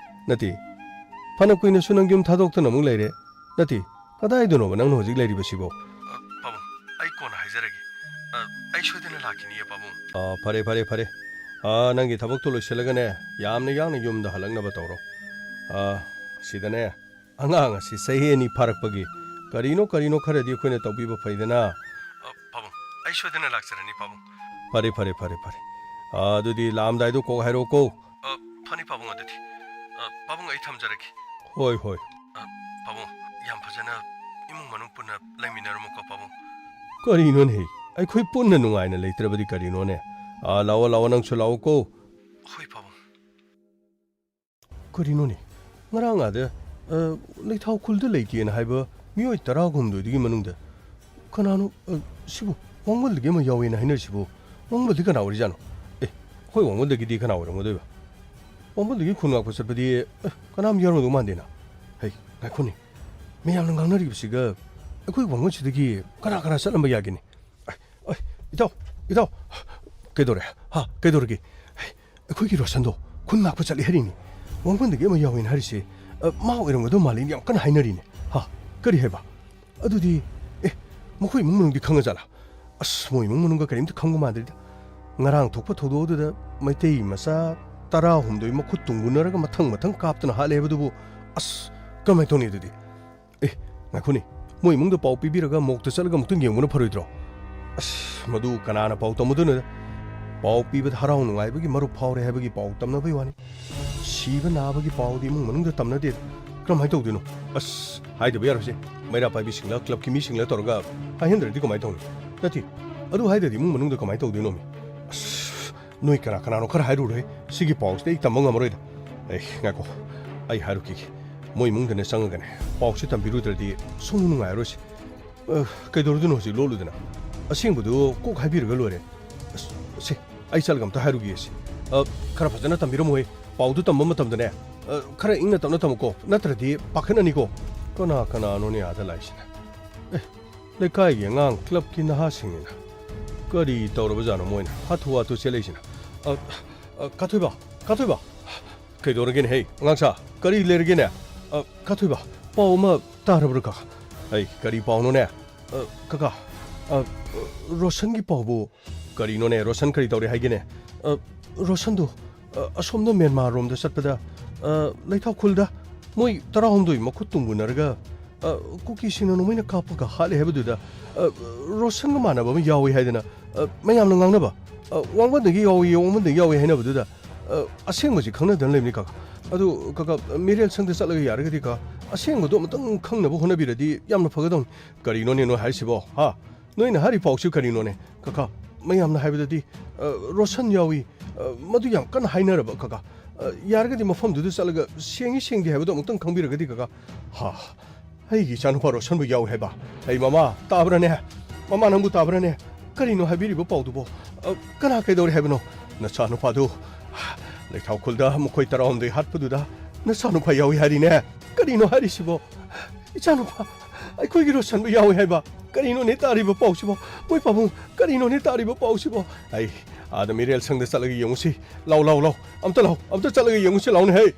ꯅꯠꯇꯦ, ꯐꯅ ꯀꯨꯏꯅꯁꯨ ꯅꯪ ꯌꯨꯝ ꯊꯥꯗꯣꯛꯇꯅ ꯑꯃꯨꯛ ꯂꯩꯔꯦ꯫ ꯅꯠꯇꯦ, ꯀꯗꯥꯏꯗꯅꯣꯕ ꯅꯪꯅ ꯍꯧꯖꯤꯛ ꯂꯩꯔꯤꯕꯁꯤꯕꯣ? ꯑ, ꯄꯥꯕꯨꯡ, ꯑꯩ ꯀꯣꯟꯅ ꯍꯥꯏꯖꯔꯒꯦ꯫ ꯑ, ꯑꯩ ꯁꯣꯏꯗꯅ ꯂꯥꯛꯈꯤꯅꯤꯌꯦ, ꯄꯥꯕꯨꯡ꯫ ꯑ, ꯐꯔꯦ, ꯐꯔꯦ, ꯐꯔꯦ꯫ ꯑ, ꯅꯪꯒꯤ ꯊꯕꯛꯇꯣ ꯂꯣꯏꯁꯤꯜꯂꯒꯅꯦ, ꯌꯥꯝꯅ ꯌꯥꯡꯅ ꯌꯨꯝꯗ ꯍꯜꯂꯛꯅꯕ ꯇꯧꯔꯣ꯫ ꯑ, ꯁꯤꯗꯅꯦ, ꯑꯉꯥꯡ ꯑꯁꯤ ꯆꯍꯤ ꯑꯅꯤ ꯐꯥꯔꯛꯄꯒꯤ ꯀꯔꯤꯅꯣ ꯀꯔꯤꯅꯣ ꯈꯔꯗꯤ ꯑꯩꯈꯣꯏꯅ ꯇꯧꯕꯤꯕ ꯐꯩꯗꯅ꯫ ꯑ, ꯄꯥꯕꯨꯡ, ꯑꯩ ꯁꯣꯏꯗꯅ ꯂꯥꯛꯆꯔꯅꯤ, ꯄꯥꯕꯨꯡ꯫ ꯐꯔꯦ, ꯐꯔꯦ, ꯐꯔꯦ, ꯐꯔꯦ꯫ ꯑ, ꯑꯗꯨꯗꯤ ꯂꯥꯛꯑꯝꯗꯥꯏꯗꯣ ꯀꯣꯛ ꯍꯥꯏꯔꯛꯑꯣꯀꯣ꯫ ꯑ, ꯐꯅꯤ, ꯄꯥꯕꯨꯡ, ꯑꯗꯨꯗꯤ꯫ ꯑ, ꯄꯥꯕꯨꯡ, ꯑꯩ ꯊꯝꯖꯔꯒꯦ꯫ ꯍꯣꯏ, ꯍꯣꯏ꯫ ꯑ, ꯄꯥꯕꯨꯡ, ꯌꯥꯝ ꯐꯖꯅ ꯏꯃꯨꯡ ꯃꯅꯨꯡ ꯄꯨꯟꯅ ꯂꯩꯃꯤꯟꯅꯔꯝꯃꯨꯀꯣ, ꯄꯥꯕꯨꯡ꯫ ꯀꯔꯤꯅꯣꯅꯦ? ꯑꯩꯈꯣꯏ ꯄꯨꯟꯅ ꯅꯨꯡꯉꯥꯏꯅ ꯂꯩꯇ꯭ꯔꯕꯗꯤ ꯀꯔꯤꯅꯣꯅꯦ? ꯑ, ꯂꯥꯛꯑꯣ, ꯂꯥꯛꯑꯣ, ꯅꯪꯁꯨ ꯂꯥꯛꯑꯣꯀꯣ꯫ ꯍꯣꯏ, ꯄꯥꯕꯨꯡ꯫ ꯀꯔꯤꯅꯣꯅꯦ? ꯉꯔꯥꯡ ꯑꯥꯗ, ꯑ, ꯂꯩꯊꯥꯎ ꯈꯨꯜꯗ ꯂꯩꯇꯦꯅ ꯍꯥꯏꯕ ꯃꯤꯑꯣꯏ ꯇꯔꯥꯍꯨꯝꯗꯣꯏꯗꯨꯒꯤ ꯃꯅꯨꯡꯗ ꯀꯅꯥꯅꯣ, ꯑ, ꯁꯤꯕꯨ ꯋꯥꯡꯕꯜꯗꯒꯤ ꯑꯃ ꯌꯥꯎꯋꯦꯅ ꯍꯥꯏꯅꯔꯤꯁꯤꯕꯨ? ꯋꯥꯡꯕꯜꯗꯤ ꯀꯅꯥ ꯑꯣꯏꯔꯤꯖꯥꯠꯅꯣ? ꯑꯦ, ꯑꯩꯈꯣꯏ ꯋꯥꯡꯕꯜꯗꯒꯤꯗꯤ ꯀꯅꯥ ꯑꯣꯏꯔꯝꯒꯗꯣꯏꯕ? ꯋꯥꯡꯕꯜꯗꯒꯤ ꯈꯨꯟ ꯉꯥꯛꯄ ꯆꯠꯄꯗꯤ, ꯑ, ꯀꯅꯥꯝ ꯌꯥꯎꯔꯝꯗꯧ ꯃꯥꯟꯗꯦꯅ꯫ ꯍꯩ, ꯉꯥꯏꯈꯣꯅꯦ꯫ ꯃꯌꯥꯝꯅ ꯉꯥꯡꯅꯔꯤꯕꯁꯤꯒ ꯑꯩꯈꯣꯏ ꯋꯥꯡꯕꯜꯁꯤꯗꯒꯤ ꯀꯅꯥ ꯀꯅꯥ ꯆꯠꯂꯝꯕ ꯌꯥꯒꯦꯅꯦ? ꯑꯩ, ꯑꯩ, ꯏꯇꯥꯎ, ꯏꯇꯥꯎ, ꯀꯩꯗꯧꯔꯦ? ꯍꯥ, ꯀꯩꯗꯧꯔꯒꯦ? ꯑꯩꯈꯣꯏꯒꯤ ꯔꯣꯁꯟꯗꯣ ꯈꯨꯟ ꯉꯥꯛꯄ ꯆꯠꯂꯤ ꯍꯥꯏꯔꯤꯅꯤ꯫ ꯋꯥꯡꯕꯟꯗꯒꯤ ꯑꯃ ꯌꯥꯎꯋꯦꯅ ꯍꯥꯏꯔꯤꯁꯦ, ꯑ, ꯃꯥ ꯑꯣꯏꯔꯝꯒꯗꯧ ꯃꯥꯜꯂꯤꯅ ꯌꯥꯝ ꯀꯟꯅ ꯍꯥꯏꯅꯔꯤꯅꯦ꯫ ꯍꯥ? ꯀꯔꯤ ꯍꯥꯏꯕ? ꯑꯗꯨꯗꯤ, ꯑꯦ, ꯃꯈꯣꯏ ꯏꯃꯨꯡ ꯃꯅꯨꯡꯗꯤ ꯈꯪꯉꯖꯥꯠꯂꯥ? ꯑꯁ, ꯃꯣꯏ ꯏꯃꯨꯡ ꯃꯅꯨꯡꯒ ꯀꯔꯤꯝꯇ ꯈꯪꯕ ꯃꯥꯟꯗ꯭ꯔꯤꯗ꯫ ꯉꯔꯥꯡ ꯊꯣꯛꯄ ꯊꯧꯗꯣꯛ ꯑꯗꯨꯗ ꯃꯩꯇꯩ ꯃꯆꯥ ꯇꯔꯥꯍꯨꯝꯗꯣꯏ ꯃꯈꯨꯠ ꯇꯨꯡꯒꯨꯟꯅꯔꯒ ꯃꯊꯪ ꯃꯊꯪ ꯀꯥꯞꯇꯨꯅ ꯍꯥꯠꯂꯦ ꯍꯥꯏꯕꯗꯨꯕꯨ, ꯑꯁ, ꯀꯃꯥꯏꯅ ꯇꯧꯅꯤ ꯑꯗꯨꯗꯤ? ꯑꯦ, ꯉꯥꯏꯈꯣꯅꯦ, ꯃꯣꯏ ꯏꯃꯨꯡꯗ ꯄꯥꯎ ꯄꯤꯕꯤꯔꯒ ꯃꯣꯛꯇ ꯆꯠꯂꯒ ꯑꯃꯨꯛꯇꯪ ꯌꯦꯡꯕꯅ ꯐꯔꯣꯏꯗ꯭ꯔꯣ? ꯑꯁ, ꯃꯗꯨ ꯀꯅꯥꯅ ꯄꯥꯎ ꯇꯝꯃꯨꯗꯣꯏꯅꯣꯗ? ꯄꯥꯎ ꯄꯤꯕꯗ ꯍꯔꯥꯎ ꯅꯨꯡꯉꯥꯏꯕꯒꯤ ꯃꯔꯨꯞ ꯐꯥꯎꯔꯦ ꯍꯥꯏꯕꯒꯤ ꯄꯥꯎ ꯇꯝꯅꯕꯩ ꯋꯥꯅꯤ꯫ ꯁꯤꯕ ꯅꯥꯕꯒꯤ ꯄꯥꯎꯗꯤ ꯏꯃꯨꯡ ꯃꯅꯨꯡꯗ ꯇꯝꯅꯗꯦ꯫ ꯀꯔꯝꯍꯥꯏꯅ ꯇꯧꯗꯣꯏꯅꯣ? ꯑꯁ, ꯍꯥꯏꯗꯕ ꯌꯥꯔꯣꯏꯁꯦ꯫ ꯃꯩꯔꯥ ꯄꯥꯏꯕꯤꯁꯤꯡꯂ, ꯀ꯭ꯂꯕꯀꯤ ꯃꯤꯁꯤꯡꯂ ꯇꯧꯔꯒ ꯍꯥꯏꯍꯟꯗ꯭ꯔꯗꯤ ꯀꯃꯥꯏꯅ ꯇꯧꯅꯤ? ꯅꯠꯇꯦ, ꯑꯗꯨ ꯍꯥꯏꯗ꯭ꯔꯗꯤ ꯏꯃꯨꯡ ꯃꯅꯨꯡꯗ ꯀꯃꯥꯏꯅ ꯇꯧꯗꯣꯏꯅꯣꯃꯤ? ꯑꯁ, ꯅꯣꯏ ꯀꯅꯥ ꯀꯅꯥꯅꯣ ꯈꯔ ꯍꯥꯏꯔꯨꯔꯣꯍꯦ꯫ ꯁꯤꯒꯤ ꯄꯥꯎꯁꯤꯗꯤ ꯑꯩ ꯇꯝꯕ ꯉꯝꯃꯔꯣꯏꯗ꯫ ꯑꯦ, ꯉꯥꯏꯈꯣ, ꯑꯩ ꯍꯥꯏꯔꯨꯈꯤꯒꯦ꯫ ꯃꯣꯏ ꯏꯃꯨꯡꯗꯅꯦ ꯆꯪꯉꯒꯅꯦ, ꯄꯥꯎꯁꯦ ꯇꯝꯕꯤꯔꯨꯗ꯭ꯔꯗꯤ ꯁꯨꯡꯅꯨꯡ ꯅꯨꯡꯉꯥꯏꯔꯔꯣꯏꯁꯦ꯫ ꯑ, ꯀꯩꯗꯧꯔꯨꯗꯣꯏꯅꯣ ꯍꯧꯖꯤꯛ ꯂꯣꯠꯂꯨꯗꯅ? ꯑꯁꯦꯡꯕꯗꯨ ꯀꯣꯛ ꯍꯥꯏꯕꯤꯔꯒ ꯂꯣꯏꯔꯦ꯫ ꯁꯤ, ꯑꯩ ꯆꯠꯂꯒ ꯑꯝꯇ ꯍꯥꯏꯔꯨꯒꯦ ꯁꯤ꯫ ꯑ, ꯈꯔ ꯐꯖꯅ ꯇꯝꯕꯤꯔꯝꯃꯨꯍꯦ꯫ ꯄꯥꯎꯗꯨ ꯇꯝꯕ ꯃꯇꯝꯗꯅꯦ, ꯑ, ꯈꯔ ꯏꯪꯅ ꯇꯞꯅ ꯇꯝꯃꯨꯀꯣ, ꯅꯠꯇ꯭ꯔꯗꯤ ꯄꯥꯈꯠꯅꯅꯤꯀꯣ꯫ ꯀꯅꯥ ꯀꯅꯥꯅꯣꯅꯦ ꯑꯥꯗ ꯂꯥꯛꯏꯁꯤꯅ? ꯑꯦ, ꯂꯩꯀꯥꯏꯒꯤ ꯑꯉꯥꯡ ꯀ꯭ꯂꯕꯀꯤ ꯅꯍꯥꯁꯤꯡꯅꯤꯅ꯫ ꯀꯔꯤ ꯇꯧꯔꯕꯖꯥꯠꯅꯣ ꯃꯣꯏꯅ ꯍꯥꯊꯨ ꯍꯥꯊꯨ ꯆꯦꯜꯂꯛꯏꯁꯤꯅ? ꯑ, ꯑ, ꯀꯥꯊꯣꯏꯕ, ꯀꯥꯊꯣꯏꯕ! ꯀꯩꯗꯧꯔꯒꯦꯅꯦ ꯍꯦ, ꯑꯉꯥꯡꯁꯥ? ꯀꯔꯤ ꯂꯩꯔꯒꯦꯅꯦ? ꯑ, ꯀꯥꯊꯣꯏꯕ, ꯄꯥꯎ ꯑꯃ ꯇꯥꯔꯕ꯭ꯔꯥ ꯀꯀꯥ? ꯑꯩ, ꯀꯔꯤ ꯄꯥꯎꯅꯣꯅꯦ? ꯑ, ꯀꯀꯥ, ꯑ, ꯔꯣꯁꯟꯒꯤ ꯄꯥꯎꯕꯨ? ꯀꯔꯤꯅꯣꯅꯦ, ꯔꯣꯁꯟ ꯀꯔꯤ ꯇꯧꯔꯦ ꯍꯥꯏꯒꯦꯅꯦ? ꯑ, ꯔꯣꯁꯟꯗꯣ, ꯑ, ꯑꯁꯣꯝꯗ ꯃ꯭ꯌꯥꯟꯃꯥꯔ ꯔꯣꯝꯗ ꯆꯠꯄꯗ, ꯑ, ꯂꯩꯊꯥꯎ ꯈꯨꯜꯗ ꯃꯣꯏ ꯇꯔꯥꯍꯨꯝꯗꯣꯏ ꯃꯈꯨꯠ ꯇꯨꯝꯒꯨꯅꯔꯒ, ꯑ, ꯀꯨꯀꯤꯁꯤꯡꯅ ꯅꯣꯡꯃꯩꯅ ꯀꯥꯞꯄꯒ ꯍꯥꯠꯂꯦ ꯍꯥꯏꯕꯗꯨꯗ, ꯑ, ꯔꯣꯁꯟꯒ ꯃꯥꯟꯅꯕ ꯑꯃ ꯌꯥꯎꯏ ꯍꯥꯏꯗꯅ, ꯑ, ꯃꯌꯥꯝꯅ ꯉꯥꯡꯅꯕ, ꯑ, ꯋꯥꯡꯃꯗꯒꯤ ꯌꯥꯎꯏ, ꯋꯥꯡꯃꯗꯒꯤ ꯌꯥꯎꯏ ꯍꯥꯏꯅꯕꯗꯨꯗ, ꯑ, ꯑꯁꯦꯡꯕꯁꯤ ꯈꯪꯅꯗꯅ ꯂꯩꯕꯅꯤ ꯀꯀꯥ꯫ ꯑꯗꯨ ꯀꯀꯥ, ꯃꯤꯔꯦꯜ ꯁꯪꯗ ꯆꯠꯂꯒ ꯌꯥꯔꯒꯗꯤ ꯀꯀꯥ, ꯑꯁꯦꯡꯕꯗꯣ ꯑꯃꯇꯪ ꯈꯪꯅꯕ ꯍꯣꯠꯅꯕꯤꯔꯗꯤ ꯌꯥꯝꯅ ꯐꯒꯗꯧꯅꯤ꯫ ꯀꯔꯤꯅꯣꯅꯦ ꯅꯣꯏ ꯍꯥꯏꯔꯤꯁꯤꯕꯣ? ꯍꯥ? ꯅꯣꯏꯅ ꯍꯥꯏꯔꯤ ꯄꯥꯎꯁꯤ ꯀꯔꯤꯅꯣꯅꯦ? ꯀꯀꯥ, ꯃꯌꯥꯝꯅ ꯍꯥꯏꯕꯗꯗꯤ, ꯑ, ꯔꯣꯁꯟ ꯌꯥꯎꯏ, ꯑ, ꯃꯗꯨ ꯌꯥꯝ ꯀꯟꯅ ꯍꯥꯏꯅꯔꯕ ꯀꯀꯥ꯫ ꯑ, ꯌꯥꯔꯒꯗꯤ ꯃꯐꯝꯗꯨꯗ ꯆꯠꯂꯒ ꯁꯦꯡꯉꯤ ꯁꯦꯡꯗꯦ ꯍꯥꯏꯕꯗꯣ ꯑꯃꯨꯛꯇꯪ ꯈꯪꯕꯤꯔꯒꯗꯤ ꯀꯀꯥ꯫ ꯍꯥ, ꯑꯩꯒꯤ ꯏꯆꯥꯅꯨꯄꯥ ꯔꯣꯁꯟꯕꯨ ꯌꯥꯎꯏ ꯍꯥꯏꯕ? ꯑꯩ ꯃꯃꯥ, ꯇꯥꯕ꯭ꯔꯥꯅꯦ? ꯃꯃꯥ, ꯅꯪꯕꯨ ꯇꯥꯕ꯭ꯔꯥꯅꯦ? ꯀꯔꯤꯅꯣ ꯍꯥꯏꯕꯤꯔꯤꯕ ꯄꯥꯎꯗꯨꯕꯣ? ꯑ, ꯀꯅꯥ ꯀꯩꯗꯧꯔꯦ ꯍꯥꯏꯕꯅꯣ? ꯅꯆꯥꯅꯨꯄꯥꯗꯨ ꯂꯩꯊꯥꯎ ꯈꯨꯜꯗ ꯃꯈꯣꯏ ꯇꯔꯥꯍꯨꯝꯗꯣꯏ ꯍꯥꯠꯄꯗꯨꯗ ꯅꯆꯥꯅꯨꯄꯥ ꯌꯥꯎꯏ ꯍꯥꯏꯔꯤꯅꯦ? ꯀꯔꯤꯅꯣ ꯍꯥꯏꯔꯤꯁꯤꯕꯣ? ꯏꯆꯥꯅꯨꯄꯥ, ꯑꯩꯈꯣꯏꯒꯤ ꯔꯣꯁꯟꯕꯨ ꯌꯥꯎꯏ ꯍꯥꯏꯕ? ꯀꯔꯤꯅꯣꯅꯦ ꯇꯥꯔꯤꯕ ꯄꯥꯎꯁꯤꯕꯣ? ꯃꯣꯏ ꯄꯥꯕꯨꯡ, ꯀꯔꯤꯅꯣꯅꯦ ꯇꯥꯔꯤꯕ ꯄꯥꯎꯁꯤꯕꯣ? ꯑꯩ, ꯑꯥꯗ ꯃꯤꯔꯦꯜ ꯁꯪꯗ ꯆꯠꯂꯒ ꯌꯦꯡꯉꯨꯁꯤ꯫ ꯂꯥꯎ, ꯂꯥꯎ, ꯂꯥꯎ꯫ ꯑꯝꯇ ꯂꯥꯎ, ꯑꯝꯇ ꯆꯠꯂꯒ ꯌꯦꯡꯉꯨꯁꯤ ꯂꯥꯎꯅꯦ ꯍꯦ꯫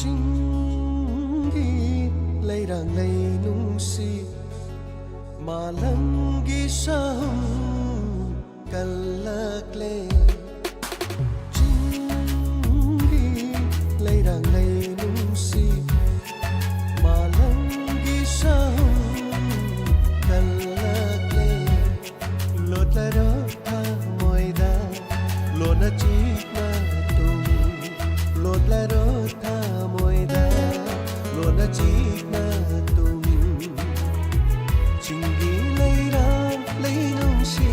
ꯆꯤꯡꯒꯤ ꯂꯩꯔꯥꯡ ꯂꯩ ꯅꯨꯡꯁꯤ, ꯃꯥꯂꯪꯒꯤ ꯁꯍꯨꯝ ꯀꯜꯂꯛꯂꯦ꯫ ꯆꯤꯡꯒꯤ ꯂꯩꯔꯥꯡ ꯂꯩ ꯅꯨꯡꯁꯤ, ꯃꯥꯂꯪꯒꯤ ꯁꯍꯨꯝ ꯀꯜꯂꯛꯂꯦ꯫ ꯂꯣꯠꯂꯔꯣ ꯊꯃꯣꯏꯗ ꯂꯣꯟꯅ ꯆꯤꯛꯅ ꯇꯨꯝ, ꯂꯣꯠꯂꯔꯣ ꯊꯃꯣꯏꯗ ꯂꯣꯟꯅ ꯆꯤꯛꯅ ꯇꯨꯝ꯫ ꯆꯤꯡꯒꯤ ꯂꯩꯔꯥꯡ ꯂꯩ ꯅꯨꯡꯁꯤ,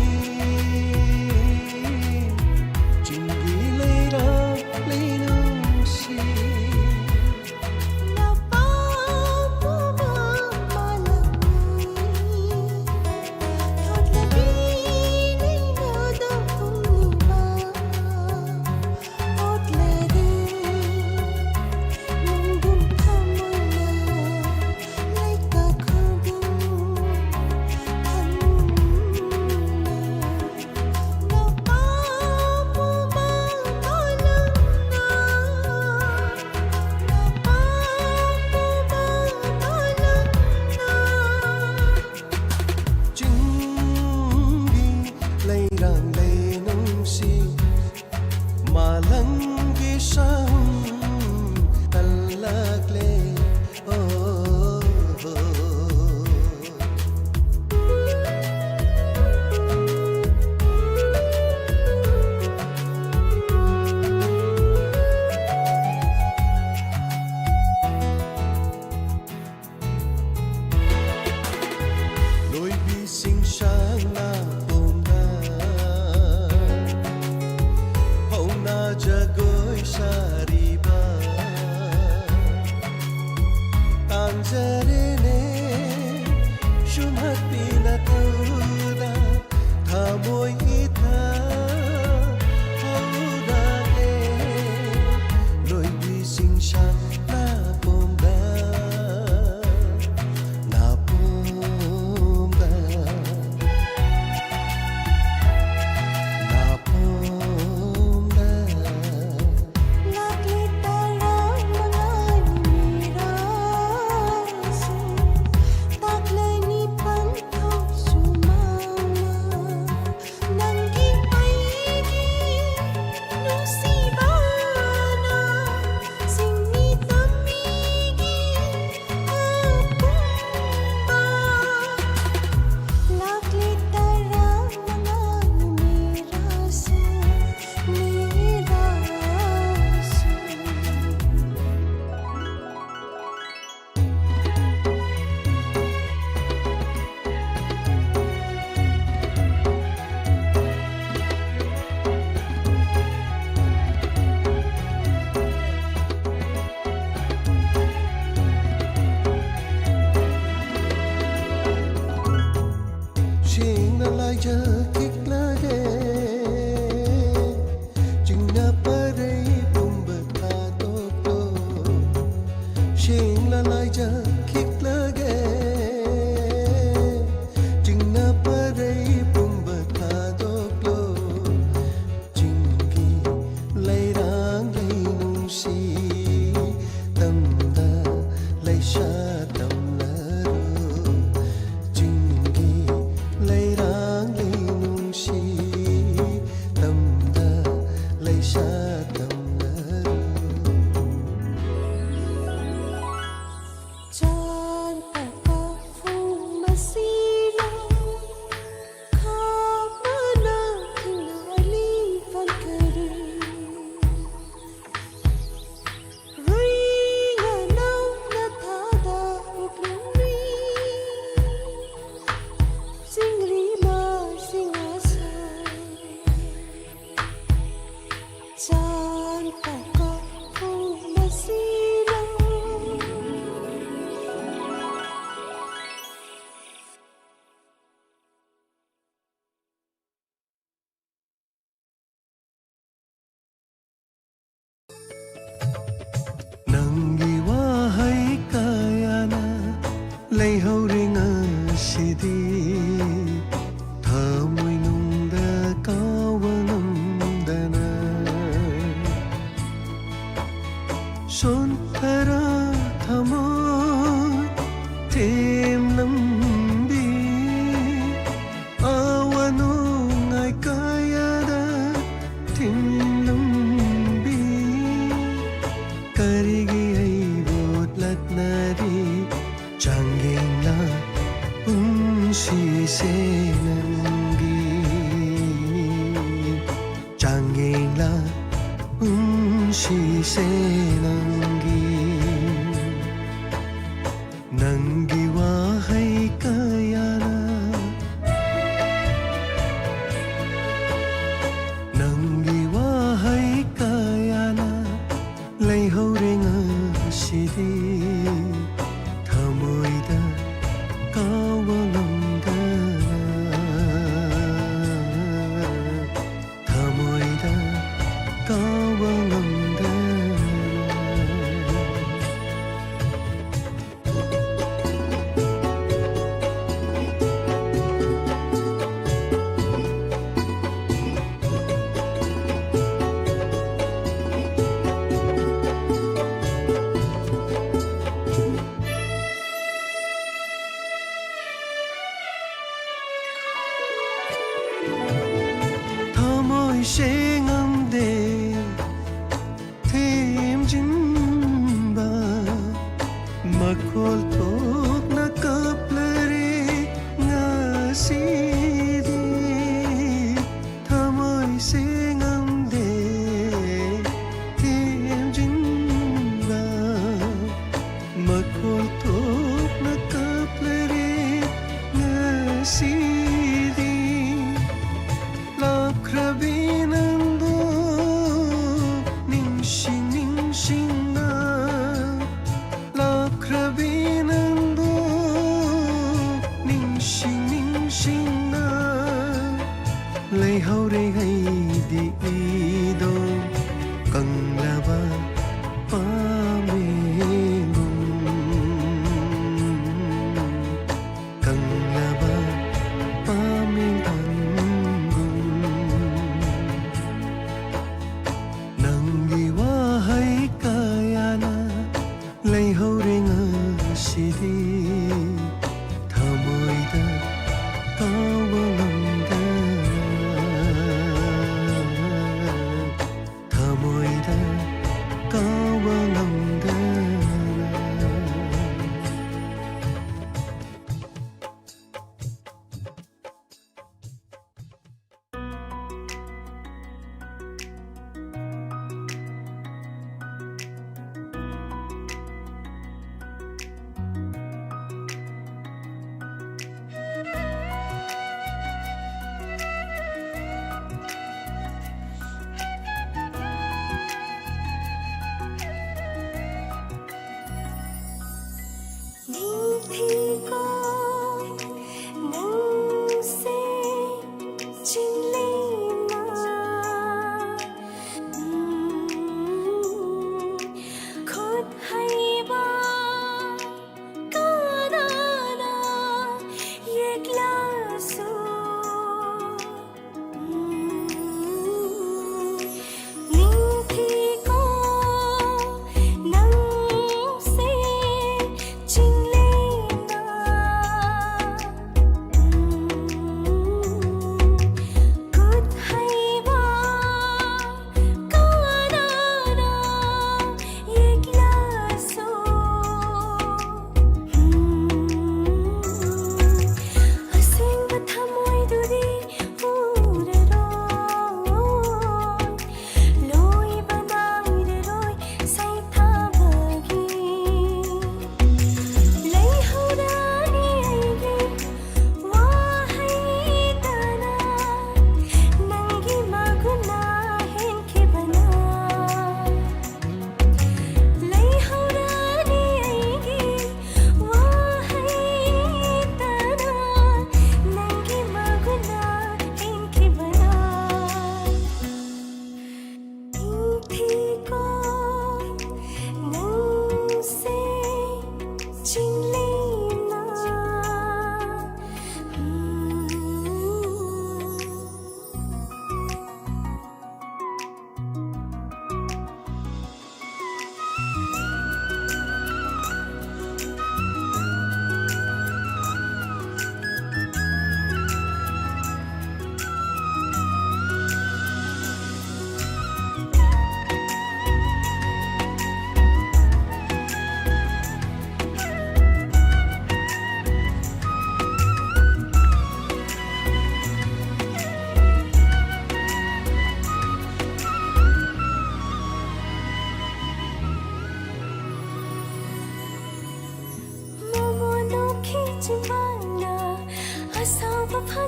ꯆꯤꯡꯂ ꯂꯥꯏꯖ ꯈꯤꯛꯂꯒꯦ, ꯆꯤꯡꯅ ꯄꯔꯩ ꯄꯨꯝꯕ ꯊꯥꯗꯣꯛꯂꯣ꯫ ꯆꯤꯡꯒꯤ ꯂꯩꯔꯥꯡ ꯂꯩ ꯅꯨꯡꯁꯤ, ꯇꯝꯗ ꯂꯩꯁꯥ ꯇꯝꯂꯔꯨ꯫ ꯆꯤꯡꯒꯤ ꯂꯩꯔꯥꯡ ꯂꯩ ꯅꯨꯡꯁꯤ, ꯇꯝꯗ ꯂꯩꯁꯥ ꯇꯝꯂꯔꯨ꯫ ꯆꯥꯟ ꯄꯥꯀꯥ ꯐꯨꯡ ꯃꯁꯤꯂꯣ, ꯈꯥꯛ ꯃꯅꯥ ꯊꯤꯡꯅ ꯑꯂꯤ ꯐꯪꯀꯔꯤ꯫ ꯔꯨꯏ ꯉꯅꯧꯅ ꯊꯥꯗ ꯎꯛꯂꯨꯃꯤ, ꯆꯤꯡꯔꯤ ꯃꯥ ꯁꯤꯡꯉꯥꯁꯥ꯫ ꯆꯥꯟ ꯄꯥꯀꯥ ꯐꯨꯡ ꯃꯁꯤꯂꯣ꯫ ꯅꯪꯒꯤ ꯋꯥꯍꯩ ꯀꯌꯥꯅ ꯂꯩꯍꯧꯔꯦ ꯉꯁꯤꯗꯤ ꯊꯃꯣꯏꯅꯨꯡꯗ ꯀꯥꯎꯕ ꯉꯝꯗꯅ꯫ ꯁꯣꯟꯊꯔ ꯊꯃꯣꯏ ꯊꯦꯝꯂꯝꯕꯤ, ꯑꯋꯥ ꯅꯨꯡꯉꯥꯏ ꯀꯌꯥꯗ ꯊꯤꯡꯂꯝꯕꯤ, ꯀꯔꯤꯒꯤ ꯑꯩꯕꯨ ꯂꯥꯠꯅꯔꯤ? ꯆꯥꯡꯌꯦꯡꯂ ꯄꯨꯟꯁꯤꯁꯦ ꯅꯪꯒꯤ, ꯆꯥꯡꯌꯦꯡꯂ ꯄꯨꯟꯁꯤꯁꯦ ꯅꯪꯒꯤ꯫ ꯅꯪꯒꯤ ꯋꯥꯍꯩ ꯀꯌꯥꯅ, ꯅꯪꯒꯤ ꯋꯥꯍꯩ ꯀꯌꯥꯅ ꯂꯩꯍꯧꯔꯦ ꯉꯁꯤꯗꯤ ꯊꯃꯣꯏꯗ ꯀꯥꯎꯕ ꯉꯝꯗꯅ, ꯊꯃꯣꯏꯗ ꯀꯥꯎꯕ ꯉꯝꯗꯅ꯫ ꯈꯣꯜꯊꯣꯛꯅ ꯀꯞꯂꯔꯦ ꯉꯁꯤꯗꯤ, ꯊꯃꯣꯏꯁꯦ ꯉꯝꯗꯦ ꯊꯦꯝꯖꯤꯟꯕ꯫ ꯃꯈꯣꯜ ꯊꯣꯛꯅ ꯀꯞꯂꯔꯦ ꯉꯁꯤꯗꯤ, ꯂꯥꯞꯈ꯭ꯔꯕꯤ ꯅꯪꯕꯨ ꯅꯤꯡꯁꯤꯡ ꯅꯤꯡꯁꯤꯡꯅ, ꯂꯥꯞꯈ꯭ꯔꯕꯤ ꯅꯪꯕꯨ ꯅꯤꯡꯁꯤꯡ ꯅꯤꯡꯁꯤꯡꯅ, ꯂꯩꯍꯧꯔꯦ ꯑꯩꯗꯤ ꯏꯗꯣ ꯀꯪꯂꯕ ꯄꯥꯝꯕꯤꯒꯨꯝ, ꯀꯪꯂꯕ ꯄꯥꯝꯕꯤꯒꯨꯝ꯫ ꯅꯪꯒꯤ ꯋꯥꯍꯩ ꯀꯌꯥꯅ ꯂꯩꯍꯧꯔꯦ ꯉꯁꯤꯗꯤ, ꯊꯃꯣꯏꯗ ꯀꯥꯎꯕ ꯉꯝꯗꯅ, ꯊꯃꯣꯏꯗ ꯀꯥꯎꯕ ꯉꯝꯗꯅ꯫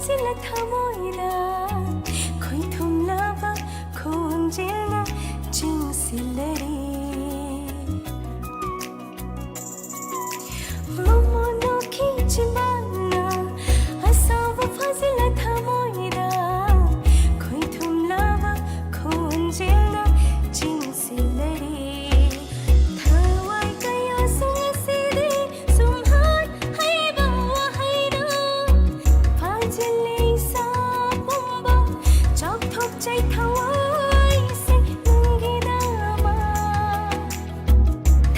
ꯁꯤꯜꯂ ꯊꯃꯣꯏꯗ ꯈꯣꯏꯊꯨꯝꯂꯕ ꯈꯣꯟꯖꯦꯜꯅ ꯆꯤꯡꯁꯤꯜꯂꯔꯦ꯫ ꯃꯃꯣꯟ ꯅꯣꯛꯈꯤ ꯆꯤꯝꯕꯥꯜꯅ ꯑꯁꯥꯎꯕ ꯐꯥꯖꯤꯜꯂ ꯊꯃꯣꯏꯗ ꯈꯣꯏꯊꯨꯝꯂꯕ ꯈꯣꯟꯖꯦꯜꯅ ꯆꯤꯡꯁꯤꯜꯂꯔꯦ꯫ ꯊꯋꯥꯏ ꯀꯌꯥꯁꯨ ꯉꯁꯤꯗꯤ ꯁꯨꯝꯍꯠ ꯍꯩꯕ ꯋꯥꯍꯩꯅ ꯐꯥꯖꯤꯜꯂꯦ ꯏꯁꯥ ꯄꯨꯝꯕ꯫ ꯆꯥꯎꯊꯣꯛꯆꯩ ꯊꯋꯥꯏꯁꯦ ꯅꯪꯒꯤꯗꯃꯛ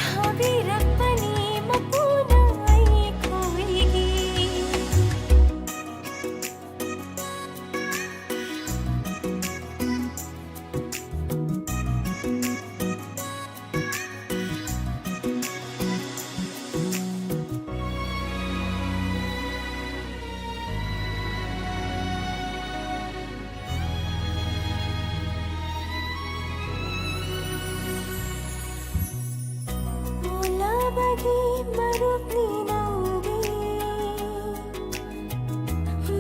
ꯊꯥꯕꯤꯔꯛꯄꯅꯤ ꯃꯄꯨꯅ ꯑꯩꯈꯣꯏꯒꯤ꯫ ꯑꯣꯜꯂꯕꯒꯤ ꯃꯔꯨꯞꯅꯤ ꯅꯪꯗꯤ,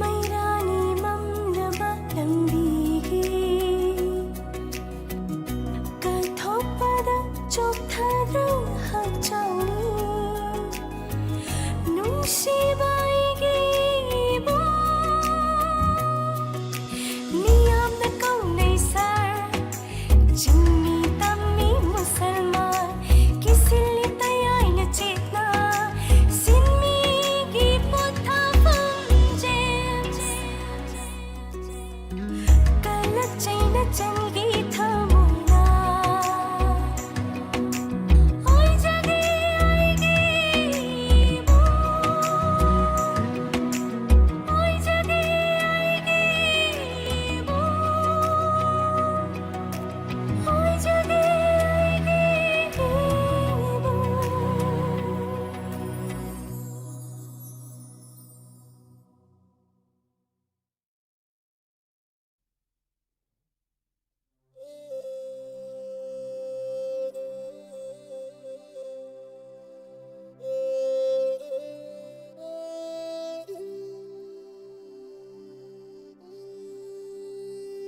ꯃꯩꯔꯥꯅꯤ ꯃꯝꯂꯕ ꯂꯝꯕꯤꯒꯤ꯫ ꯀꯠꯊꯣꯛꯄꯗ ꯆꯣꯛꯊꯗ꯭ꯔ ꯍꯛꯆꯥꯡꯅꯤ, ꯅꯨꯡꯁꯤꯕ ꯑꯩꯒꯤ ꯏꯕꯨꯡ꯫ ꯃꯤꯌꯥꯝꯅ ꯀꯧꯅꯩ ꯁꯥꯔ, ꯆꯤꯡꯃꯤ ꯇꯝꯃꯤ ꯃꯨꯁꯜꯃꯥꯟ, ꯀꯤꯁꯤꯜꯂꯤ ꯇꯌꯥꯏꯅ ꯆꯦꯠꯅ,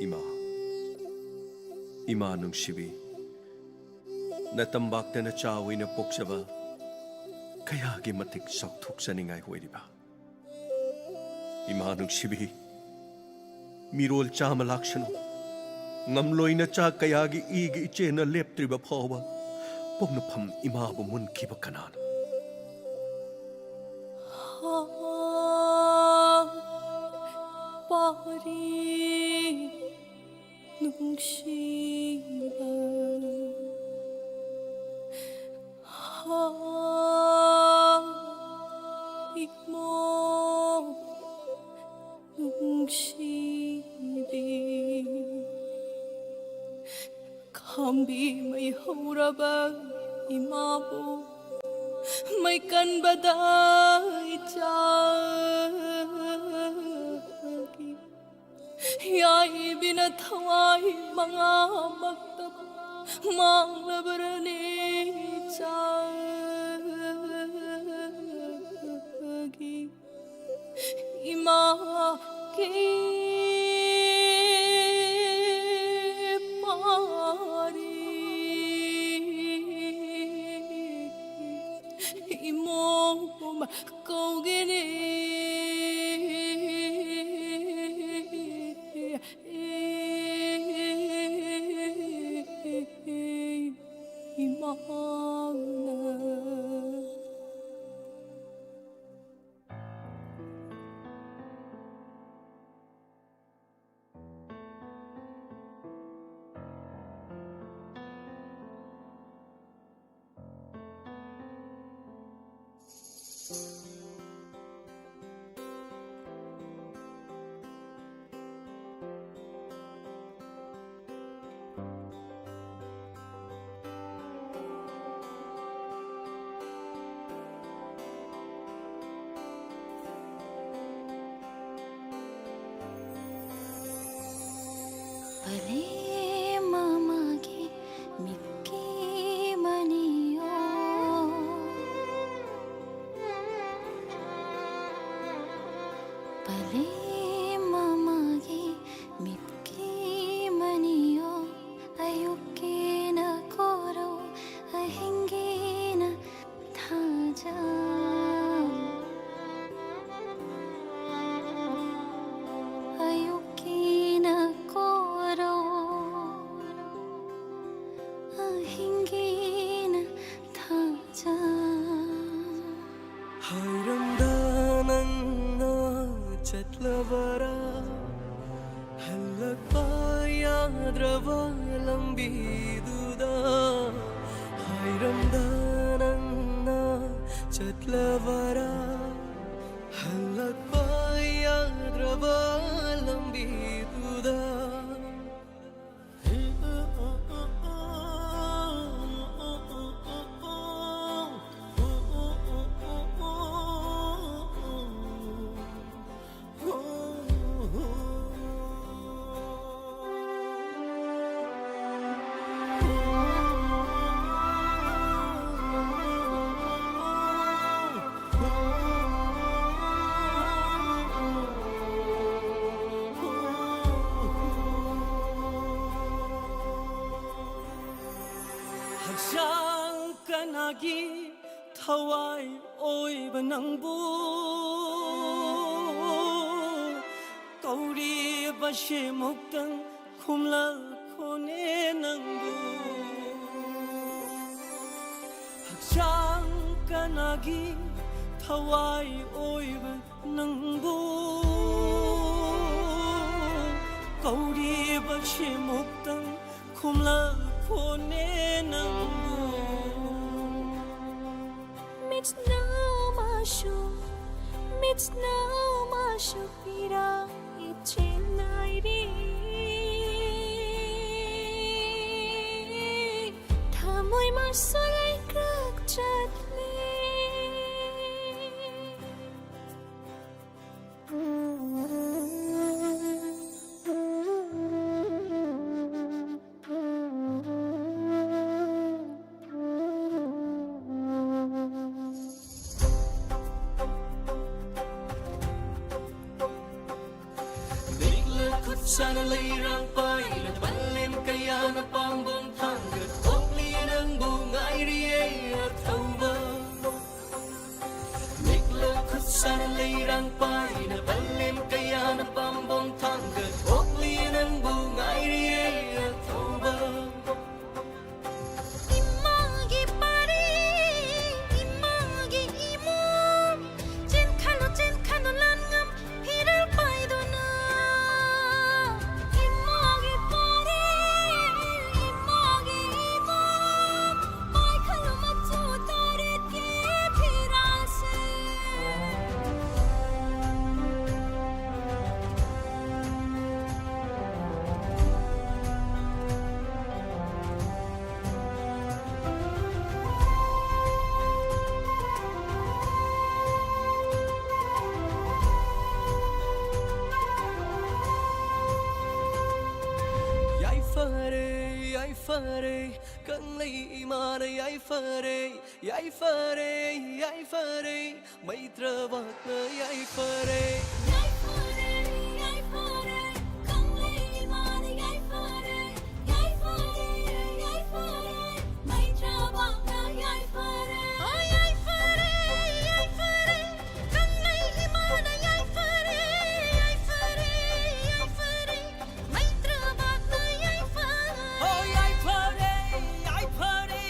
ꯏꯃꯥ, ꯏꯃꯥ ꯅꯨꯡꯁꯤꯕꯤ, ꯅꯇꯝꯕꯥꯛꯇ ꯅꯆꯥ ꯑꯣꯏꯅ ꯄꯣꯛꯆꯕ ꯀꯌꯥꯒꯤ ꯃꯇꯤꯛ ꯆꯥꯎꯊꯣꯛꯆꯅꯤꯡꯉꯥꯏ ꯑꯣꯏꯔꯤꯕ꯫ ꯏꯃꯥ ꯅꯨꯡꯁꯤꯕꯤ, ꯃꯤꯔꯣꯜ ꯆꯥꯃ ꯂꯥꯛꯁꯅꯨ, ꯉꯝꯂꯣꯏꯅ ꯆꯥ ꯀꯌꯥꯒꯤ ꯏꯒꯤ ꯏꯆꯦꯅ ꯂꯦꯞꯇ꯭ꯔꯤꯕ ꯐꯥꯎꯕ ꯄꯣꯛꯅꯐꯝ ꯏꯃꯥꯕꯨ ꯃꯨꯟꯈꯤꯕ ꯀꯅꯥꯅꯣ? ꯄꯥꯔꯤ ꯅꯨꯡꯁꯤꯕ, ꯏꯃꯣ ꯅꯨꯡꯁꯤꯕꯤ, ꯈꯥꯝꯕꯤ ꯃꯩ ꯍꯧꯔꯕ ꯏꯃꯥꯕꯨ ꯃꯩ ꯀꯟꯕꯗ ꯏꯆꯥꯒꯤ ꯌꯥꯏꯕꯤꯅ ꯊꯋꯥꯏ ꯃꯉꯥꯃꯛꯇ ꯃꯥꯡꯂꯕꯔꯅꯦ ꯏꯆꯥꯒꯤ ꯏꯃꯥꯒꯤ ꯄꯥꯔꯤ ꯏꯃꯣꯝ ꯀꯧꯒꯅꯤ꯫ ꯏꯃꯥꯅ꯫ ꯍꯥꯏꯔꯝꯗ ꯅꯪꯅ ꯆꯠꯂꯕꯔꯥ? ꯍꯜꯂꯛꯄ ꯌꯥꯗ꯭ꯔꯕ ꯂꯝꯕꯤꯗꯨꯗ, ꯍꯥꯏꯔꯝꯗ ꯅꯪꯅ ꯆꯠꯂꯕꯔꯥ? ꯍꯜꯂꯛꯄ ꯌꯥꯗ꯭ꯔꯕ ꯂꯝꯕꯤꯗꯨꯗ꯫ ꯍꯛꯆꯥꯡ ꯀꯅꯥꯒꯤ ꯊꯋꯥꯏ ꯑꯣꯏꯕ ꯅꯪꯕꯨ ꯀꯧꯔꯤꯕꯁꯦ ꯑꯃꯨꯛꯇꯪ ꯈꯨꯝꯂꯛꯈꯣꯅꯦ ꯅꯪꯕꯨ꯫ ꯍꯛꯆꯥꯡ ꯀꯅꯥꯒꯤ ꯊꯋꯥꯏ ꯑꯣꯏꯕ ꯅꯪꯕꯨ ꯀꯧꯔꯤꯕꯁꯦ ꯑꯃꯨꯛꯇꯪ ꯈꯨꯝꯂꯛꯈꯣꯅꯦ ꯅꯪꯕꯨ꯫ ꯃꯤꯠꯅ ꯃꯥꯁꯨ, ꯃꯤꯠꯅ ꯃꯥꯁꯨ ꯄꯤꯔꯛꯏ ꯆꯦꯟꯅꯥꯏꯔꯤ꯫ ꯊꯃꯣꯏ ꯃꯥꯁꯨ ꯂꯩꯀ꯭ꯔꯛ ꯆꯠꯂꯤ꯫ ꯂꯤꯛꯂ ꯈꯨꯠ ꯁꯥꯅ ꯂꯩꯔꯥꯡ ꯄꯥꯏꯅ ꯄꯂꯦꯝ ꯀꯌꯥꯅ ꯄꯥꯝꯕꯣꯝ ꯊꯥꯡꯒꯠ ꯑꯣꯛꯂꯤ ꯅꯪꯕꯨ ꯉꯥꯏꯔꯤꯌꯦ ꯑꯊꯧꯕ꯫ ꯂꯤꯛꯂ ꯈꯨꯠ ꯁꯥꯅ ꯂꯩꯔꯥꯡ ꯄꯥꯏꯅ ꯄꯂꯦꯝ ꯀꯌꯥꯅ ꯄꯥꯝꯕꯣꯝ ꯊꯥꯡꯒꯠ ꯑꯣꯛꯂꯤ ꯅꯪꯕꯨ ꯉꯥꯏꯔꯤꯌꯦ ꯑꯊꯧꯕ꯫ ꯏꯃꯥꯒꯤ ꯄꯥꯔꯤ, ꯏꯃꯥꯒꯤ ꯏꯃꯣ꯫ ꯐꯔꯦ, ꯀꯪꯂꯩ ꯏꯃꯥꯅ ꯌꯥꯏꯐꯔꯦ, ꯌꯥꯏꯐꯔꯦ, ꯌꯥꯏꯐꯔꯦ, ꯃꯩꯇ꯭ꯔꯕꯥꯛꯅ ꯌꯥꯏꯐꯔꯦ꯫ ꯌꯥꯏꯐꯔꯦ, ꯌꯥꯏꯐꯔꯦ, ꯀꯪꯂꯩ ꯏꯃꯥꯅ ꯌꯥꯏꯐꯔꯦ, ꯌꯥꯏꯐꯔꯦ, ꯌꯥꯏꯐꯔꯦ, ꯃꯩꯇ꯭ꯔꯕꯥꯛꯅ ꯌꯥꯏꯐꯔꯦ꯫ ꯑꯣ, ꯌꯥꯏꯐꯔꯦ, ꯌꯥꯏꯐꯔꯦ, ꯀꯪꯂꯩ ꯏꯃꯥꯅ ꯌꯥꯏꯐꯔꯦ, ꯌꯥꯏꯐꯔꯦ, ꯌꯥꯏꯐꯔꯦ, ꯃꯩꯇ꯭ꯔꯕꯥꯛꯅ ꯌꯥꯏꯐꯔꯦ꯫ ꯑꯣ, ꯌꯥꯏꯐꯔꯦ, ꯌꯥꯏꯐꯔꯦ,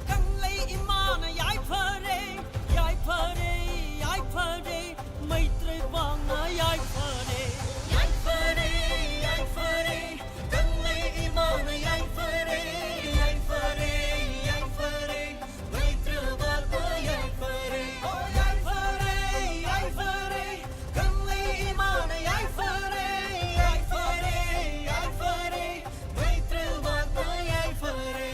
ꯀꯪꯂꯩ ꯏꯃꯥꯅ ꯌꯥꯏꯐꯔꯦ, ꯌꯥꯏꯐꯔꯦ, ꯌꯥꯏꯐꯔꯦ, ꯃꯩꯇ꯭ꯔꯕꯥꯛꯅ ꯌꯥꯏꯐꯔꯦ꯫ ꯌꯥꯏꯐꯔꯦ, ꯌꯥꯏꯐꯔꯦ, ꯀꯪꯂꯩ ꯏꯃꯥꯅ ꯌꯥꯏꯐꯔꯦ, ꯌꯥꯏꯐꯔꯦ, ꯌꯥꯏꯐꯔꯦ, ꯃꯩꯇ꯭ꯔꯕꯥꯛꯅ ꯌꯥꯏꯐꯔꯦ꯫ ꯑꯣ, ꯌꯥꯏꯐꯔꯦ, ꯌꯥꯏꯐꯔꯦ, ꯀꯪꯂꯩ ꯏꯃꯥꯅ ꯌꯥꯏꯐꯔꯦ, ꯌꯥꯏꯐꯔꯦ, ꯌꯥꯏꯐꯔꯦ, ꯃꯩꯇ꯭ꯔꯕꯥꯛꯅ ꯌꯥꯏꯐꯔꯦ꯫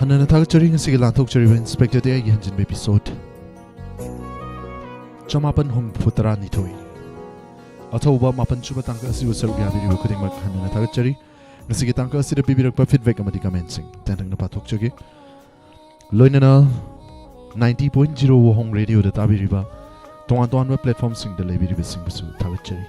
ꯍꯟꯅꯅ ꯊꯥꯒꯠꯆꯔꯤ꯫ ꯉꯁꯤꯒꯤ ꯂꯥꯟꯊꯣꯛꯆꯔꯤꯕ ꯏꯟꯁꯄꯦꯛꯇꯔꯗꯤ ꯑꯩꯒꯤ ꯍꯟꯖꯤꯟꯕ ꯏꯄꯤꯁꯣꯠ ꯆꯃꯥꯄꯟ ꯍꯨꯝꯐꯨ ꯇꯔꯥꯅꯤꯊꯣꯏ꯫ ꯑꯊꯧꯕ ꯃꯥꯄꯟ ꯁꯨꯕ ꯇꯥꯡꯀꯛ ꯑꯁꯤꯕꯨ ꯁꯔꯨꯛ ꯌꯥꯕꯤꯔꯤꯕ ꯈꯨꯗꯤꯡꯃꯛ ꯍꯟꯅꯅ ꯊꯥꯒꯠꯆꯔꯤ꯫ ꯉꯁꯤꯒꯤ ꯇꯥꯡꯀꯛ ꯑꯁꯤꯗ ꯄꯤꯕꯤꯔꯛꯄ ꯐꯤꯗꯕꯦꯛ ꯑꯃꯗꯤ ꯀꯃꯦꯟꯁꯤꯡ ꯇꯦꯟꯇꯛꯅ ꯄꯥꯊꯣꯛꯆꯒꯦ꯫ ꯂꯣꯏꯅꯅ ninety point zero ꯋꯥꯍꯣꯡ ꯔꯦꯗꯤꯑꯣꯗ ꯇꯥꯕꯤꯔꯤꯕ ꯇꯣꯉꯥꯟ ꯇꯣꯉꯥꯟꯕ ꯄ꯭ꯂꯦꯠꯐꯣꯝꯁꯤꯡꯗ ꯂꯩꯕꯤꯔꯤꯕꯁꯤꯡꯕꯨꯁꯨ ꯊꯥꯒꯠꯆꯔꯤ꯫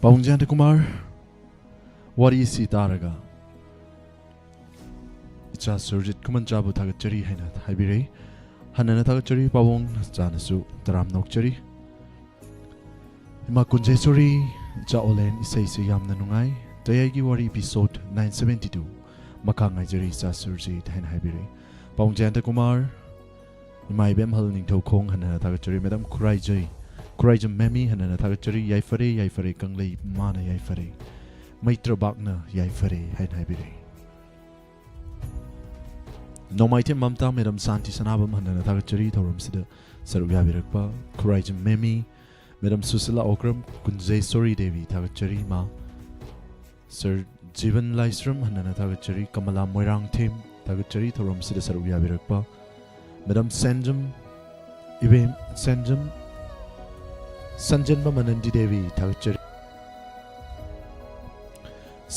ꯄꯥꯕꯨꯡ ꯖꯌꯟꯇ ꯀꯨꯃꯥꯔ, ꯋꯥꯔꯤꯁꯤ ꯇꯥꯔꯒ ꯏꯆꯥ ꯁꯨꯔꯖꯤꯠ ꯈꯨꯃꯟꯆꯥꯕꯨ ꯊꯥꯒꯠꯆꯔꯤ ꯍꯥꯏꯅ ꯍꯥꯏꯕꯤꯔꯛꯏ꯫ ꯍꯟꯅꯅ ꯊꯥꯒꯠꯆꯔꯤ꯫ ꯄꯥꯕꯨꯡ ꯏꯆꯥꯅꯁꯨ ꯇꯔꯥꯝꯅ ꯑꯣꯛꯆꯔꯤ꯫ ꯏꯃꯥ ꯀꯨꯟꯖꯦꯁꯣꯔꯤ, ꯏꯆꯥ ꯑꯣꯂꯦꯟ, ꯏꯁꯩꯁꯤ ꯌꯥꯝꯅ ꯅꯨꯡꯉꯥꯏ꯫ ꯇꯌꯥꯏꯒꯤ ꯋꯥꯔꯤ episode nine seventy two ꯃꯈꯥ ꯉꯥꯏꯖꯔꯤ ꯏꯆꯥ ꯁꯨꯔꯖꯤꯠ ꯍꯥꯏꯅ ꯍꯥꯏꯕꯤꯔꯛꯏ꯫ ꯄꯥꯕꯨꯡ ꯖꯌꯟꯇ ꯀꯨꯃꯥꯔ, ꯏꯃꯥ ꯏꯕꯦꯝꯍꯜ ꯅꯤꯡꯊꯧꯈꯣꯡ ꯍꯟꯅꯅ ꯊꯥꯒꯠꯆꯔꯤ꯫ ꯃꯦꯗꯥꯝ ꯈꯨꯔꯥꯏꯖꯩ, ꯈꯨꯔꯥꯏꯖꯝ ꯃꯦꯃꯤ ꯍꯟꯅꯅ ꯊꯥꯒꯠꯆꯔꯤ꯫ ꯌꯥꯏꯐꯔꯦ, ꯌꯥꯏꯐꯔꯦ ꯀꯪꯂꯩ ꯃꯥꯅ ꯌꯥꯏꯐꯔꯦ꯫ ꯃꯩꯇ꯭ꯔꯕꯥꯛꯅ ꯌꯥꯏꯐꯔꯦ ꯍꯥꯏꯅ ꯍꯥꯏꯕꯤꯔꯛꯏ꯫ ꯅꯣꯡꯃꯥꯏꯊꯦꯝ ꯃꯝꯇꯥ, ꯃꯦꯗꯥꯝ ꯁꯥꯟꯇꯤ ꯁꯅꯥꯕꯝ ꯍꯟꯅꯅ ꯊꯥꯒꯠꯆꯔꯤ ꯊꯧꯔꯝꯁꯤꯗ ꯁꯔꯨꯛ ꯌꯥꯕꯤꯔꯛꯄ꯫ ꯈꯨꯔꯥꯏꯖꯝ ꯃꯦꯃꯤ, ꯃꯦꯗꯥꯝ ꯁꯨꯁꯤꯂꯥ ꯑꯣꯀ꯭ꯔꯝ, ꯀꯨꯟꯖꯦꯁꯣꯔꯤ ꯗꯦꯕꯤ ꯊꯥꯒꯠꯆꯔꯤ ꯃꯥ꯫ ꯁꯔ ꯖꯤꯕꯟ ꯂꯥꯏꯁ꯭ꯔꯝ ꯍꯟꯅꯅ ꯊꯥꯒꯠꯆꯔꯤ꯫ ꯀꯃꯂꯥ ꯃꯣꯏꯔꯥꯡꯊꯦꯝ ꯊꯥꯒꯠꯆꯔꯤ ꯊꯧꯔꯝꯁꯤꯗ ꯁꯔꯨꯛ ꯌꯥꯕꯤꯔꯛꯄ꯫ ꯃꯦꯗꯥꯝ ꯁꯦꯟꯖꯝ, ꯏꯕꯦꯝ ꯁꯦꯟꯖꯝ, ꯁꯟꯖꯦꯟꯕꯝ ꯑꯅꯟꯗꯤ ꯗꯦꯕꯤ ꯊꯥꯒꯠꯆꯔꯤ꯫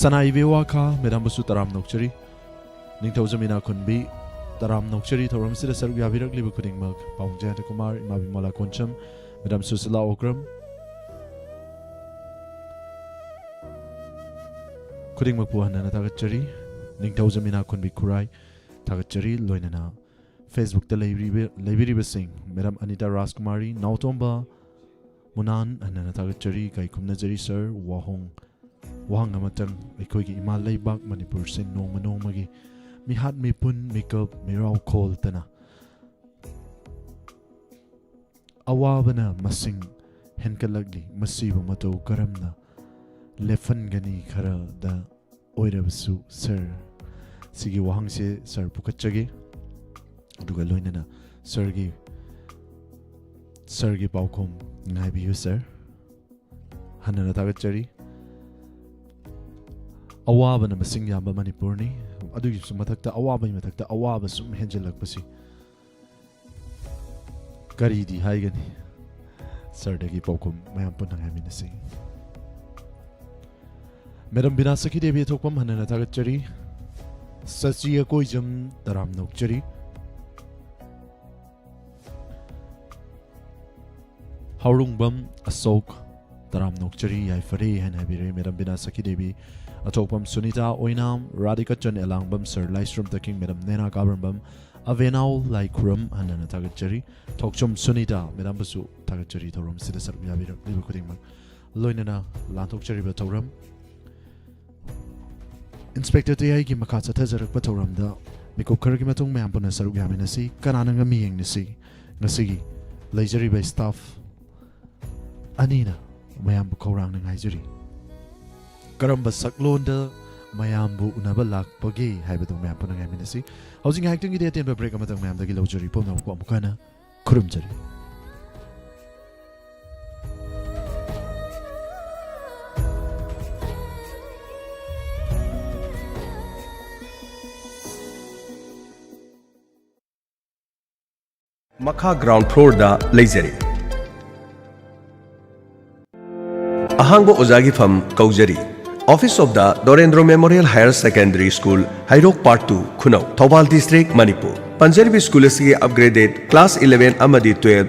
ꯁꯅꯥ ꯏꯕꯦꯋꯥ ꯈꯥ ꯃꯦꯗꯥꯝꯕꯨꯁꯨ ꯇꯔꯥꯝꯅ ꯑꯣꯛꯆꯔꯤ꯫ ꯅꯤꯡꯊꯧꯖꯝ ꯏꯅꯥꯈꯨꯟꯕꯤ ꯇꯔꯥꯝꯅ ꯑꯣꯛꯆꯔꯤ ꯊꯧꯔꯝꯁꯤꯗ ꯁꯔꯨꯛ ꯌꯥꯕꯤꯔꯛꯂꯤꯕ ꯈꯨꯗꯤꯡꯃꯛ꯫ ꯄꯥꯕꯨꯡ ꯖꯌꯟꯇ ꯀꯨꯃꯥꯔ, ꯏꯃꯥ ꯕꯤꯃꯂꯥ ꯀꯣꯟꯁꯝ, ꯃꯦꯗꯥꯝ ꯁꯨꯁꯤꯂꯥ ꯑꯣꯀ꯭ꯔꯝ, ꯈꯨꯗꯤꯡꯃꯛꯄꯨ ꯍꯟꯅꯅ ꯊꯥꯒꯠꯆꯔꯤ꯫ ꯅꯤꯡꯊꯧꯖꯝ ꯏꯅꯥꯈꯨꯟꯕꯤ ꯈꯨꯔꯥꯏ ꯊꯥꯒꯠꯆꯔꯤ꯫ ꯂꯣꯏꯅꯅ Facebookꯇ ꯂꯩꯕꯤꯔꯤꯕ-, ꯂꯩꯕꯤꯔꯤꯕꯁꯤꯡ, ꯃꯦꯗꯥꯝ ꯑꯅꯤꯇꯥ ꯔꯥꯖꯀꯨꯃꯥꯔꯤ, ꯅꯥꯎꯇꯣꯝꯕ ꯃꯨꯅꯥꯟ ꯍꯟꯅꯅ ꯊꯥꯒꯠꯆꯔꯤ꯫ ꯀꯥꯏꯈꯨꯝꯅꯖꯔꯤ ꯁꯔ꯫ ꯋꯥꯍꯣꯡ, ꯋꯥꯍꯪ ꯑꯃꯇꯪ, ꯑꯩꯈꯣꯏꯒꯤ ꯏꯃꯥ ꯂꯩꯕꯥꯛ ꯃꯅꯤꯄꯨꯔꯁꯦ ꯅꯣꯡꯃ ꯅꯣꯡꯃꯒꯤ ꯃꯤꯍꯥꯠ ꯃꯤꯄꯨꯟ, ꯃꯤꯀꯞ ꯃꯤꯔꯥꯎ ꯈꯣꯜꯇꯅ ꯑꯋꯥꯕꯅ ꯃꯁꯤꯡ ꯍꯦꯟꯒꯠꯂꯛꯂꯤ꯫ ꯃꯁꯤꯕꯨ ꯃꯇꯧ ꯀꯔꯝꯅ ꯂꯦꯞꯍꯟꯒꯅꯤ? ꯈꯔꯗ ꯑꯣꯏꯔꯕꯁꯨ ꯁꯔ꯫ ꯁꯤꯒꯤ ꯋꯥꯍꯪꯁꯦ ꯁꯔ ꯄꯨꯈꯠꯆꯒꯦ, ꯑꯗꯨꯒ ꯂꯣꯏꯅꯅ ꯁꯔꯒꯤ, ꯁꯔꯒꯤ ꯄꯥꯎꯈꯨꯝ ꯉꯥꯏꯕꯤꯌꯨ ꯁꯔ꯫ ꯍꯟꯅꯅ ꯊꯥꯒꯠꯆꯔꯤ꯫ ꯑꯋꯥꯕꯅ ꯃꯁꯤꯡ ꯌꯥꯝꯕ ꯃꯅꯤꯄꯨꯔꯅꯤ꯫ ꯑꯗꯨꯒꯤꯁꯨ ꯃꯊꯛꯇ, ꯑꯋꯥꯕꯒꯤ ꯃꯊꯛꯇ ꯑꯋꯥꯕ ꯁꯨꯝ ꯍꯦꯟꯖꯜꯂꯛꯄꯁꯤ ꯀꯔꯤꯗꯤ ꯍꯥꯏꯒꯅꯤ? ꯁꯔꯗꯒꯤ ꯄꯥꯎꯈꯨꯝ ꯃꯌꯥꯝ ꯄꯨꯟꯅ ꯉꯥꯏꯃꯤꯟꯅꯁꯤ꯫ ꯃꯦꯗꯥꯝ ꯕꯤꯅꯥ ꯁꯈꯤ ꯗꯦꯕꯤ ꯑꯊꯣꯛꯄꯝ ꯍꯟꯅꯅ ꯊꯥꯒꯠꯆꯔꯤ꯫ ꯁꯆꯤ ꯑꯀꯣꯏꯖꯝ ꯇꯔꯥꯝꯅ ꯑꯣꯛꯆꯔꯤ꯫ ꯍꯥꯎꯔꯨꯡꯕꯝ ꯑꯁꯣꯛ ꯇꯔꯥꯝ ꯅꯣꯛꯆꯔꯤ, ꯌꯥꯏꯐꯔꯦ ꯍꯥꯏꯅ ꯍꯥꯏꯕꯤꯔꯦ꯫ ꯃꯦꯗꯥꯝ ꯕꯤꯅꯥ ꯁꯈꯤ ꯗꯦꯕꯤ, ꯑꯊꯣꯛꯄꯝ ꯁꯨꯅꯤꯇꯥ ꯑꯣꯏꯅꯥꯝ, ꯔꯥꯙꯤꯀꯆꯟ ꯑꯦꯂꯥꯡꯕꯝ, ꯁꯔ ꯂꯥꯏꯁ꯭ꯔꯝ ꯇꯈꯤꯡ, ꯃꯦꯗꯥꯝ ꯅꯦꯅꯥ ꯀꯥꯕ꯭ꯔꯝꯕꯝ, ꯑꯕꯦꯅꯥꯎ ꯂꯥꯏꯈꯨꯔꯝ ꯍꯟꯅ ꯍꯟꯅ ꯊꯥꯒꯠꯆꯔꯤ꯫ ꯊꯣꯛꯆꯣꯝ ꯁꯨꯅꯤꯇꯥ, ꯃꯦꯗꯥꯝꯕꯨꯁꯨ ꯊꯥꯒꯠꯆꯔꯤ ꯊꯧꯔꯝꯁꯤꯗ ꯁꯔꯨꯛ ꯌꯥꯕꯤꯔꯛꯂꯤꯕ ꯈꯨꯗꯤꯡꯃꯛ꯫ ꯂꯣꯏꯅꯅ ꯂꯥꯟꯊꯣꯛꯆꯔꯤꯕ ꯊꯧꯔꯝ ꯏꯟꯁꯄꯦꯛꯇꯔ ꯇꯌꯥꯏꯒꯤ ꯃꯈꯥ ꯆꯠꯊꯖꯔꯛꯄ ꯊꯧꯔꯝꯗ ꯃꯤꯀꯨꯞ ꯈꯔꯒꯤ ꯃꯇꯨꯡ ꯃꯌꯥꯝ ꯄꯨꯟꯅ ꯁꯔꯨꯛ ꯌꯥꯃꯤꯟꯅꯁꯤ꯫ ꯀꯅꯥꯅ ꯉꯝꯃꯤ ꯌꯦꯡꯅꯁꯤ꯫ ꯉꯁꯤꯒꯤ ꯂꯩꯖꯔꯤꯕ ꯁ꯭ꯇꯥꯐ ꯑꯅꯤꯅ ꯃꯌꯥꯝꯕꯨ ꯈꯧꯔꯥꯡꯅ ꯉꯥꯏꯖꯔꯤ꯫ ꯀꯔꯝꯕ ꯁꯛꯂꯣꯟꯗ ꯃꯌꯥꯝꯕꯨ ꯎꯅꯕ ꯂꯥꯛꯄꯒꯦ ꯍꯥꯏꯕꯗꯨ ꯃꯌꯥꯝ ꯄꯨꯟꯅ ꯉꯥꯏꯃꯤꯟꯅꯁꯤ꯫ ꯍꯧꯖꯤꯛ ꯉꯥꯏꯍꯥꯛꯇꯪꯒꯤꯗꯤ ꯑꯇꯦꯟꯕ ꯕ꯭ꯔꯦꯛ ꯑꯃꯇꯪ ꯃꯌꯥꯝꯗꯒꯤ ꯂꯧꯖꯔꯤ꯫ ꯄꯨꯝꯅꯃꯛꯄꯨ ꯑꯃꯨꯛ ꯍꯟꯅ ꯈꯨꯔꯨꯝꯖꯔꯤ꯫ ꯃꯈꯥ ꯒ꯭ꯔꯥꯎꯟ ꯐ꯭ꯂꯣꯔꯗ ꯂꯩꯖꯔꯤ꯫ ꯑꯍꯥꯡꯕ ꯑꯣꯖꯥꯒꯤ ꯐꯝ ꯀꯧꯖꯔꯤ꯫ Office of the Dorendra Memorial Higher Secondary School, Heirok, Part two, Khunou, Thoubal District, Manipur. ꯄꯟꯖꯔꯤꯕ ꯁ꯭ꯀꯨꯜ ꯑꯁꯤꯒꯤ ꯑꯞꯒ꯭ꯔꯦꯗꯦꯗ ꯀ꯭ꯂꯥꯁ eleven ꯑꯃꯗꯤ twelve